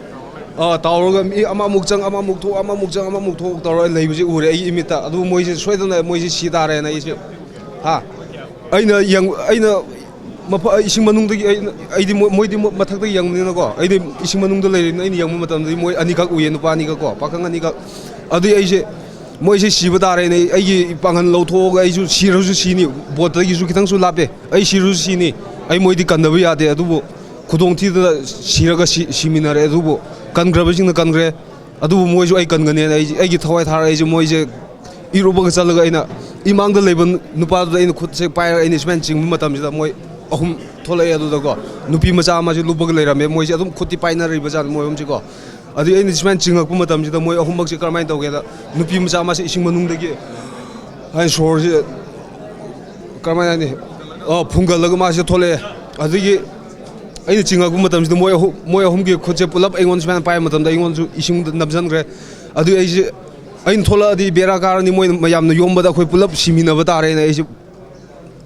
ꯑ, ꯇꯥꯎꯔꯒ ꯃꯤ ꯑꯃꯃꯨꯛ ꯆꯪ, ꯑꯃꯃꯨꯛ ꯊꯣꯛ, ꯑꯃꯃꯨꯛ ꯆꯪ, ꯑꯃꯃꯨꯛ ꯊꯣꯛ ꯇꯧꯔꯒ ꯂꯩꯕꯁꯦ ꯎꯔꯦ ꯑꯩꯒꯤ ꯏꯃꯤꯠꯇ꯫ ꯑꯗꯨ ꯃꯣꯏꯁꯦ ꯁꯣꯏꯗꯅ ꯃꯣꯏꯁꯦ ꯁꯤ ꯇꯥꯔꯦꯅ ꯑꯩꯁꯦ, ꯍꯥ? ꯑꯩꯅ ꯌꯦꯡ-, ꯑꯩꯅ ꯃꯐ-, ꯏꯁꯤꯡ ꯃꯅꯨꯡꯗꯒꯤ ꯑꯩꯅ, ꯑꯩꯗꯤ ꯃꯣꯏ-, ꯃꯣꯏꯗꯤ ꯃ-, ꯃꯊꯛꯇ ꯌꯦꯡꯕꯅꯤꯅꯀꯣ, ꯑꯩꯗꯤ ꯏꯁꯤꯡ ꯃꯅꯨꯡꯗ ꯂꯩꯔꯤꯕꯅꯤꯅ ꯑꯩꯅ ꯌꯦꯡꯕ ꯃꯇꯝꯗꯗꯤ ꯃꯣꯏ ꯑꯅꯤꯈꯛ ꯎꯏꯌꯦ, ꯅꯨꯄꯥ ꯑꯅꯤꯈꯛ ꯀꯣ, ꯄꯥꯈꯪ ꯑꯅꯤꯈꯛ꯫ ꯑꯗꯨꯏ ꯑꯩꯁꯦ, "ꯃꯣꯏꯁꯦ ꯁꯤꯕ ꯇꯥꯔꯦꯅꯦ, ꯑꯩꯒꯤ ꯄꯥꯡꯒꯜ ꯂꯧꯊꯣꯛꯑꯒ ꯑꯩꯁꯨ ꯁꯤꯔꯁꯨ ꯁꯤꯅꯤ, ꯕꯣꯠꯇꯒꯤꯁꯨ ꯈꯤꯇꯪꯁꯨ ꯂꯥꯞꯄꯦ, ꯑꯩ ꯁꯤꯔꯁꯨ ꯁꯤꯅꯤ, ꯑꯩ ꯃꯣꯏꯗꯤ ꯀꯟꯗꯕ ꯌꯥꯗꯦ, ꯑꯗꯨꯕꯨ ꯈꯨꯗꯣꯡꯊꯤꯗꯅ ꯁꯤꯔꯒ ꯁꯤ-, ꯁꯤꯃꯤꯟꯅꯔꯦ, ꯑꯗꯨꯕꯨ ꯀꯟꯈ꯭ꯔꯕꯁꯤꯡꯅ ꯀꯟꯈ꯭ꯔꯦ, ꯑꯗꯨꯕꯨ ꯃꯣꯏꯁꯨ ꯑꯩ ꯀꯟꯒꯅꯦꯅ ꯑꯩ, ꯑꯩꯒꯤ ꯊꯋꯥꯏ ꯊꯥꯔ ꯑꯩꯁꯦ ꯃꯣꯏꯁꯦ ꯏꯔꯨꯕꯒ ꯆꯠꯂꯒ ꯑꯩꯅ ꯏꯃꯥꯡꯗ ꯂꯩꯕ ꯅꯨꯄꯥꯗꯨꯗ ꯑꯩꯅ ꯈꯨꯠꯁꯦ ꯄꯥꯏꯔꯒ ꯑꯩꯅ ꯁꯨꯃꯥꯏꯅ ꯆꯤꯡꯕ ꯃꯇꯝꯁꯤꯗ ꯃꯣꯏ ꯑꯍꯨꯝ ꯊꯣꯛꯂꯛꯑꯦ ꯑꯗꯨꯗꯀꯣ, ꯅꯨꯄꯤ ꯃꯆꯥ ꯑꯃꯁꯨ ꯂꯨꯞꯄꯒ ꯂꯩꯔꯝꯃꯦ, ꯃꯣꯏꯁꯦ ꯑꯗꯨꯝ ꯈꯨꯠꯇꯤ ꯄꯥꯏꯅꯔꯤꯕ ꯖꯥꯠꯅꯤ ꯃꯣꯏ ꯑꯍꯨꯝꯁꯤꯀꯣ꯫ ꯑꯗꯨꯗꯤ ꯑꯩꯅ ꯁꯨꯃꯥꯏꯅ ꯆꯤꯡꯉꯛꯄ ꯃꯇꯝꯁꯤꯗ ꯃꯣꯏ ꯑꯍꯨꯝꯃꯛꯁꯦ ꯀꯔꯝꯍꯥꯏꯅ ꯇꯧꯒꯦꯗ, ꯅꯨꯄꯤ ꯃꯆꯥ ꯑꯃꯁꯦ ꯏꯁꯤꯡ ꯃꯅꯨꯡꯗꯒꯤ ꯍꯥꯏꯅ ꯁꯣꯔꯁꯦ ꯀꯔꯝꯍꯥꯏꯅ ꯍꯥꯏꯅꯤ, ꯑ, ꯐꯨꯡꯒꯠꯂꯒ ꯃꯥꯁꯦ ꯊꯣꯛꯂꯛꯑꯦ꯫ ꯑꯗꯨꯗꯒꯤ ꯑꯩꯅ ꯆꯤꯡꯉꯛꯄ ꯃꯇꯝꯁꯤꯗ ꯃꯣꯏ ꯑꯍꯨꯝ, ꯃꯣꯏ ꯑꯍꯨꯝꯒꯤ ꯈꯨꯠꯁꯦ ꯄꯨꯂꯞ ꯑꯩꯉꯣꯟꯗ ꯁꯨꯃꯥꯏꯅ ꯄꯥꯏꯕ ꯃꯇꯝꯗ ꯑꯩꯉꯣꯟꯗꯁꯨ ꯏꯁꯤꯡꯗ ꯅꯝꯁꯤꯟꯈ꯭ꯔꯦ꯫ ꯑꯗꯨꯒꯤ ꯑꯩꯁꯦ, ꯑꯩꯅ ꯊꯣꯛꯂꯛꯑꯗꯤ ꯕꯦꯔꯥ ꯀꯥꯔꯅꯤ, ꯃꯣꯏ ꯃꯌꯥꯝꯅ ꯌꯣꯝꯕꯗ ꯑꯩꯈꯣꯏ ꯄꯨꯂꯞ ꯁꯤꯃꯤꯟꯅꯕ ꯇꯥꯔꯦꯅ ꯑꯩꯁꯦ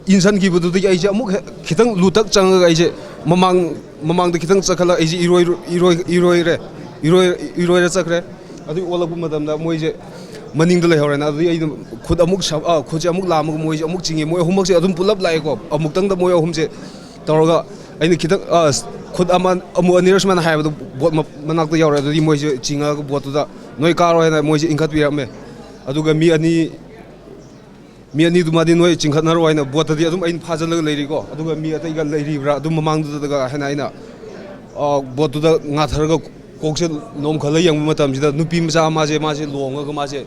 ꯏꯟꯁꯟꯈꯤꯕꯗꯨꯗꯒꯤ ꯑꯩꯁꯦ ꯑꯃꯨꯛ ꯍꯦꯛ ꯈꯤꯇꯪ ꯂꯨꯇꯛ ꯆꯪꯉꯒ ꯑꯩꯁꯦ ꯃꯃꯥꯡ, ꯃꯃꯥꯡꯗ ꯈꯤꯇꯪ ꯆꯠꯈꯠꯂ ꯑꯩꯁꯦ ꯏꯔꯣꯏ-, ꯏꯔꯣꯏ-, ꯏꯔꯣꯏꯔꯦ, ꯏꯔꯣꯏ-, ꯏꯔꯣꯏꯔ ꯆꯠꯈ꯭ꯔꯦ꯫ ꯑꯗꯨ ꯑꯣꯜꯂꯛꯄ ꯃꯇꯝꯗ ꯃꯣꯏꯁꯦ ꯃꯅꯤꯡꯗ ꯂꯩꯍꯧꯔꯦꯅ꯫ ꯑꯗꯨꯗꯤ ꯑꯩꯅ ꯈꯨꯠ ꯑꯃꯨꯛ ꯁ-, ꯑ, ꯈꯨꯠꯁꯦ ꯑꯃꯨꯛ ꯂꯥꯝꯃꯒ ꯃꯣꯏꯁꯦ ꯑꯃꯨꯛ ꯆꯤꯡꯉꯦ꯫ ꯃꯣꯏ ꯑꯍꯨꯝꯃꯛꯁꯦ ꯑꯗꯨꯝ ꯄꯨꯂꯞ ꯂꯥꯛꯑꯦꯀꯣ꯫ ꯑꯃꯨꯛꯇꯪꯗ ꯃꯣꯏ ꯑꯍꯨꯝꯁꯦ ꯇꯧꯔꯒ ꯑꯩꯅ ꯈꯤꯇꯪ, ꯑ, ꯈꯨꯠ ꯑꯃ ꯑꯃꯨꯛ ꯑꯅꯤꯔꯛ ꯁꯨꯃꯥꯏꯅ ꯍꯥꯏꯕꯗꯣ ꯕꯣꯠ ꯃ-, ꯃꯅꯥꯛꯇ ꯌꯧꯔꯦ꯫ ꯑꯗꯨꯗꯤ ꯃꯣꯏꯁꯦ ꯆꯤꯡꯉꯒ ꯕꯣꯠꯇꯨꯗ ꯅꯣꯏ ꯀꯥꯔꯣ ꯍꯥꯏꯅ ꯃꯣꯏꯁꯦ ꯏꯟꯈꯠꯄꯤꯔꯝꯃꯦ꯫ ꯑꯗꯨꯒ ꯃꯤ ꯑꯅꯤ, ꯃꯤ ꯑꯅꯤꯗꯨꯃꯗꯤ ꯅꯣꯏ ꯆꯤꯡꯈꯠꯅꯔꯣ ꯍꯥꯏꯅ ꯕꯣꯠꯇꯗꯤ ꯑꯗꯨꯝ ꯑꯩꯅ ꯐꯥꯖꯤꯜꯂꯒ ꯂꯩꯔꯤꯀꯣ꯫ ꯑꯗꯨꯒ ꯃꯤ ꯑꯇꯩꯒ ꯂꯩꯔꯤꯕ꯭ꯔꯥ ꯑꯗꯨꯝ ꯃꯃꯥꯡꯗꯨꯗꯒ ꯍꯥꯏꯅ ꯑꯩꯅ, ꯑ, ꯕꯣꯠꯇꯨꯗ ꯉꯥꯊꯔꯒ ꯀꯣꯛꯁꯦ ꯅꯣꯝꯈꯠꯂ ꯌꯦꯡꯕ ꯃꯇꯝꯁꯤꯗ ꯅꯨꯄꯤ ꯃꯆꯥ ꯑꯃꯁꯦ, ꯃꯥꯁꯦ ꯂꯣꯡꯉꯒ ꯃꯥꯁꯦ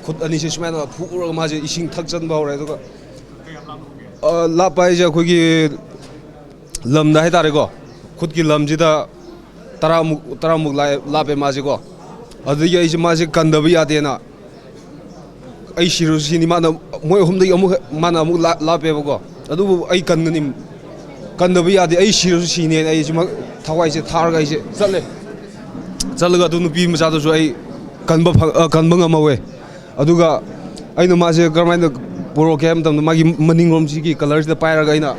ꯈꯨꯠ ꯑꯅꯤꯁꯦ ꯁꯨꯃꯥꯏꯅ ꯐꯨꯔꯒ ꯃꯥꯁꯦ ꯏꯁꯤꯡ ꯊꯛꯆꯟꯕ ꯍꯧꯔꯦ꯫ ꯑꯗꯨꯒ, ꯑ, ꯂꯥꯞꯄ ꯍꯥꯏꯁꯦ ꯑꯩꯈꯣꯏꯒꯤ ꯂꯝꯗ ꯍꯥꯏꯇꯥꯔꯦꯀꯣ, ꯈꯨꯠꯀꯤ ꯂꯝꯁꯤꯗ ꯇꯔꯥꯃꯨꯛ ꯇꯔꯥꯃꯨꯛ ꯂꯥꯛꯑꯦ- ꯂꯥꯞꯄꯦ ꯃꯥꯁꯦꯀꯣ꯫ ꯑꯗꯨꯗꯒꯤ ꯑꯩꯁꯦ ꯃꯥꯁꯦ ꯀꯟꯗꯕ ꯌꯥꯗꯦꯅ, ꯑꯩ ꯁꯤꯔꯁꯨ ꯁꯤꯅꯤ, ꯃꯥꯅ, ꯃꯣꯏ ꯑꯍꯨꯝꯗꯒꯤ ꯑꯃꯨꯛ ꯍꯦ- ꯃꯥꯅ ꯑꯃꯨꯛ ꯂꯥ- ꯂꯥꯞꯄꯦꯕꯀꯣ꯫ ꯑꯗꯨꯕꯨ ꯑꯩ ꯀꯟꯒꯅꯤ, ꯀꯟꯗꯕ ꯌꯥꯗꯦ, ꯑꯩ ꯁꯤꯔꯁꯨ ꯁꯤꯅꯦꯅ ꯑꯩꯁꯦ ꯃ- ꯊꯋꯥꯏꯁꯦ ꯊꯥꯔꯒ ꯑꯩꯁꯦ ꯆꯠꯂꯦ꯫ ꯆꯠꯂꯒ ꯑꯗꯨ ꯅꯨꯄꯤ ꯃꯆꯥꯗꯨꯁꯨ ꯑꯩ ꯀꯟꯕ ꯐ- ꯑ, ꯀꯟꯕ ꯉꯝꯍꯧꯋꯦ꯫ ꯑꯗꯨꯒ ꯑꯩꯅ ꯃꯥꯁꯦ ꯀꯔꯝꯍꯥꯏꯅ ꯄꯨꯔꯛꯀꯦ ꯍꯥꯏꯕ ꯃꯇꯝꯗ, ꯃꯥꯒꯤ ꯃꯅꯤꯡꯂꯣꯝꯁꯤꯒꯤ ꯀꯂꯔꯁꯤꯗ ꯄꯥꯏꯔꯒ ꯑꯩꯅ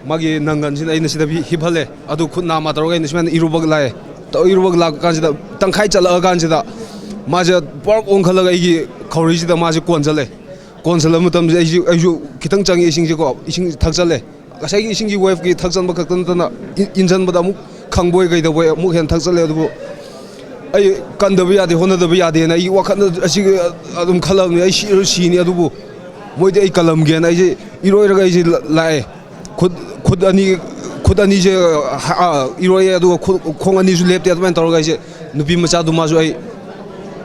ꯃꯥꯒꯤ ꯅꯪꯒꯟꯁꯤꯗ ꯑꯩꯅ ꯁꯤꯗ ꯍꯤ- ꯍꯤꯞꯍꯜꯂꯦ꯫ ꯑꯗꯨ ꯈꯨꯠ ꯅꯥꯝꯃ ꯇꯧꯔꯒ ꯑꯩꯅ ꯁꯨꯃꯥꯏꯅ ꯏꯔꯨꯕ ꯂꯥꯛꯑꯦ꯫ ꯇꯧ- ꯏꯔꯨꯕ ꯂꯥꯛꯄ ꯀꯥꯟꯁꯤꯗ, ꯇꯪꯈꯥꯏ ꯆꯠꯂꯛꯑ ꯀꯥꯟꯁꯤꯗ, ꯃꯥꯁꯦ ꯄꯨꯔꯞ ꯑꯣꯟꯈꯠꯂꯒ ꯑꯩꯒꯤ ꯈꯧꯔꯤꯁꯤꯗ ꯃꯥꯁꯦ ꯀꯣꯟꯁꯤꯜꯂꯦ꯫ ꯀꯣꯟꯁꯤꯜꯂ ꯃꯇꯝꯁꯤꯗ ꯑꯩꯁꯨ, ꯑꯩꯁꯨ ꯈꯤꯇꯪ ꯆꯪꯉꯤ ꯏꯁꯤꯡꯁꯦꯀꯣ, ꯏꯁꯤꯡ ꯊꯛꯆꯜꯂꯦ꯫ ꯉꯁꯥꯏꯒꯤ ꯏꯁꯤꯡꯒꯤ ꯋꯦꯞꯀꯤ ꯊꯛꯆꯟꯕ ꯈꯛꯇ ꯅꯠꯇꯅ, ꯏ- ꯏꯟꯖꯟꯕꯗ ꯑꯃꯨꯛ ꯈꯪꯕꯣꯏ ꯀꯩꯗꯧꯕꯣꯏ ꯑꯃꯨꯛ ꯍꯦꯟꯅ ꯊꯛꯆꯜꯂꯦ꯫ ꯑꯗꯨꯕꯨ ꯑꯩ ꯀꯟꯗꯕ ꯌꯥꯗꯦ, ꯍꯣꯠꯅꯗꯕ ꯌꯥꯗꯦꯅ ꯑꯩꯒꯤ ꯋꯥꯈꯜꯗ ꯑꯁꯤ ꯑꯗꯨꯝ ꯈꯜꯂꯕꯅꯤ, ꯑꯩ ꯁꯤꯔꯁꯨ ꯁꯤꯅꯤ꯫ ꯑꯗꯨꯕꯨ ꯃꯣꯏꯗꯤ ꯑꯩ ꯀꯜꯂꯝꯒꯦꯅ ꯑꯩꯁꯦ ꯏꯔꯣꯏꯔꯒ ꯑꯩꯁꯦ ꯂ- ꯂꯥꯛꯑꯦ꯫ ꯈꯨꯠ ꯈꯨꯠ ꯑꯅꯤ ꯈꯨꯠ ꯑꯅꯤꯁꯦ ꯍ- ꯑ, ꯏꯔꯣꯏꯌꯦ, ꯑꯗꯨꯒ ꯈꯨꯠ- ꯈꯣꯡ ꯑꯅꯤꯁꯨ ꯂꯦꯞꯇꯦ꯫ ꯑꯗꯨꯃꯥꯏꯅ ꯇꯧꯔꯒ ꯑꯩꯁꯦ ꯅꯨꯄꯤ ꯃꯆꯥꯗꯨ ꯃꯥꯁꯨ ꯑꯩ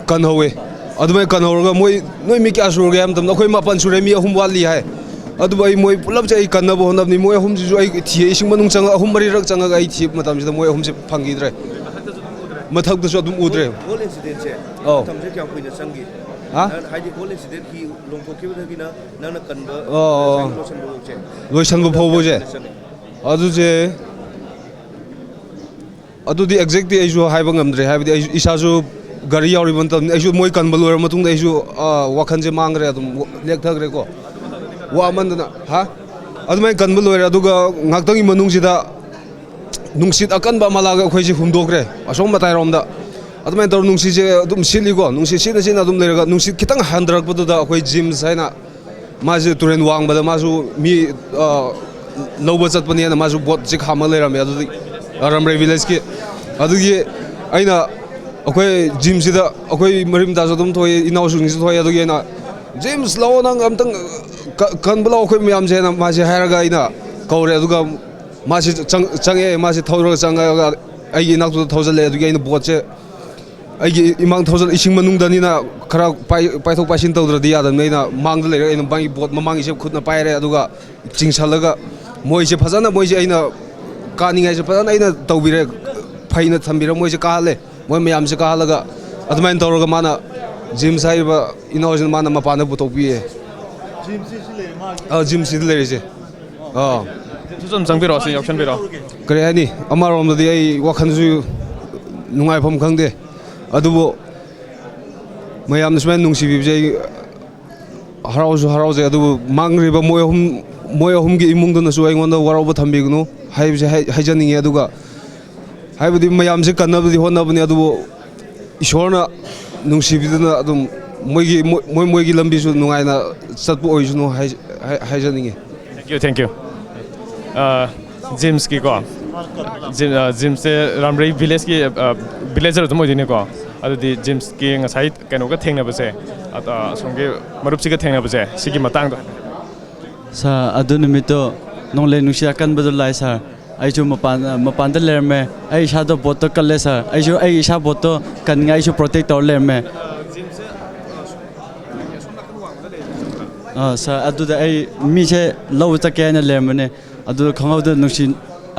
ꯀꯟꯍꯧꯋꯦ꯫ ꯑꯗꯨꯃꯥꯏꯅ ꯀꯟꯍꯧꯔꯒ ꯃꯣꯏ, "ꯅꯣꯏ ꯃꯤ ꯀꯌꯥ ꯁꯨꯔꯒꯦ?" ꯍꯥꯏꯕ ꯃꯇꯝꯗ, "ꯑꯩꯈꯣꯏ ꯃꯥꯄꯟ ꯁꯨꯔꯦ, ꯃꯤ ꯑꯍꯨꯝ ꯋꯥꯠꯂꯤ" ꯍꯥꯏ꯫ ꯑꯗꯨꯕꯨ ꯑꯩ ꯃꯣꯏ ꯄꯨꯂꯞꯁꯦ ꯑꯩ ꯀꯟꯅꯕ ꯍꯣꯠꯅꯕꯅꯤ꯫ ꯃꯣꯏ ꯑꯍꯨꯝꯁꯤꯁꯨ ꯑꯩ ꯊꯤꯌꯦ, ꯏꯁꯤꯡ ꯃꯅꯨꯡ ꯆꯪꯉ ꯑꯍꯨꯝ ꯃꯔꯤꯔꯛ ꯆꯪꯉꯒ ꯑꯩ ꯊꯤꯕ ꯃꯇꯝꯁꯤꯗ ꯃꯣꯏ ꯑꯍꯨꯝꯁꯦ ꯐꯪꯈꯤꯗ꯭ꯔꯦ꯫ ꯃꯊꯛꯇꯁꯨ ꯑꯗꯨꯝ ꯎꯗ꯭ꯔꯦ꯫ ꯍꯣꯜ ꯏꯟꯁꯤꯗꯦꯟꯁꯦ ꯑꯧ꯫ ꯃꯇꯝꯁꯦ ꯀꯌꯥꯝ ꯀꯨꯏꯅ ꯆꯪꯈꯤ? ꯍꯥ? ꯅꯪ ꯍꯥꯏꯗꯤ ꯍꯣꯜ ꯏꯟꯁꯤꯗꯦꯟ ꯍꯤ ꯂꯣꯡꯊꯣꯛꯈꯤꯕꯗꯒꯤꯅ ꯅꯪꯅ ꯀꯟꯕ ꯑꯣ, ꯑꯣ꯫ ꯉꯁꯥꯏꯒꯤ ꯂꯣꯏꯁꯤꯟꯕ ꯐꯥꯎꯁꯦ? ꯂꯣꯏꯁꯟꯕ ꯐꯥꯎꯕꯁꯦ? ꯀꯌꯥꯝ ꯀꯨꯏꯅ ꯆꯪꯉꯤ? ꯑꯗꯨꯁꯦ, ꯑꯗꯨꯗꯤ ꯑꯦꯛꯖꯦꯛꯇꯤ ꯑꯩꯁꯨ ꯍꯥꯏꯕ ꯉꯝꯗ꯭ꯔꯦ, ꯍꯥꯏꯕꯗꯤ ꯑꯩꯁꯨ ꯏꯁꯥꯁꯨ ꯒꯥꯔꯤ ꯌꯥꯎꯔꯤꯕ ꯃꯇꯝꯅꯤ꯫ ꯑꯩꯁꯨ ꯃꯣꯏ ꯀꯟꯕ ꯂꯣꯏꯔ ꯃꯇꯨꯡꯗ ꯑꯩꯁꯨ, ꯑ, ꯋꯥꯈꯜꯁꯦ ꯃꯥꯡꯈ꯭ꯔꯦ, ꯑꯗꯨꯝ ꯂꯦꯛꯊꯈ꯭ꯔꯦꯀꯣ, ꯋꯥꯃꯟꯗꯅ꯫ ꯍꯥ? ꯑꯗꯨꯃꯥꯏꯅ ꯀꯟꯕ ꯂꯣꯏꯔꯦ, ꯑꯗꯨꯒ ꯉꯥꯏꯍꯥꯛꯇꯪꯒꯤ ꯃꯅꯨꯡꯁꯤꯗ ꯅꯨꯡꯁꯤꯠ ꯑꯀꯟꯕ ꯑꯃ ꯂꯥꯛꯑꯒ ꯑꯩꯈꯣꯏꯁꯦ ꯍꯨꯝꯗꯣꯛꯈ꯭ꯔꯦ ꯑꯁꯣꯝ ꯃꯇꯥꯏꯔꯣꯝꯗ꯫ ꯑꯗꯨꯃꯥꯏꯅ ꯇꯧꯔ ꯅꯨꯡꯁꯤꯠꯁꯦ ꯑꯗꯨꯝ ꯁꯤꯠꯂꯤꯀꯣ, ꯅꯨꯡꯁꯤꯠ ꯁꯤꯠꯅ ꯁꯤꯠꯅ ꯑꯗꯨꯝ ꯂꯩꯔꯒ ꯅꯨꯡꯁꯤꯠ ꯈꯤꯇꯪ ꯍꯟꯊꯔꯛꯄꯗꯨꯗ ꯑꯩꯈꯣꯏ ꯖꯤꯝꯁ ꯍꯥꯏꯅ ꯃꯥꯁꯦ ꯇꯨꯔꯦꯜ ꯋꯥꯡꯃꯗ ꯃꯥꯁꯨ ꯃꯤ, ꯑ, ꯂꯧꯕ ꯆꯠꯄꯅꯦꯅ ꯃꯥꯁꯨ ꯕꯣꯠꯁꯦ ꯈꯥꯝꯃ ꯂꯩꯔꯝꯃꯦ꯫ ꯑꯗꯨꯗꯤ, ꯑ, ꯔꯝꯔꯩ ꯚꯤꯂꯦꯖꯀꯤ꯫ ꯑꯗꯨꯒꯤ ꯑꯩꯅ ꯑꯩꯈꯣꯏ ꯖꯤꯝꯁꯤꯗ ꯑꯩꯈꯣꯏ ꯃꯔꯤ ꯃꯇꯥꯁꯨ ꯑꯗꯨꯝ ꯊꯣꯛꯑꯦ, ꯏꯅꯥꯎꯁꯤꯡꯁꯨ ꯊꯣꯛꯑꯦ꯫ ꯑꯗꯨꯒꯤ ꯑꯩꯅ, "ꯖꯤꯝꯁ, ꯂꯥꯛꯑꯣ, ꯅꯪ ꯑꯝꯇꯪ ꯀ-, ꯀꯟꯕ ꯂꯥꯛꯑꯣ ꯑꯩꯈꯣꯏ ꯃꯌꯥꯝꯁꯦ" ꯍꯥꯏꯅ ꯃꯥꯁꯦ ꯍꯥꯏꯔꯒ ꯑꯩꯅ ꯀꯧꯔꯦ꯫ ꯑꯗꯨꯒ ꯃꯥꯁꯤ ꯆꯪ-, ꯆꯪꯉꯛꯑꯦ꯫ ꯃꯥꯁꯤ ꯊꯧꯔꯒ ꯆꯪꯉꯛꯑꯒ ꯑꯩꯒꯤ ꯏꯅꯥꯛꯇꯨꯗ ꯊꯧꯖꯜꯂꯦ꯫ ꯑꯗꯨꯒꯤ ꯑꯩꯅ ꯕꯣꯠꯁꯦ ꯑꯩꯒꯤ ꯏꯃꯥꯡ ꯊꯧꯖꯜ-, ꯏꯁꯤꯡ ꯃꯅꯨꯡꯗꯅꯤꯅ ꯈꯔ ꯄꯥꯏ-, ꯄꯥꯏꯊꯣꯛ ꯄꯥꯏꯁꯤꯟ ꯇꯧꯗ꯭ꯔꯗꯤ ꯌꯥꯗꯕꯅꯤꯅ ꯑꯩꯅ ꯃꯥꯡꯗ ꯂꯩꯔꯒ ꯑꯩꯅ ꯃꯥꯒꯤ ꯕꯣꯠ ꯃꯃꯥꯡꯒꯤꯁꯦ ꯈꯨꯠꯅ ꯄꯥꯏꯔꯦ꯫ ꯑꯗꯨꯒ ꯆꯤꯡꯁꯜꯂꯒ ꯃꯣꯏꯁꯦ ꯐꯖꯅ, ꯃꯣꯏꯁꯦ ꯑꯩꯅ ꯀꯥꯅꯤꯡꯉꯥꯏꯁꯦ ꯐꯖꯅ ꯑꯩꯅ ꯇꯧꯕꯤꯔꯦ꯫ ꯐꯩꯅ ꯊꯝꯕꯤꯔ ꯃꯣꯏꯁꯦ ꯀꯥꯍꯜꯂꯦ꯫ ꯃꯣꯏ ꯃꯌꯥꯝꯁꯦ ꯀꯥꯍꯜꯂꯒ ꯑꯗꯨꯃꯥꯏꯅ ꯇꯧꯔꯒ ꯃꯥꯅ ꯖꯤꯝꯁ ꯍꯥꯏꯔꯤꯕ ꯏꯅꯥꯎꯁꯤꯅ ꯃꯥꯅ ꯃꯄꯥꯟꯗ ꯄꯨꯊꯣꯛꯄꯤꯌꯦ꯫ ꯑ, ꯖꯤꯝꯁꯤꯗ ꯂꯩꯔꯤꯁꯦ꯫ ꯑꯥ꯫ ꯁꯨꯝ ꯆꯪꯕꯤꯔꯛꯑꯣ, ꯁꯤ ꯌꯥꯎꯁꯟꯕꯤꯔꯛꯑꯣ꯫ ꯀꯔꯤ ꯍꯥꯏꯅꯤ, ꯑꯃꯔꯣꯝꯗꯗꯤ ꯑꯩ ꯋꯥꯈꯜꯁꯨ ꯅꯨꯡꯉꯥꯏꯐꯝ ꯈꯪꯗꯦ, ꯑꯗꯨꯕꯨ ꯃꯌꯥꯝꯅ ꯁꯨꯃꯥꯏꯅ ꯅꯨꯡꯁꯤꯕꯤꯕꯁꯦ ꯑꯩ ꯍꯔꯥꯎꯁꯨ ꯍꯔꯥꯎꯖꯩ꯫ ꯑꯗꯨꯕꯨ ꯃꯥꯡꯈ꯭ꯔꯤꯕ ꯃꯣꯏ ꯑꯍꯨꯝ, ꯃꯣꯏ ꯑꯍꯨꯝꯒꯤ ꯏꯃꯨꯡꯗꯨꯅꯁꯨ ꯑꯩꯉꯣꯟꯗ ꯋꯥꯔꯧꯕ ꯊꯝꯕꯤꯒꯅꯨ ꯍꯥꯏꯕꯁꯦ ꯍꯥꯏ-, ꯍꯥꯏꯖꯅꯤꯡꯉꯤ꯫ ꯑꯗꯨꯒ ꯍꯥꯏꯕꯗꯤ ꯃꯌꯥꯝꯁꯦ ꯀꯟꯅꯕꯗꯤ ꯍꯣꯠꯅꯕꯅꯤ, ꯑꯗꯨꯕꯨ ꯏꯁꯣꯔꯅ ꯅꯨꯡꯁꯤꯕꯤꯗꯨꯅ ꯑꯗꯨꯝ ꯃꯣꯏꯒꯤ, ꯃꯣꯏ, ꯃꯣꯏ, ꯃꯣꯏꯒꯤ ꯂꯝꯕꯤꯁꯨ ꯅꯨꯡꯉꯥꯏꯅ ꯆꯠꯄ ꯑꯣꯏꯁꯅꯨ ꯍꯥꯏ-, ꯍꯥꯏ-, ꯍꯥꯏꯖꯅꯤꯡꯉꯤ꯫ Thank you, thank you. ꯑ, ꯖꯤꯝꯁꯀꯤꯀꯣ, ꯖꯤꯝ, ꯑ, ꯖꯤꯝꯁꯁꯦ ꯔꯥꯝꯔꯩ ꯚꯤꯂꯦꯖꯀꯤ, ꯑ, ꯚꯤꯂꯦꯖꯔ ꯑꯗꯨꯝ ꯑꯣꯏꯗꯣꯏꯅꯤꯀꯣ꯫ ꯑꯗꯨꯗꯤ ꯖꯤꯝꯁꯀꯤ ꯉꯁꯥꯏ ꯀꯩꯅꯣꯒ ꯊꯦꯡꯅꯕꯁꯦ, ꯑ, ꯑ, ꯑꯁꯣꯝꯒꯤ ꯃꯔꯨꯞꯁꯤꯒ ꯊꯦꯡꯅꯕꯁꯦ, ꯁꯤꯒꯤ ꯃꯇꯥꯡꯗ꯫ ꯁꯥꯔ, ꯑꯗꯨ ꯅꯨꯃꯤꯠꯇꯣ ꯅꯣꯡꯂꯩ ꯅꯨꯡꯁꯤꯠ ꯑꯀꯟꯕꯗꯣ ꯂꯥꯛꯑꯦ ꯁꯥꯔ꯫ ꯑꯩꯁꯨ ꯃꯄꯥꯟ, ꯃꯄꯥꯟꯗ ꯂꯩꯔꯝꯃꯦ꯫ ꯑꯩ ꯏꯁꯥꯗꯣ ꯕꯣꯠꯇꯣ ꯀꯜꯂꯦ ꯁꯥꯔ꯫ ꯑꯩꯁꯨ ꯑꯩ ꯏꯁꯥ ꯕꯣꯠꯇꯣ ꯀꯟꯅꯤꯡꯉꯥꯏ ꯑꯩꯁꯨ ꯄ꯭ꯔꯣꯇꯦꯛ ꯇꯧꯔ ꯂꯩꯔꯝꯃꯦ꯫ ꯑꯥ, ꯁꯥꯔ, ꯑꯗꯨꯗ ꯑꯩ ꯃꯤꯁꯦ ꯂꯧꯕ ꯆꯠꯀꯦ ꯍꯥꯏꯅ ꯂꯩꯔꯝꯕꯅꯦ꯫ ꯑꯗꯨꯗ ꯈꯪꯍꯧꯗ ꯅꯨꯡꯁꯤꯠ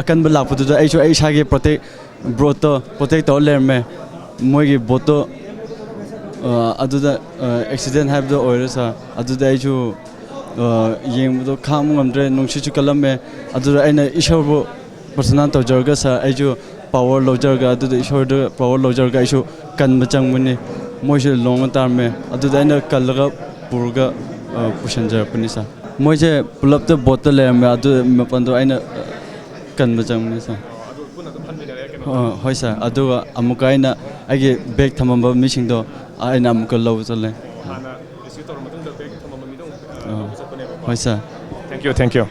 ꯑꯀꯟꯕ ꯂꯥꯛꯄꯗꯨꯗ ꯑꯩꯁꯨ ꯑꯩ ꯏꯁꯥꯒꯤ ꯄ꯭ꯔꯣꯇꯦꯛ, ꯕꯣꯠꯇꯣ ꯄ꯭ꯔꯣꯇꯦꯛ ꯇꯧꯔ ꯂꯩꯔꯝꯃꯦ꯫ ꯃꯣꯏꯒꯤ ꯕꯣꯠꯇꯣ, ꯑ, ꯑꯗꯨꯗ, ꯑ, ꯑꯦꯛꯁꯤꯗꯦꯟ ꯍꯥꯏꯕꯗꯣ ꯑꯣꯏꯔꯦ ꯁꯥꯔ꯫ ꯑꯗꯨꯗ ꯑꯩꯁꯨ, ꯑ, ꯌꯦꯡꯕꯗꯣ ꯈꯥꯡꯕ ꯉꯝꯗ꯭ꯔꯦ, ꯅꯨꯡꯁꯤꯠꯁꯨ ꯀꯜꯂꯝꯃꯦ꯫ ꯑꯗꯨꯗ ꯑꯩꯅ ꯏꯁꯣꯔꯕꯨ ꯄ꯭ꯔꯊꯅꯥ ꯇꯧꯖꯔꯒ ꯁꯥꯔ, ꯑꯩꯁꯨ ꯄꯥꯋꯔ ꯂꯧꯖꯔꯒ, ꯑꯗꯨꯗ ꯏꯁꯣꯔꯗ ꯄꯥꯋꯔ ꯂꯧꯖꯔꯒ ꯑꯩꯁꯨ ꯀꯟꯕ ꯆꯪꯕꯅꯤ꯫ ꯃꯣꯏꯁꯨ ꯂꯣꯡꯅ ꯇꯥꯔꯝꯃꯦ꯫ ꯑꯗꯨꯗ ꯑꯩꯅ ꯀꯜꯂꯒ ꯄꯨꯔꯒ, ꯑ, ꯄꯨꯁꯤꯟꯖꯔꯛꯄꯅꯤ ꯁꯥꯔ꯫ ꯃꯣꯏꯁꯦ ꯄꯨꯂꯞꯇ ꯕꯣꯠꯇ ꯂꯩꯔꯝꯃꯦ꯫ ꯑꯗꯨ ꯃꯄꯥꯟꯗꯣ ꯑꯩꯅ, ꯑ, ꯀꯟꯕ ꯆꯪꯕꯅꯤ ꯁꯥꯔ꯫ ꯑ, ꯍꯣꯏ ꯁꯥꯔ꯫ ꯑꯗꯨꯒ ꯑꯃꯨꯛꯀ ꯑꯩꯅ ꯑꯩꯒꯤ ꯕꯦꯒ ꯊꯝꯃꯝꯕ ꯃꯤꯁꯤꯡꯗꯣ ꯑꯩꯅ ꯑꯃꯨꯛꯀ ꯂꯧꯕ ꯆꯠꯂꯦ꯫ ꯍꯥꯟꯅ ꯔꯤꯁꯤꯞ ꯇꯧꯔ ꯃꯇꯨꯡꯗ ꯕꯦꯒ ꯊꯝꯃꯝꯕ ꯃꯤꯗꯣ ꯑꯃꯨꯛ, ꯑ, ꯑ, ꯂꯧꯕ ꯆꯠꯄꯅꯦꯕꯀꯣ꯫ ꯍꯣꯏ ꯁꯥꯔ꯫ Thank you, thank you.